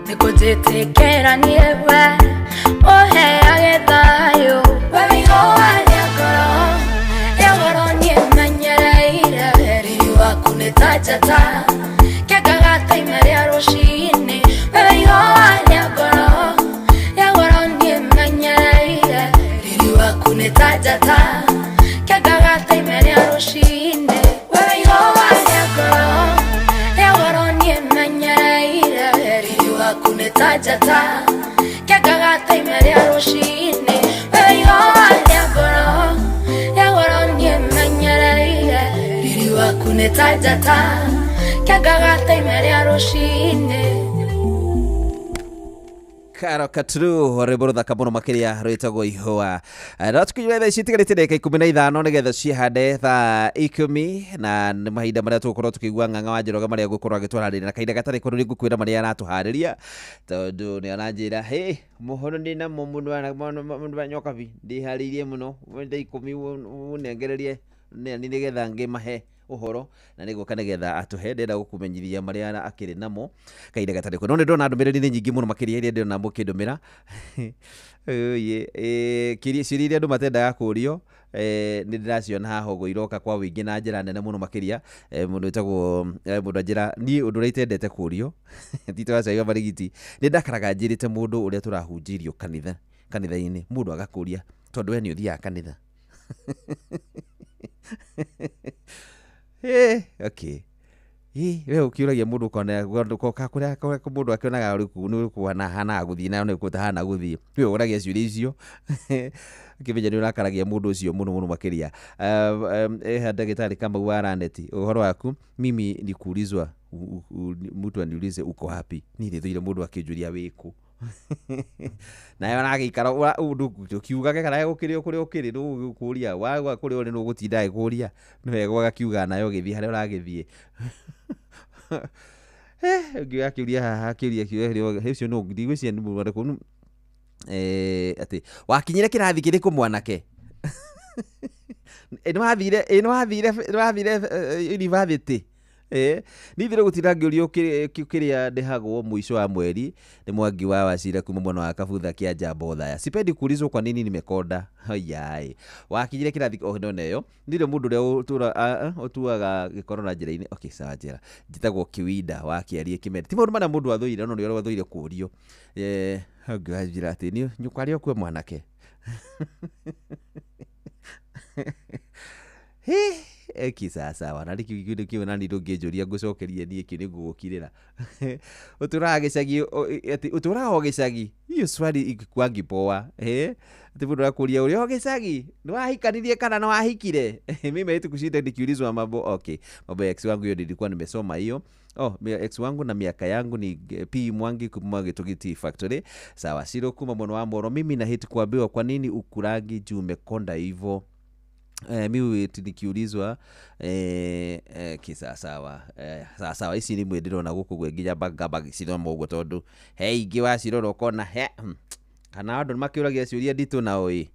nĩkũnjĩtĩkĩra niĩ we ũheage thayũ we wĩihũa rĩa ngoro rĩa goro niĩ menyereire riri waku nĩ ta njata kĩangaga ta ime rĩa rũciinĩ we wĩihũa rĩa ngoro rĩa goro niĩ menyereire riri waku nĩ ta njata kĩangaga ta ime rĩa rũciinĩ we wĩihũa rĩa ngoro rĩa goro niĩ menyereire riri waku nĩ ta njata kĩangaga ta ime rĩa rũciinĩ we wĩihũa rĩa ngoro rĩa goro niĩ menyereire riri waku nĩ ta njata kĩangaga ta ime rĩa rũciinĩ. Karo Katru rwĩmbo rũthaka mũno makĩria rwĩtagwo ihũa. No tũkinyire thaa ici itigarĩte ndagĩka 15 nĩgetha cihande thaa 10 na nĩ mahinda marĩa tũgũkorwo tũkĩigua Ng'ang'a wa Njoroge marĩa egũkorwo agĩtũharĩria na kahinda gatarĩ kũrũ nĩngũkwĩra marĩa aratũharĩria tondũ nĩ aranjĩra hĩ mohoro ndĩ namo mũndũ wa nyokabi ndĩharĩirie mũno thaa 10 ũnengererie nĩ nĩgetha ngĩmahe ũhoro na nĩgũka nĩgetha atũhe ndĩrenda gũkũmenyithia marĩa akĩrĩ namo kahinda gatarĩ kũ no nĩ ndona ndũmĩrĩri nĩ nyingĩ mũno makĩria iria ndĩrona mũkĩndũmĩra ciũria iria andũ matendaga kũũrio nĩ ndĩraciona haha ũguo iroka kwa wĩingĩ na njĩra nene mũno makĩria. Mũndũ wĩtagwo mũndũ anjĩra niĩ ũndũ ũrĩa itendete kũũrio ti tũracaria marigiti nĩ ndakaraga njĩrĩte mũndũ ũrĩa tũrahunjĩirio kanitha-inĩ mũndũ agakũria tondũ we nĩ ũthiaga kanitha. Okay. We ũkĩũragia mũndũ ũkona kũrĩa mũndũ akĩonaga nĩ kũhana gũthiĩ na nĩ kũtahana gũthiĩ we ũragia ciũria icio ũkĩmenya nĩ ũrakaragia mũndũ ũcio mũno mũno makĩria. Ndagĩtarĩ Kamau wa Raneti ũhoro waku mimi ni kuulizwa mtu aniulize uko wapi niĩ nĩ thũire mũndũ akĩnjũria wĩkũ nawe aragĩikara ũkiugage kana gũkĩrĩ o kũrĩa ũkĩrĩ ndũgũkũria wagwa kũrĩa ũrĩ nĩũgũtinda agĩkũria nĩ wega ũgakiuga nawe ũgĩthiĩ harĩa ũragĩthiĩ. Ũngĩ akĩũria haha akĩũria kĩũria ũcio nũ ndigwĩciria nĩ mũndũ ũrĩkũ atĩ wakinyire kĩrathi kĩrĩkũ mwanake nĩwathire university nithire gũtinda ngĩũrio kĩrĩa ndĩhagwo mũico wa mweri nĩ Mwangi wa Wacira kuma mwena wa Kabutha kĩa Njambo Othaya. Sipendi kuulizwa kwa nini nimekonda. Oyai wakinyire kĩrathi o ndona ĩyo ndirĩ mũndũ ũrĩa ũtuaga gĩkoro na njĩra-inĩ. Okay, sawa njĩra njĩtagwo Kiwinda wa Kĩarie Kĩmende ti maũndũ marĩa mũndũ athũire no nĩ ũrĩa athũire kũũrio. Ngĩranjĩra atĩ niĩ nyũkwa arĩ okuo mwanake. Sawa na rĩu kĩu nani ndũngĩnjũria ngũcokerie niĩ kĩu nĩngũgũkirĩra. Ũtũraga gĩcagi atĩ ũtũraga o gĩcagi hiyo swali ikwangi poa atĩ mũndũ arakũria ũrĩ o gĩcagi nĩwahikanirie kana nĩwahikire. Mimi haitu kushinda nikiulizwa mambo okay mambo ya ex wangu hiyo nilikuwa nimesoma hiyo. Oh, ex wangu na miaka yangu ni P Mwangi kuma Gĩtugiti Factory. Sawa Shiro kuma mwena wa Moro mimi na hate kuambiwa kwa nini ukurangi juu umekonda hivyo. Mi nikiulizwa sawa sawa ici nĩ imwe ndĩrona gũkũ gwe nginya ngamba ngĩcithoma ũguo tondũ he ingĩ wacirora ũkona he kana andũ makĩũragia ciũria nditũ nao ĩ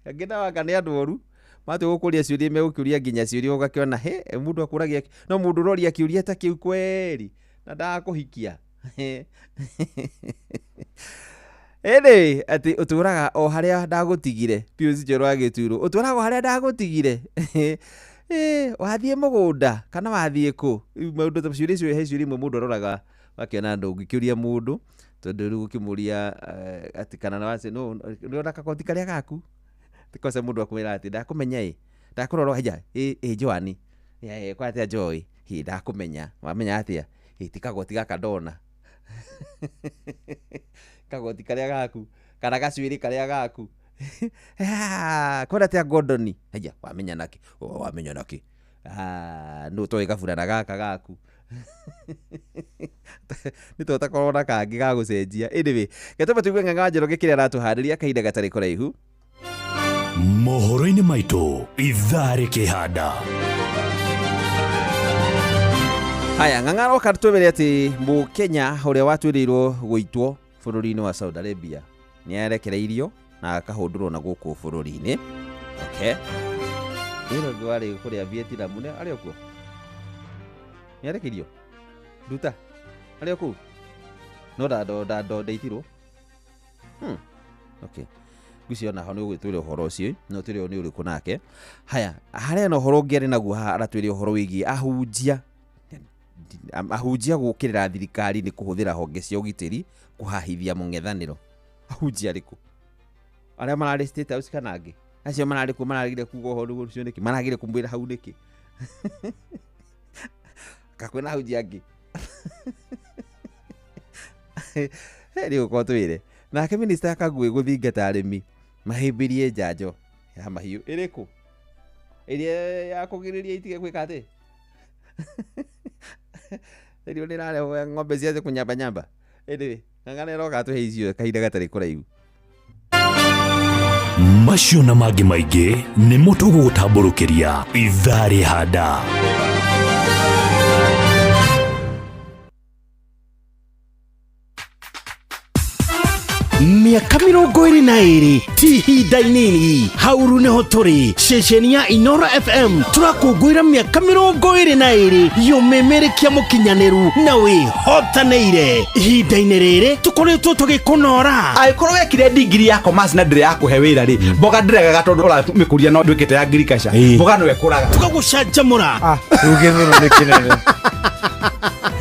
angĩ nao anga nĩ andũ oru matua gũkũria ciũria megũkĩũria nginya ciũria ũgakĩona he mũndũ akũragia no mũndũ ũroria kĩũria ta kĩu kweri na ndagakũhikia. Ĩndĩ atĩ ũtũraga o harĩa ndagũtigire Pius Njoro wa Gĩturo ũtũraga o harĩa ndagũtigire wathiĩ mũgũnda kana wathiĩ kũ maũndũ ta ciũria icio he ciũria imwe mũndũ aroraga akĩona ndũngĩkĩũria mũndũ tondũ rĩu ũkĩmũria atĩ kana nĩwona gakoti karĩa gaku tikosa mũndũ akwĩra atĩ ndakũmenya ĩ ndakũrora haya ĩ Joani kwa atĩa Joy hĩ ndakũmenya wamenya atĩa ĩ ti kagoti gaka ndona kagoti karĩa gaku kana gacuĩrĩ karĩa gaku kwenda atĩa Gordoni haya wamenya nakĩ wamenya nakĩ nũ toĩ gaburana gaka gaku nĩ tũtakorwo na kangĩ ga gũcenjia. Anyway getũme tũigue Ng'ang'a wa Njoroge kĩrĩa aratũharĩria kahinda gatarĩ kũraihu. Mohoro-inĩ maitũ ithaa rĩkĩhanda. Haya Ng'ang'a aroka twĩre atĩ Mũkenya ũrĩa watuĩrĩirwo gũitwo bũrũri-inĩ wa Saudi Arabia nĩ arekereirio na akahũndũrwo na gũkũ bũrũri-inĩ. Okay, wĩra ũngĩ warĩ kũrĩa Vietnam nĩ arĩ okuo, nĩ arekirio nduta arĩ o kũu no ndaitirwo. Okay, ngwĩciria ona ho nĩ ũgwĩtwĩra ũhoro ũcio no twĩre nĩ ũrĩkũ nake. Haya, harĩa na ũhoro ũngĩ arĩ naguo haha aratwĩre ũhoro wĩgiĩ ahunjia gũkĩrĩra thirikari nĩ kũhũthĩra honge cia ũgitĩri kũhahithia mũng'ethanĩro. Ahunjia arĩkũ? Arĩa mararĩ State House kana angĩ? Acio mararĩ kuo maragire kuga ũhoro ũcio nĩkĩ? Maragire kũmwĩra hau nĩkĩ? Kakwĩna ahunjia angĩ? Rĩu ũkorwo twĩre. Nake minista Kagwe gũthingata arĩmi mahĩmbĩrie njanjo ya mahiũ ĩrĩkũ? Ĩrĩa ya kũgirĩrĩria itige gwĩka atĩ? Rĩu nĩ ĩrarehwo ng'ombe cianjie kũnyambanyamba. Anyway, ng'ang'ana ĩroka atũhe icio kahinda gatarĩ kũraihu. Macio na mangĩ maingĩ nĩmo tũgũgũtambũrũkĩria ithaa rĩhanda. Mĩaka 22 ti ihinda inini hauru nĩho tũrĩ ceceni ya Inoro FM tũrakũngũĩra mĩaka 22 yũmĩmĩrĩkia mũkinyanĩru na wĩhotanĩire. Ihinda-inĩ rĩrĩ tũkoretwo tũgĩkũnora. Angĩkorwo wekire degree ya commerce na ndĩrĩ yakũhe wĩra rĩ, mboga ndĩregaga tondũ ũramĩkũria no ndwĩkĩte ya agriculture, mboga no ĩkũraga. Tũgagũcanjamũra. Rĩu gĩthũnũ nĩ kĩnene.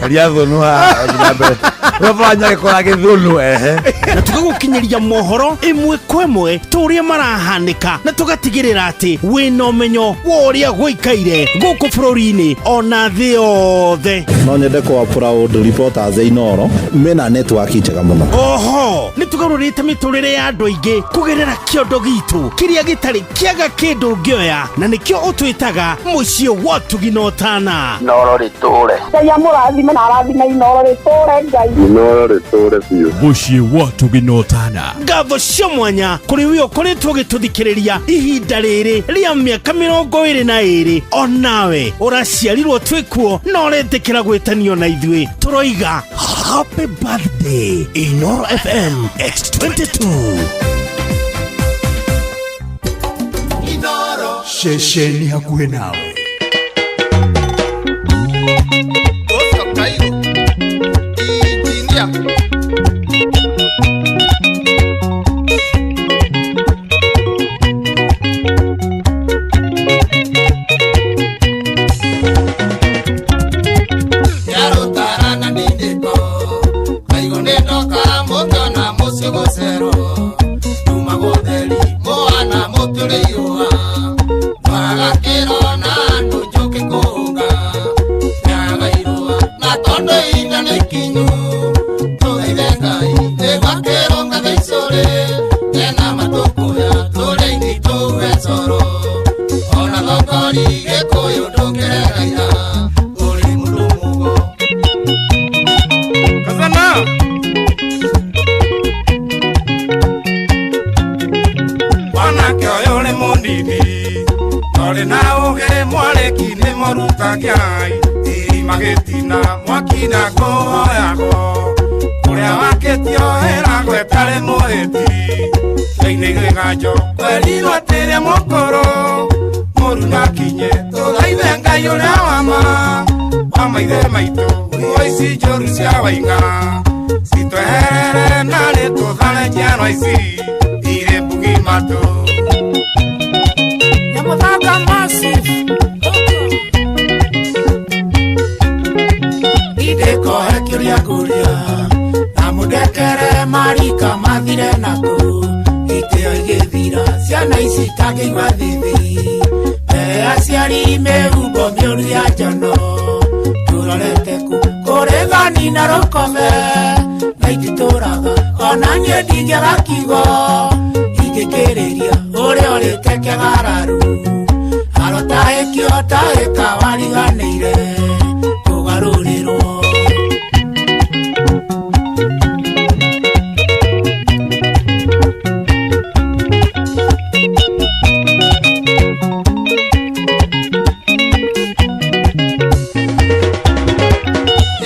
Heria thũnũ haha ũthiĩ na mbere. Ũrabanya gĩkora gĩthũnũ ehe. Na tũgagũkinyĩria mohoro ĩmwe kwa ĩmwe tũrĩa marahanĩka na tũgatigĩrĩra atĩ wĩna ũmenyo wa ũrĩa gũikaire gũkũ bũrũri-inĩ ona thĩ yothe. No nyende kwa proud reporters Inoro mena network njega mũno. Oho nĩ tũgarũrĩte mĩtũrĩre ya andũ aingĩ kũgerera kĩondo gitũ kĩrĩa gĩtarĩ kĩaga kĩndũ ũngĩoya na nĩkĩo ũtwĩtaga mũciĩ wa ũtugi na ũtana. Inoro rĩtũre. Ngai amũrathime na arathime Inoro rĩtũre Ngai. Inoro rĩtũre biũ. Mũciĩ wa ũtugi na ũtana. Ngatho cia mwanya kũrĩ we ũkoretwo ũgĩtũthikĩrĩria ihinda rĩrĩ rĩa mĩaka 22 onawe ũraciarirwo twĩkuo na ũretĩkĩra gwĩtanio na ithuĩ tũroiga happy birthday Inoro FM X22. Inoro ceceni hakuhĩ nawe.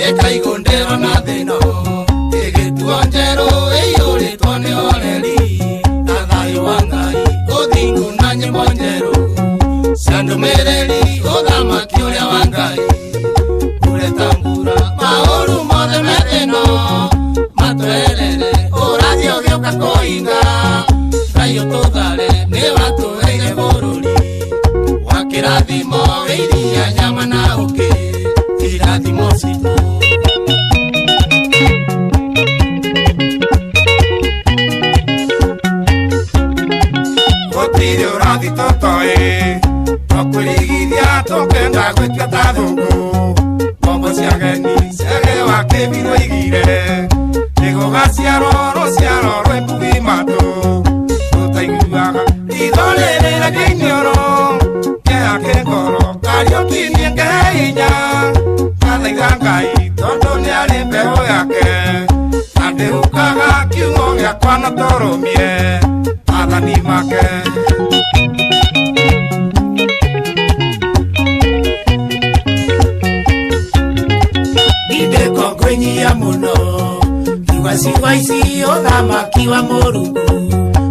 Ekaigondero na thĩna, ĩgĩtua njerũ. Rũgaciarwo rũciaro rwĩ mbugi matũ Rũtaiguaga Ritho rĩrĩ rĩa iniũrũ Kĩeha kĩ ngoro Kariũki nĩngehe hinya Ngathaitha Ngai tondũ nĩarĩ mbeũ yake Na ndĩhukaga kiugo gĩakwa na tũrũmie Maathani make. Ndindĩko ngwĩnyia mũno Kiuga ciugo ici ũthamaki wa Mũrungu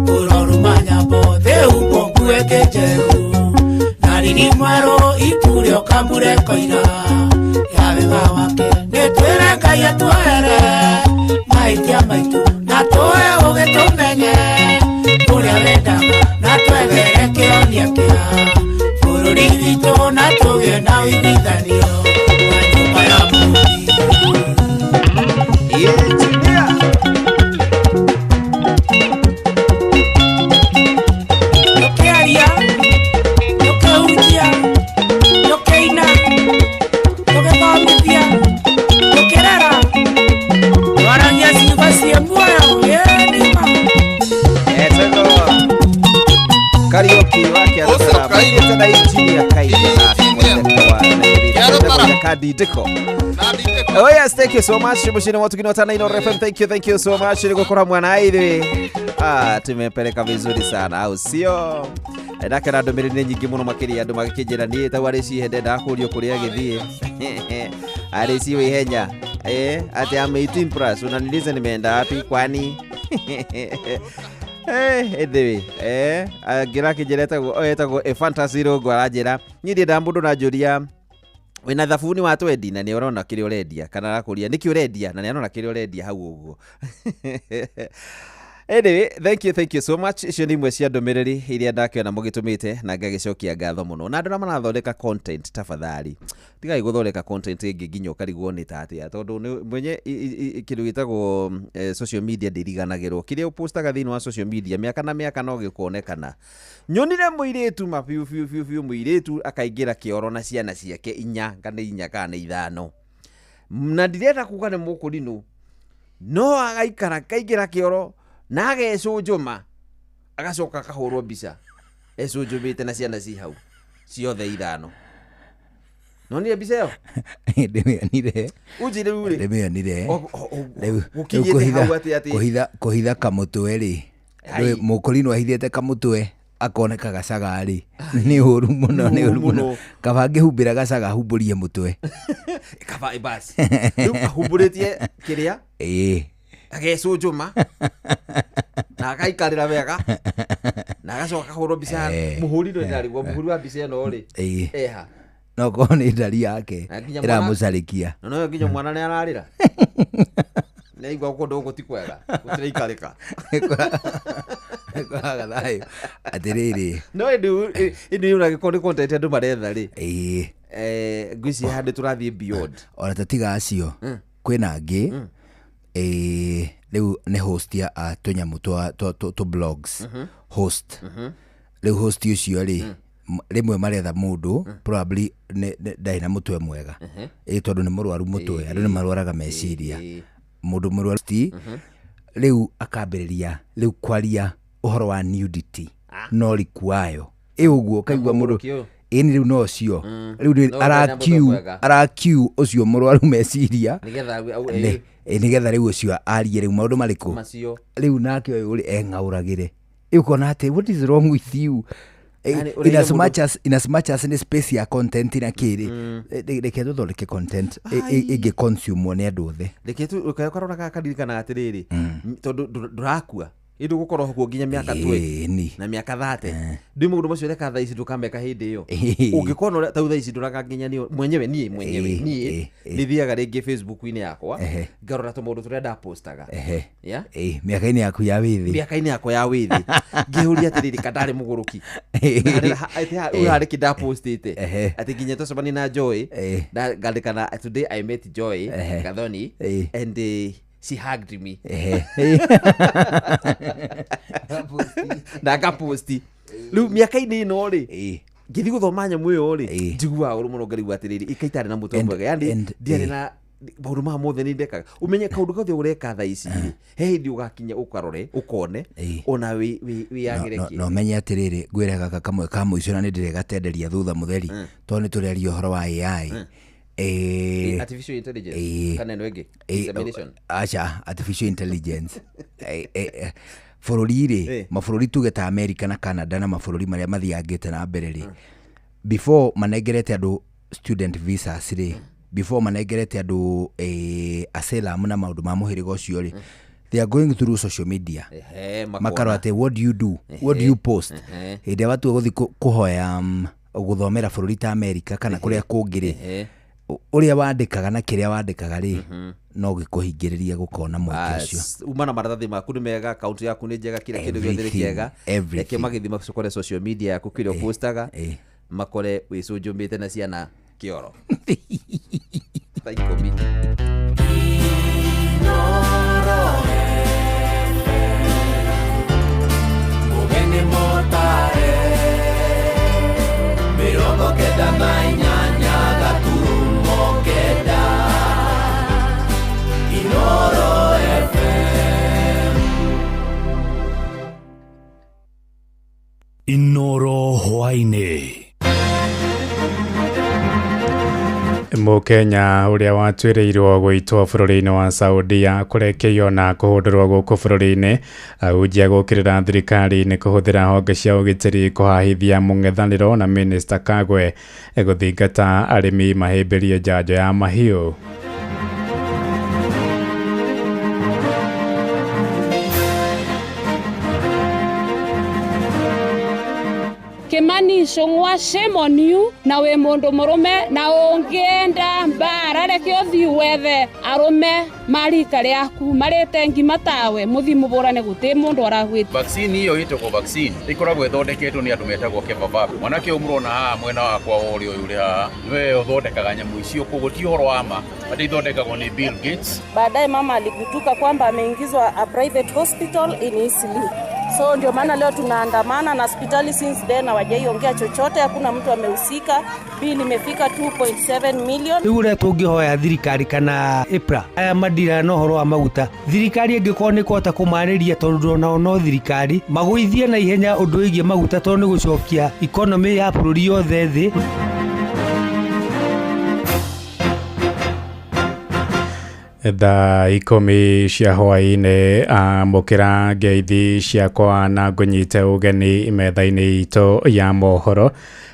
Ũroruma nyambo thĩ humbwo nguo ĩngĩ njerũ Na riri mwerũ itu rĩoka mbura ĩkoira Ya wega wake nĩtwĩre Ngai atuohere mahĩtia maitũ na tũhe ũũgĩ tũmenye ũrĩa wendaga na twethere kĩhonia kĩa bũrũri witũ na tũgĩe na ũiguithanio wa nyũmba ya Mũrungu. Tũkĩaria, tũkĩhunjia, tũkĩina, tũgĩthomithia, tũkĩrera, twaragia ciugo ciĩ muoyo, ĩĩ nĩ ma. Etego Kariuki wake arutara na engineer Kaina Kandindiko. Oh yes, thank you so much. Mushini watu kinotana Inooro FM. Thank you so much. Niko mwana ithuĩ. Tumepeleka vizuri sana, au sio? Ndake na ndũmĩrĩri nĩ nyingĩ mũno makĩria andũ magĩkĩnjĩra niĩ tau arĩ cihe ndenda kũrio kũrĩa agĩthiĩ. Arĩ ciwe ihenya. Ati I'm 18 plus. Unaniuliza nimeenda wapi kwani? Anyway, ngira kĩnjĩra etagwo a fantasy rogo aranjĩra niĩ ndiendaga mũndũ na njũria wĩna thabuni wa twendi na nĩ ũrona kĩrĩa ũrendia kana arakũria nĩkĩ ũrendia na nĩ arona kĩrĩa ũrendia hau ũguo. Anyway, thank you so much. Icio nĩ imwe cia ndũmĩrĩri iria ndakĩona mũgĩtũmĩte na ngagĩcokia ngatho mũno. Na andũ arĩa marathondeka content tafadhali, tigai gũthondeka content ĩngĩ nginya ũkarigwo nĩ ta atĩa, tondũ mwenye kĩndũ gĩtagwo social media ndĩriganagĩrwo. Kĩrĩa ũpostaga thĩinĩ wa social media mĩaka na mĩaka no gĩkuonekana. Nyonire mũirĩtu ma biũ biũ biũ biũ, mũirĩtu akaingĩra kĩoro na ciana ciake inya kana inya kana ithano, na ndirenda kuga nĩ mũkũrinũ, no agaikara akaingĩra kĩoro na agecũnjũma agacoka akahũrwo mbica ecũnjũmĩte na ciana ci hau ciothe ithano. Nonire mbica ĩyo? Ndĩmĩonire. Unjĩre rĩu rĩ. Ndĩmĩonire. Rĩu gũkinyĩte hau atĩ atĩ kũhitha kamũtwe rĩ. Mũkũrinũ ahithĩte kamũtwe akoneka gacaga rĩ. Nĩ ũru mũno, nĩ ũru mũno. Kaba angĩhumbĩra gacaga ahumbũrie mũtwe. Kaba basi. Rĩu ahumbũrĩtie kĩrĩa? Ĩĩ. Agecũnjũma na agaikarĩra wega na agacoka akahũrwo mbica mũhũri nĩ ndarigwo mũhũri wa mbica ĩno rĩ eha no korwo nĩ ndari yake ĩramũcarĩkia na no nginya mwana nĩ ararĩra nĩ aigua kũndũ gũkũ ti kwega gũtiraikarĩka kwaga thayũ atĩrĩrĩ no ĩndĩ ĩndĩ ũragĩkorwo nĩ content andũ maretha rĩ ngwĩciria handũ tũrathiĩ beyond ona tatiga acio kwĩna angĩ rĩu nĩ host ya tũnyamũ twa blogs host rĩu host ũcio rĩ rĩmwe maretha mũndũ probably ndarĩ na mũtwe mwega tondũ nĩ mũrwaru mũtwe andũ nĩ marwaraga meciria mũndũ mũrwaru rĩu akambĩrĩria rĩu kwaria ũhoro wa nudity no rikuayo ĩ ũguo ũkaigua mũndũ ĩni rĩu no ũcio rĩu arakiu ũcio mũrwaru meciria nĩgetha rĩu ũcio arie rĩu maũndũ marĩkũ rĩu nake ũyũ rĩ eng'aũragĩre ũkona atĩ what is wrong with you in as much as nĩ space ya content na kĩrĩ reke tũthondeke content ĩngĩ consume nĩ andũ othe reke ũkarora gaka karirikanaga atĩrĩrĩ tondũ ndũrakua ĩndũ gũkorwo kuo nginya mĩaka 20 na mĩaka 30 ndĩ maũndũ macio reka thaa ici ndũkameka hĩndĩ ĩyo ũngĩkorwo tau thaa ici ndũraka nginya niĩ mwenyewe niĩ mwenyewe niĩ nĩthiaga rĩngĩ Facebook-inĩ yakwa ngarora tũmaũndũ tũrĩa ndapostaga mĩaka-inĩ yaku ya wĩthĩ mĩaka-inĩ yakwa ya wĩthĩ ngĩũria atĩrĩrĩ ka ndarĩ mũgũrũki ũyũ harĩ kĩ ndapostĩte atĩ nginya twacemania na Joy ngandĩkana today I met Joy Gathoni and she hugged me. Na ngaposti. Rĩu mĩaka-inĩ ĩno rĩ ngĩthiĩ gũthoma nyamũ ĩyo rĩ njiguaga ũru mũno ngarigwo atĩrĩrĩ ĩka itarĩ na mũtwe mwega yani ndiarĩ na Maũndũ maya mothe nĩ ndekaga. Ũmenye kaũndũ gothe ũreka thaa ici rĩ, he hĩndĩ ũgakinya ũkarore ũkone ona wĩyagĩre No, kĩ. no menye atĩrĩrĩ, ngwĩre gaka kamwe ka mũico na nĩ ndĩrĩgatenderia thutha mũtheri, tondũ nĩ tũrĩaria ũhoro wa AI. Artificial intelligence kana ĩno ĩngĩ, dissemination. Aca, artificial intelligence. Bũrũri rĩ, mabũrũri tuge ta America na Canada na mabũrũri marĩa mathiangĩte na mbere rĩ, before manengerete andũ student visas rĩ, before manengerete andũ asylum na maũndũ ma mũhĩrĩga ũcio rĩ, they are going through social media. Makona. Makarora atĩ what do you do, what do you post. Hĩndĩ ĩrĩa watua gũthiĩ kũhoya gũthomera bũrũri ta America kana kũrĩa kũngĩ rĩ, ũrĩa wandĩkaga na kĩrĩa wandĩkaga rĩ, no gĩkũhingĩrĩrie gũkona mweke ũcio. Uma na maratathi maku nĩ mega, akaunti yaku nĩ njega, kila kĩndũ gĩothe nĩ Everything, kĩega. Everything. Reke magĩthiĩ macokore social media yaku, kĩrĩa ũpostaga, makore wĩcũnjũmĩte na ciana kĩoro thaa 10. Mũgeni mũtare 98.9 Inoro FM. Inoro hwaĩ-inĩ. Mũkenya ũrĩa watuĩrĩirwo gũitwo bũrũri-inĩ wa Saudia kũrekeio na kũhũndũrwo gũkũ bũrũri-inĩ, ahunjia gũkĩrĩra thirikari nĩ kũhũthĩra honge cia ũgitĩri kũhahithia mũng'ethanĩro, na Minista Kagwe gũthingata arĩmi mahĩmbĩrie njanjo ya mahiũ. Kimani Ichung'wa, shame on you, na wĩ mũndũ mũrũme na ũngĩenda mbara reke ũthiĩ wethe arũme ma rika rĩaku marĩte ngima tawe, mũthiĩ mũbũrane, gũtĩ mũndũ aragwĩte. Vaccine iyo ĩtagwo vaccine ĩkoragwo ĩthondeketwo nĩ andũ metagwo Kebabab. Mwanake ũyũ mũrona haha mwena wakwa wa ũrĩo ũyũ ũrĩ haha nĩwe ũthondekaga nyamũ icio, koguo ti ũhoro wa ma atĩ ithondekagwo nĩ Bill Gates. Baadaye mama aligutuka kwamba ameingizwa a private hospital in Eastleigh. So ndio maana leo tunaandamana na hospitali, since then hawajaiongea chochote, hakuna mtu amehusika. Bill imefika 2.7 million. Rĩu ũrĩa tũngĩhoya thirikari kana EPRA aya mandira na ũhoro wa maguta, thirikari ĩngĩkorwo nĩ kũhota kũmarĩria, tondũ onao no thirikari magũithie na ihenya ũndũ wĩgiĩ maguta, tondũ nĩ gũcokia economy ya bũrũri yothe thĩ. Thaa 10 cia hwaĩ-inĩ, amũkĩra ngeithi ciakwa na ngũnyite ũgeni metha-inĩ itũ ya mohoro.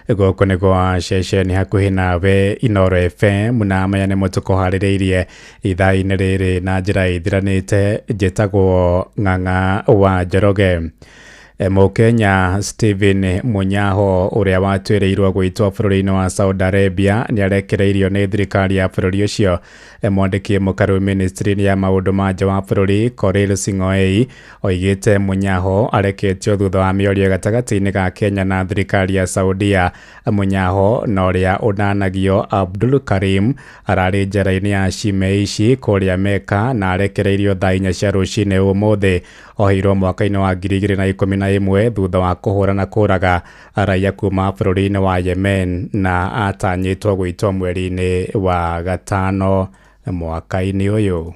Gũkũ nĩ gwa ceceni hakuhĩ nawe Inoro FM, na maya nĩmo tũkũharĩrĩirie ithaa-inĩ rĩrĩ na njĩra ĩthiranĩte. Njĩtagwo Ng'ang'a wa Njoroge. Mũkenya Stephen Munyaho ũrĩa watuĩrĩirwo gũitwo bũrũri-inĩ wa Saudi Arabia nĩ arekereirio nĩ thirikari ya bũrũri ũcio. Mwandĩki mũkaru ministry-inĩ ya maũndũ ma nja wa bũrũri Korir Sing'oei oigĩte Munyaho areketio thutha wa mĩario gatagatĩ-inĩ ga Kenya na thirikari ya Saudia. Munyaho na ũrĩa ũnanagio Abdul Karim ararĩ njera-inĩ ya Shimeishi kũrĩa Mecca na arekereirio thaa 4 cia rũcinĩ ũmũthĩ. Oheirwo mwaka-inĩ wa 2011 thutha wa kũhũra na kũraga raia kuma bũrũri-inĩ wa Yemen, na atanyĩtwo gũitwo mweri-inĩ wa gatano mwaka-inĩ ũyũ.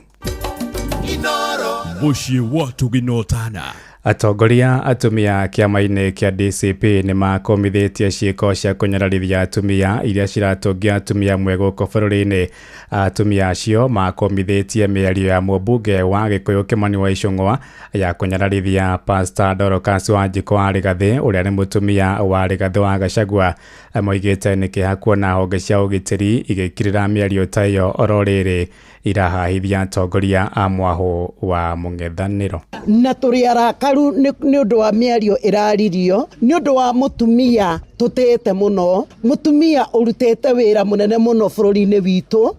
Mũciĩ wa Tũginotana. Atongoria atumia kĩama-inĩ kĩa DCP nĩ makomithĩtie ciĩko cia kũnyararithia atumia iria ciratũngia atumia amwe gũkũ bũrũri-inĩ. Atumia acio makomithĩtie mĩario ya mũmbunge wa Gĩkũyũ Kĩmani wa Ichung'wa ya kũnyararithia Pastor Dorcas Wanjikũ wa Rigathĩ ũrĩa nĩ mũtumia wa Rigathĩ wa Gachagua. Moigĩte nĩ kĩeha kuona honge cia ũgitĩri igĩkirĩra mĩario ta ĩyo oro rĩrĩ irahahithia atongoria a mwahũ wa mũng'ethanĩro. Na tũrĩ arakaru nĩ ũndũ wa mĩario ĩraririo nĩ ũndũ wa mũtumia tũtĩĩte mũno, mũtumia ũrutĩte wĩra mũnene mũno bũrũri-inĩ witũ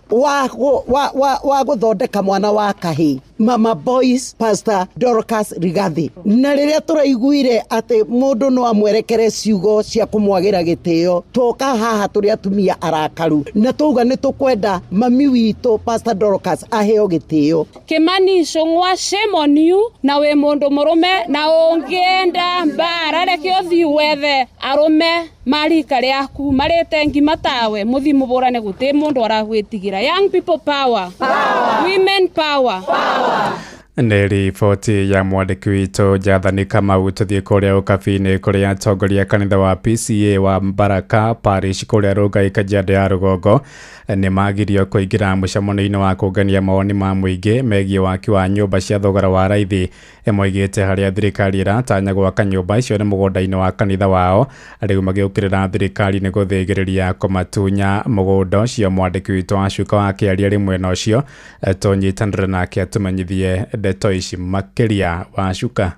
wa gũthondeka mwana wa kahĩ, Mama Boys Pastor Dorcas Rigathi. Na rĩrĩa tũraiguire atĩ mũndũ no amwerekere ciugo cia kũmwagĩra gĩtĩo, twoka haha tũrĩ atumia arakaru na twauga nĩ tũkwenda mami witũ Pastor Dorcas aheo gĩtĩo. Kimani Ichung'wa, shame on you, na wĩ mũndũ mũrũme na ũngĩenda mbara reke ũthiĩ wethe arũme marika rĩaku marĩte ngima tawe mũthi mũbũrane gũtĩ mũndũ aragwĩtigĩra. Young people power, power. Women power, power. Nĩ riboti ya mwandĩki witũ Jathani Kamau. Tũthiĩ kũrĩa Ũkabi-inĩ kũrĩa atongoria kanitha wa PCA wa Baraka Parish kũrĩa Rongai Kajiado ya rũgongo nĩ magirio kũingĩra mũcemanio-inĩ wa kũngania mawoni ma mũingĩ megiĩ waki wa nyũmba cia thogora wa raithi. Moigĩte harĩa thirikari ĩratanya gwaka nyũmba icio nĩ mũgũnda-inĩ wa kanitha wao, rĩu magĩũkĩrĩra thirikari nĩ gũthĩgĩrĩria kũmatunya mũgũnda ũcio. Mwandĩki witũ Wacuka wa kĩaria rĩmwe na ũcio tũnyitanĩre nake atũmenyithie ndeto ici makĩria. Wacuka.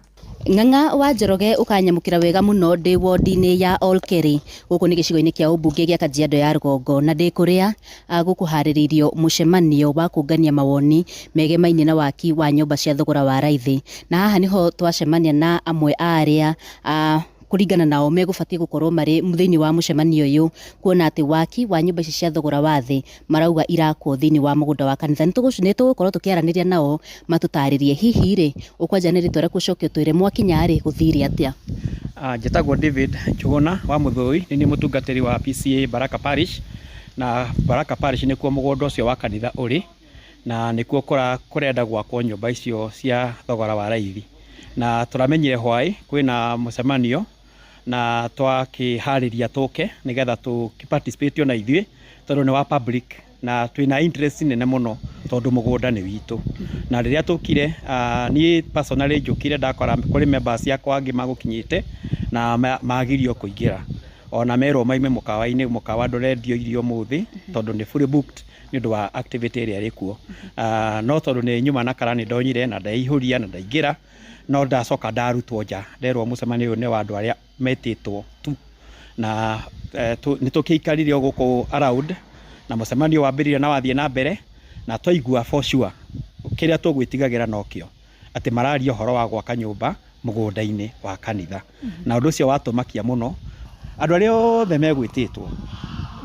Ng'ang'a wa Njoroge ũkanyamũkĩra wega mũno ndĩ wodi-inĩ ya Olkeri gũkũ nĩ gĩcigo-inĩ kĩa ũmbunge gĩa Kajiado ya rũgongo, na ndĩ kũrĩa gũkũharĩrĩirio mũcemanio wa kũngania mawoni megemainie na waki wa nyũmba cia thogora wa raithi. Na haha nĩho twacemania na amwe a arĩa kũringana nao megũbatiĩ gũkorwo marĩ thĩinĩ wa mũcemanio ũyũ, kuona atĩ waki wa nyũmba ici cia thogora wa thĩ marauga irakwo thĩinĩ wa mũgũnda wa kanitha. Nĩ tũgũkorwo tũkĩaranĩria nao matũtarĩrie hihi rĩ ũkwanja nĩ rĩtwa rĩaku ũcoke ũtwĩre mwakinya rĩ gũthire atĩa. Njĩtagwo David Njuguna wa Mũthũi, nĩ niĩ mũtungatĩri wa PCA Baraka Parish, na Baraka Parish nĩkuo mũgũnda ũcio wa kanitha ũrĩ, na nĩkuo kũrenda gwakwo nyũmba icio cia thogora wa raithi. Na tũramenyire hwaĩ kwĩna mũcemanio na twakĩharĩria tũke nĩgetha tũkĩ-participate ona ithuĩ tondũ nĩ wa public na twĩna interest nene mũno tondũ mũgũnda nĩ witũ. Na rĩrĩa tũkire niĩ personally njũkire ndakora kũrĩ members akwa angĩ magũkinyĩte na magirio kũingĩra, ona merwo maime mũkawa-inĩ, mũkawa ndũrendio irio ũmũthĩ tondũ nĩ fully booked nĩ ũndũ wa activity ĩrĩa ĩrĩ kuo. No tondũ nĩ nyuma na kara nĩ ndonyire na ndeihũria na ndaingĩra, no ndacoka ndarutwo nja nderwo mũcemanio ũyũ nĩ wa andũ arĩa metĩtwo tu, na nĩ tũkĩikarire o gũkũ around na mũcemanio wambĩrĩria na wathiĩ na mbere, na twaigua for sure kĩrĩa tũgwĩtigagĩra nokĩo atĩ mararia ũhoro wa gwaka nyũmba mũgũnda-inĩ wa kanitha. Na ũndũ ũcio watũmakia mũno. Andũ arĩa othe megwĩtĩtwo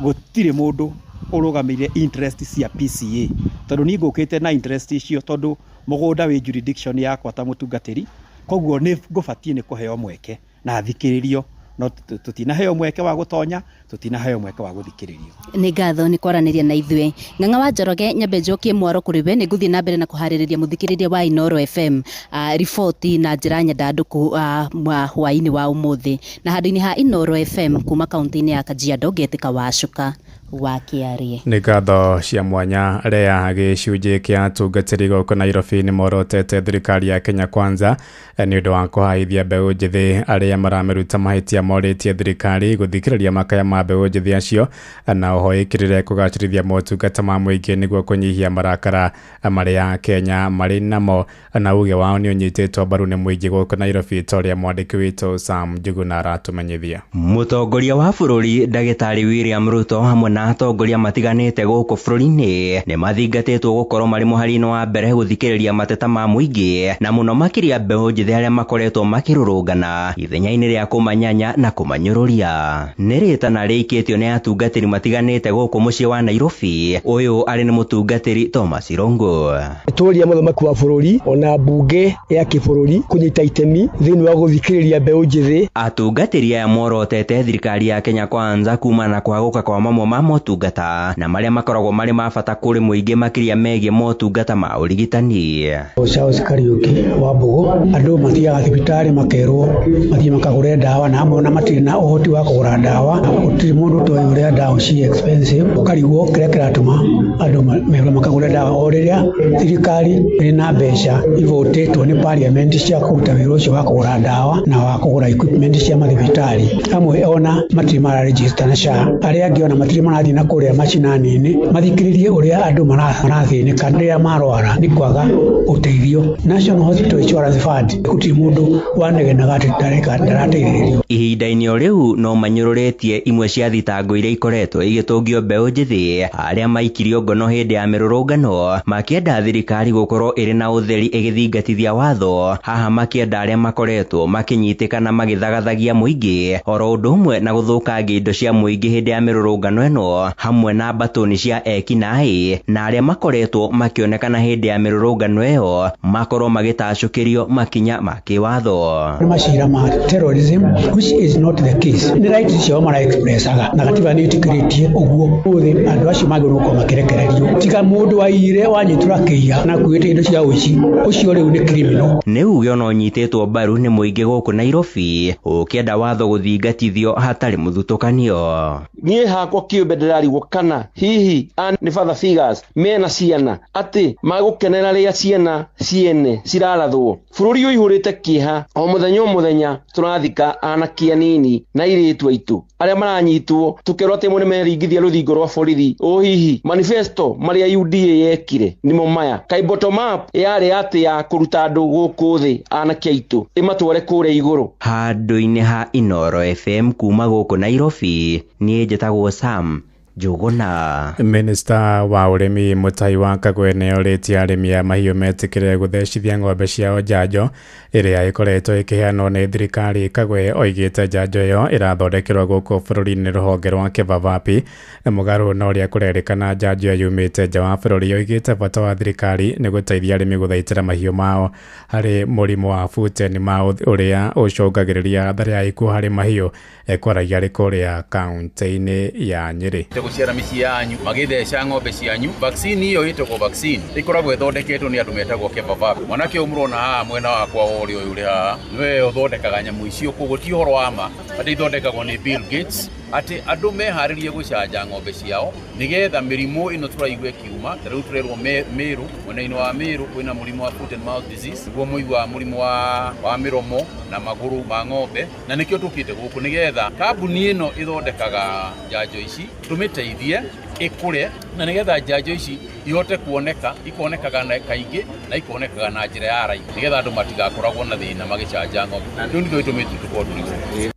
gũtirĩ mũndũ ũrũgamĩrĩire interest cia PCA, tondũ niĩ ngũkĩte na interest icio tondũ mũgũnda wĩ jurisdiction yakwa ta mũtungatĩri, koguo nĩ ngũbatiĩ nĩ kũheo mweke na thikĩrĩrio, no tũtinaheo mweke wa gũtonya, tũtinaheo mweke wa gũthikĩrĩrio. Nĩ ngatho nĩ kwaranĩria na ithuĩ. Ng'ang'a wa Njoroge, nyambe njokie mwaro kũrĩ we, nĩ ngũthiĩ na mbere na kũharĩrĩria mũthikĩrĩria wa Inooro FM riboti na njĩra nyandandũku hwaĩ-inĩ wa ũmũthĩ. Na handũ-inĩ ha Inooro FM kuma kaunti-inĩ ya Kajiado ngetĩka Wacuka wa Kĩarie. Nĩ ngatho cia mwanya Rea. Gĩcunjĩ kĩa atungatĩri gũkũ Nairobi nĩ morotete thirikari ya Kenya Kwanza nĩ ũndũ wa kũhaithia mbeũ njĩthĩ arĩa maramĩruta mahĩtia, morĩtie thirikari gũthikĩrĩria makaya ma mbeũ njĩthĩ acio na oho ĩkĩrĩre kũgacĩrithia motungata ma mũingĩ nĩguo kũnyihia marakara marĩa Kenya marĩ namo, na uge wao nĩ ũnyitĩtwo mbaru nĩ mũingĩ gũkũ Nairobi ta ũrĩa mwandĩki witũ Sam Njuguna aratũmenyithia. Mũtongoria wa bũrũri Ndagĩtarĩ William Ruto hamwe na atongoria matiganĩte gũkũ bũrũri-inĩ nĩ mathingatĩtwo gũkorwo marĩ mũhari-inĩ wa mbere gũthikĩrĩria mateta ma mũingĩ, na mũno makĩria mbeũ njĩthĩ arĩa makoretwo makĩrũrũngana ithenya-inĩ rĩa kũmanyanya na kũmanyũrũria. Nĩ rĩtana rĩikĩtio nĩ atungatĩri matiganĩte gũkũ mũciĩ wa Nairobi. Ũyũ arĩ nĩ mũtungatĩri Thomas Irungu. Tũria mũthamaki wa bũrũri ona mbunge ya kĩbũrũri kũnyita itemi thĩinĩ wa gũthikĩrĩria mbeũ njĩthĩ. Atungatĩri aya morotete thirikari ya Kenya Kwanza kumana na kũhagũka kwa mamwe ma motungata na marĩa makoragwo marĩ ma bata kũrĩ mũingĩ makĩria megiĩ motungata ma ũrigitani. Charles Kariuki wa Mbugu, andũ mathiaga thibitarĩ makerwo mathiĩ makagũre ndawa, na amwe ona matirĩ na ũhoti wa kũgũra ndawa. Gũtirĩ mũndũ ũtoĩ ũrĩa ndawa ci expensive, ũkarigwo kĩrĩa kĩratũma andũ merwo makagũre ndawa o rĩrĩa thirikari ĩrĩ na mbeca ivotĩtwo nĩ parliament cia kũruta wĩra ũcio wa kũgũra ndawa na wa kũgũra equipment cia mathibitarĩ. Amwe ona matirĩ mararegister na SHA, arĩa angĩ ona matirĩ marathiĩ na kũrĩa macinani-inĩ mathikĩrĩrie ũrĩa andũ marathĩnĩka rĩrĩa marwara nĩ kwaga ũteithio. National Hospital Insurance Fund gũtirĩ mũndũ wanegenaga atĩ ndarateithĩrĩrio. Ihinda-inĩ o rĩu no manyũrũrĩtie imwe cia thitango iria ikoretwo igĩtũngio mbeũ njĩthĩ arĩa maikirio ngono hĩndĩ ya mĩrũrũngano, makĩenda thirikari gũkorwo ĩrĩ na ũtheri ĩgĩthingatithia watho, haha makĩenda arĩa makoretwo makĩnyitĩkana magĩthagathagia mũingĩ oro ũndũ ũmwe na gũthũkangia indo cia mũingĩ hĩndĩ ya mĩrũrũngano ĩno mĩrũrũngano hamwe na mbatũni cia ekinaĩ na arĩa makoretwo makĩonekana hĩndĩ ya mĩrũrũngano ĩyo makorwo magĩtacũkĩrio makinya ma kĩwatho. Nĩ macira ma terrorism, which is not the case. Nĩ rights ciao mara expressaga na gatiba nĩ ĩtĩkĩrĩtie ũguo. Ũmũthĩ andũ acio magĩrĩirwo gũkorwo makĩrekererio, tiga mũndũ waiyire wanyitwo akĩiya na akuĩte indo cia ũici, ũcio rĩu nĩ criminal. Nĩ uge ona ũnyitĩtwo mbaru nĩ mũingĩ gũkũ Nairobi ũkĩenda watho gũthingatithio hatarĩ mũthutũkanio. Niĩ hakwa kĩũmbe ndĩrarigwo kana hihi nĩ father figures mena ciana atĩ magũkenera rĩrĩa ciana ciene cirarathwo. Bũrũri ũihũrĩte kĩeha, o mũthenya o mũthenya tũrathika anake anini na airĩtu aitũ arĩa maranyitwo tũkerwo atĩ amwe nĩmeringithia rũthingo rwa borithi. Ũ hihi manifesto marĩa UDA yekire nĩmo maya? Kaĩ bottom up yarĩ atĩ ya kũruta andũ gũkũ thĩ anake aitũ ĩmatware kũrĩa igũrũ? Handũ-inĩ ha Inooro FM kuma gũkũ Nairobi, niĩ njĩtagwo Sam Njũgũna. Minista wa ũrĩmi Mutahi wa Kagwe nĩ orĩtie arĩmi a mahiũ metĩkĩre gũthecithia ng'ombe ciao njanjo ĩrĩa ĩkoretwo ĩkĩheanwo nĩ thirikari. Kagwe oigĩte njanjo ĩyo ĩrathondekerwo gũkũ bũrũri-inĩ rũhonge rwa Kĩvavapi mũgarũ na ũrĩa kũrerĩkana njanjo ĩyo yumĩte nja wa bũrũri. Oigĩte bata wa thirikari nĩ gũteithia arĩmi gũthaitĩra mahiũ mao harĩ mũrimũ wa foot and mouth ũrĩa ũcũngagĩrĩria hathara ya ikuũ harĩ mahiũ. Ekwaragia arĩ kũrĩa kaunti-inĩ ya Nyĩrĩ. Gũciara mĩciĩ yanyu magĩtheca ng'ombe cianyu. Vaccine ĩyo ĩtagwo vaccine ĩkoragwo ĩthondeketwo nĩ andũ metagwo Kevavac. Mwanake ũyũ mũrona haha mwena wakwa wa ũrĩo ũyũ ũrĩ haha nĩwe ũthondekaga nyamũ icio, koguo ti ũhoro wa ma atĩ ithondekagwo nĩ Bill Gates, atĩ andũ meharĩrie gũcanja ng'ombe ciao nĩgetha mĩrimũ ĩno tũraigua ĩkiuma. Ta rĩu tũrerwo Meru, mwena-inĩ wa Meru kwĩna mũrimũ wa foot and mouth disease, nĩguo mũiguaga mũrimũ wa mĩromo na magũrũ ma ng'ombe, na nĩkĩo tũkĩte gũkũ nĩgetha kambuni ĩno ĩthondekaga njanjo ici tũmĩteithie ĩkũre, na nĩgetha njanjo ici ihote kuoneka, ikonekaga na kaingĩ na ikonekaga na njĩra ya raithi, nĩgetha andũ matigakoragwo na thĩna magĩcanja ng'ombe. Rĩu nĩkĩo gĩtũmĩte tũkorwo tũrĩ gũkũ.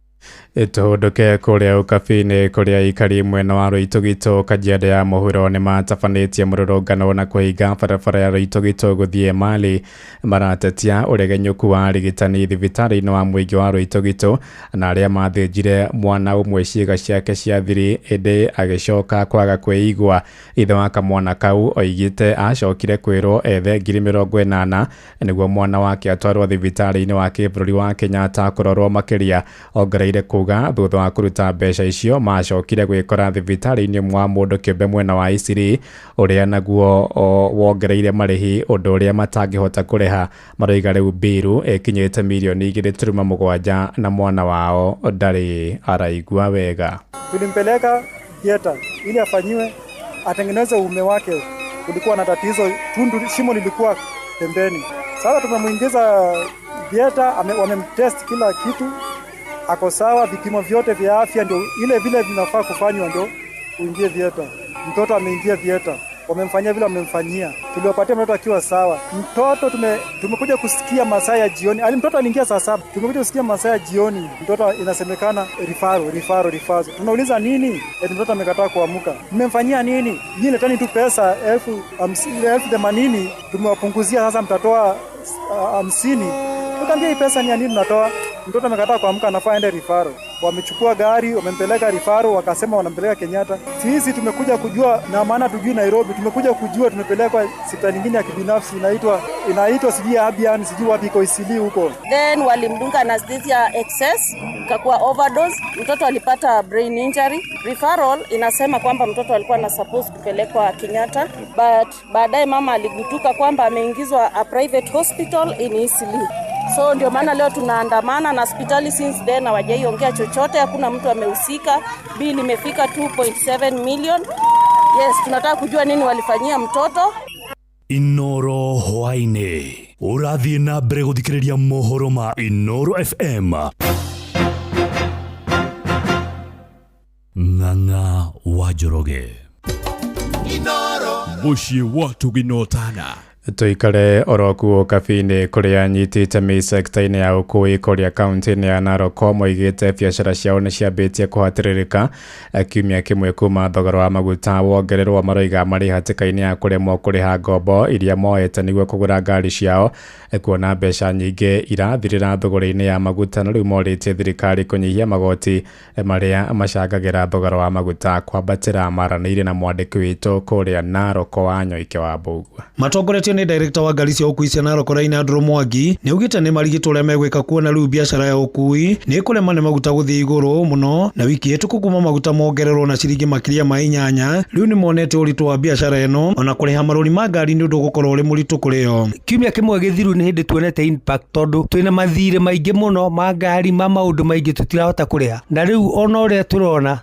Tũhũndũke kũrĩa Ũkabi-inĩ kũrĩa aikari mwena wa Rũitũgitũ Kajiado ya mũhuro nĩ matabanĩtie mũrũrũngano na kũhinga barabara ya Rũitũgitũ gũthiĩ Mali. Maratetia ũregenyũku wa arigitani thibitarĩ-inĩ wa mũingĩ wa Rũitũgitũ na arĩa mathĩnjire mwana ũmwe ciĩga ciake cia thiri ĩndĩ agĩcoka kwaga kwĩigua. Ithe wa kamwana kau oigĩte acokire kwĩrwo ethe 80,000 nĩguo mwana wake atwarwo thibitarĩ-inĩ wa kĩbũrũri wa Kenyatta kũrorwo makĩria. Ongereire kuga thutha wa kũruta mbeca icio macokire gwĩkora thibitarĩ-inĩ mwa mũndũ kĩũmbe mwena wa Isiri ũrĩa naguo wongereire marĩhi ũndũ ũrĩa matangĩhota kũrĩha. Maroiga rĩu mbiru ĩkinyĩte mirioni 2.7 na mwana wao ndarĩ araigua wega. Tulimpeleka theater ili afanyiwe atengeneze uume wake, kulikuwa na tatizo, tundu shimo lilikuwa pembeni. Sasa tumemuingiza theater, wamemtest kila kitu, ako sawa, vipimo vyote vya afya ndio ile vile vinafaa kufanywa ndio uingie theater. Mtoto ameingia theater, wamemfanyia vile wamemfanyia. Tuliwapatia mtoto akiwa sawa. Mtoto tumekuja kusikia masaa ya jioni. Ali mtoto aliingia saa 7. Tumekuja kusikia masaa ya jioni. Mtoto inasemekana referral. Tunauliza nini? Eti mtoto amekataa kuamka. Mmemfanyia nini? Nyinyi letani tu pesa 80,000 tumewapunguzia, sasa mtatoa 50. Tukaambia hii pesa ni ya nini mnatoa? Mtoto amekataa kuamka, anafaa aende referral. Wamechukua gari, wamempeleka referral, wakasema wanampeleka Kenyatta. Sisi tumekuja kujua, na maana tujui Nairobi, tumekuja kujua tumepelekwa hospitali nyingine ya kibinafsi inaitwa sijui Abian, sijui wapi iko Isili huko. Then walimdunga anesthesia excess, ikakuwa overdose, mtoto alipata brain injury. Referral inasema kwamba mtoto alikuwa na supposed kupelekwa Kenyatta, but baadaye mama aligutuka kwamba ameingizwa a private hospital in Isili. So ndio maana leo tunaandamana na hospitali since then hawajaiongea chochote, hakuna mtu amehusika. Bill imefika 2.7 million. Yes, tunataka kujua nini walifanyia mtoto. Inooro hwaini ũrathiĩ na mbere gũthikĩrĩria mohoro ma Inooro FM. Ng'ang'a wa Njoroge. Inooro mũciĩ wa Tuginotana. Tuikare oro kuo kabi-inĩ kũrĩa anyiti itemi sekta-inĩ ya ũkui kũrĩa kaunti-inĩ ya Narok moigĩte biacara ciao nĩ ciambĩtie kũhatĩrĩrĩka kiumia kĩmwe kuma thogora wa maguta wongererwo. Maroiga marĩ hatĩka-inĩ ya kũremwo kũrĩha ngombo iria moete nĩguo kũgũra ngari ciao, kuona mbeca nyingĩ irathirĩra thogora-inĩ ya maguta, na rĩu morĩtie thirikari kũnyihia magoti marĩa macangagĩra thogora wa maguta kwambatĩra. Maranĩire na mwandĩki witũ kũrĩa Narok wa Nyoike wa Mbũgua. Matongoretio nĩ director wa ngari cia ũkui cia Narok Raina Andrew Mwangi nĩ augĩte nĩ marigĩtwo ũrĩa megwĩka kuona rĩu biacara ya ũkui nĩ ĩkũrema nĩ maguta gũthiĩ igũrũ mũno, na wiki ĩhĩtũku kuma maguta mongererwo na ciringi makĩria ma 8 rĩu nĩ monete ũritũ wa biacara ĩno, ona kũrĩha marũni ma ngari nĩ ũndũ ũgũkorwo ũrĩ mũritũ kũrĩ o. Kiumia kĩmwe gĩthiru nĩ hĩndĩ tuonete impact, tondũ twĩna mathirĩ maingĩ mũno ma ngari ma maũndũ maingĩ tũtirahota kũrĩha, na rĩu ona ũrĩa tũrona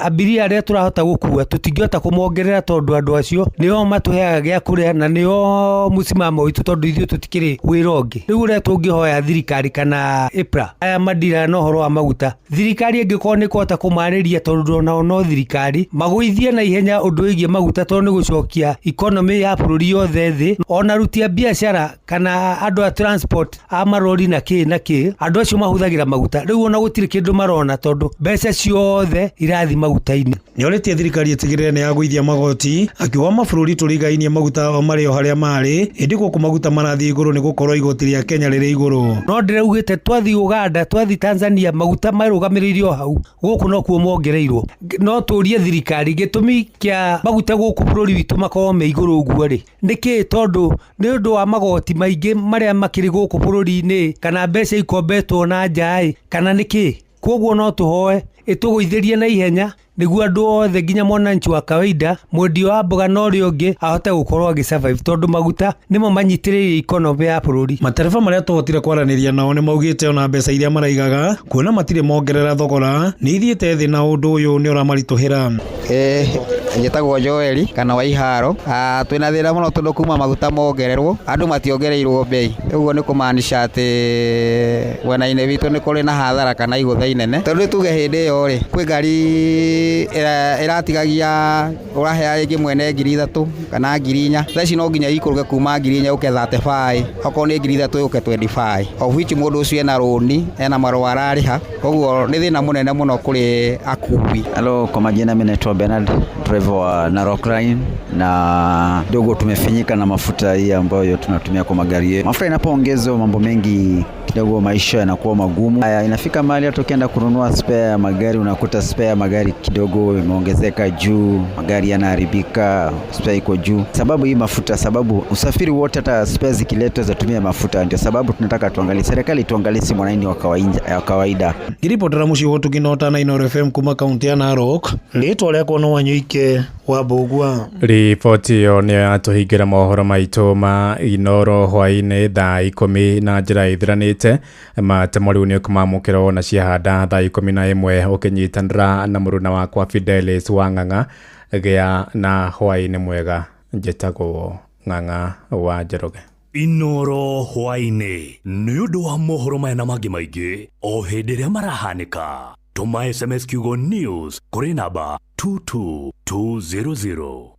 abiria arĩa tũrahota gũkua tũtingĩhota kũmongerera, tondũ andũ acio nĩo matũheaga gĩa kũrĩa na nĩo mũcimamo witũ, tondũ ithuĩ tũtikĩrĩ wĩra ũngĩ. Rĩu ũrĩa tũngĩhoya thirikari kana EPRA aya mandiraga na ũhoro wa maguta, thirikari ĩngĩkorwo nĩ ĩkũhota kũmarĩria, tondũ onao no thirikari, magũithie na ihenya ũndũ wĩgiĩ maguta, tondũ nĩ gũcokia economy ya bũrũri yothe thĩ. Ona aruti a biacara kana andũ a transport a marori na kĩ na kĩ, andũ acio mahũthagĩra maguta, rĩu ona gũtirĩ kĩndũ marona tondũ mbeca ciothe irathiĩ maguta-inĩ. Nĩorĩtie thirikari ĩtigĩrĩre nĩ yagũithia magoti, akiuga mabũrũri tũrigainie maguta marĩ o harĩa marĩ, ĩndĩ gũkũ maguta marathiĩ igũrũ nĩ gũkorwo igoti rĩa Kenya rĩrĩ igũrũ. No ndĩraugĩte twathiĩ Uganda, twathiĩ Tanzania, maguta marũgamĩrĩire o hau, gũkũ nokuo mongereirwo. No tũrie thirikari gĩtũmi kĩa maguta gũkũ bũrũri witũ makorwo me igũrũ ũguo rĩ nĩkĩ, tondũ nĩ ũndũ wa magoti maingĩ marĩa makĩrĩ gũkũ bũrũri-inĩ, kana mbeca ikombetwo na nja ĩ, kana nĩkĩ. Koguo no tũhoe ĩtũgũithĩrie na ihenya nĩguo andũ othe nginya mwananchi wa kawaida, mwendia wa mboga na ũrĩa ũngĩ ahote gũkorwo agĩ survive, tondũ maguta nĩmo manyitĩrĩire economy ya bũrũri. Matereba marĩa tũhotire kwaranĩria nao nĩ maugĩte ona mbeca iria maraigaga kuona matirĩ mongerera thogora nĩ ithiĩte thĩ, na ũndũ ũyũ nĩ ũramaritũhĩra. Njĩtagwo Joeli kana Waiharo. Twĩna thĩna mũno tondũ kuma maguta mongererwo andũ mationgereirwo bei, ũguo nĩ kũmaanisha atĩ mwena-inĩ witũ nĩ kũrĩ na hathara kana igũtha inene, tondũ tuge hĩndĩ ĩyo rĩ kwĩ ngari ĩratigagia ũrahea rĩngĩ mwene 3,000 kana 4,000, thaa ici no nginya ikũrũke kuma 4,000 ũke 35, okorwo nĩ 3,000 ũke 25, of which mũndũ ũcio ena rũni, ena marũa ararĩha, koguo nĩ thĩna mũnene mũno kũrĩ akui. Halo, kwa majina mimi naitwa Bernard, driver wa Narok Line, na dogo tumefinyika na mafuta hii ambayo tunatumia kwa magari yetu. Mafuta inapoongezwa mambo mengi kidogo maisha yanakuwa magumu. Haya, inafika mahali hata ukienda kununua spare ya magari unakuta spare ya magari kidogo imeongezeka juu, magari yanaharibika, spare iko juu. Sababu hii mafuta, sababu usafiri wote hata spare zikiletwa zatumia mafuta. Ndio sababu tunataka tuangalie, serikali tuangalie si mwananchi wa kawaida. Ngiripotera muciĩ wa Ũtugi na Ũtana Inooro FM kuma kaunti ya Narok, rĩtwa rĩakwa no Wanyoike wa Mbũgua. Riboti ĩyo nĩyo yatũhingĩra mohoro maitũ ma Inooro hwaĩ-inĩ thaa 10 na njĩra ĩthiranĩte. Matemo rĩu nĩ ũkũmamũkĩra na ciahanda thaa 11 ũkĩnyitanĩra na mũruna wakwa Fidelis wa Ng'ang'a. Gĩa na hwaĩ-inĩ mwega, njĩtagwo Ng'ang'a wa Njoroge. Inooro hwaĩ-inĩ nĩ ũndũ wa mohoro maya na mangĩ maingĩ o hĩndĩ ĩrĩa marahanĩka. Tũma SMS kiugo news kũrĩ namba 22200.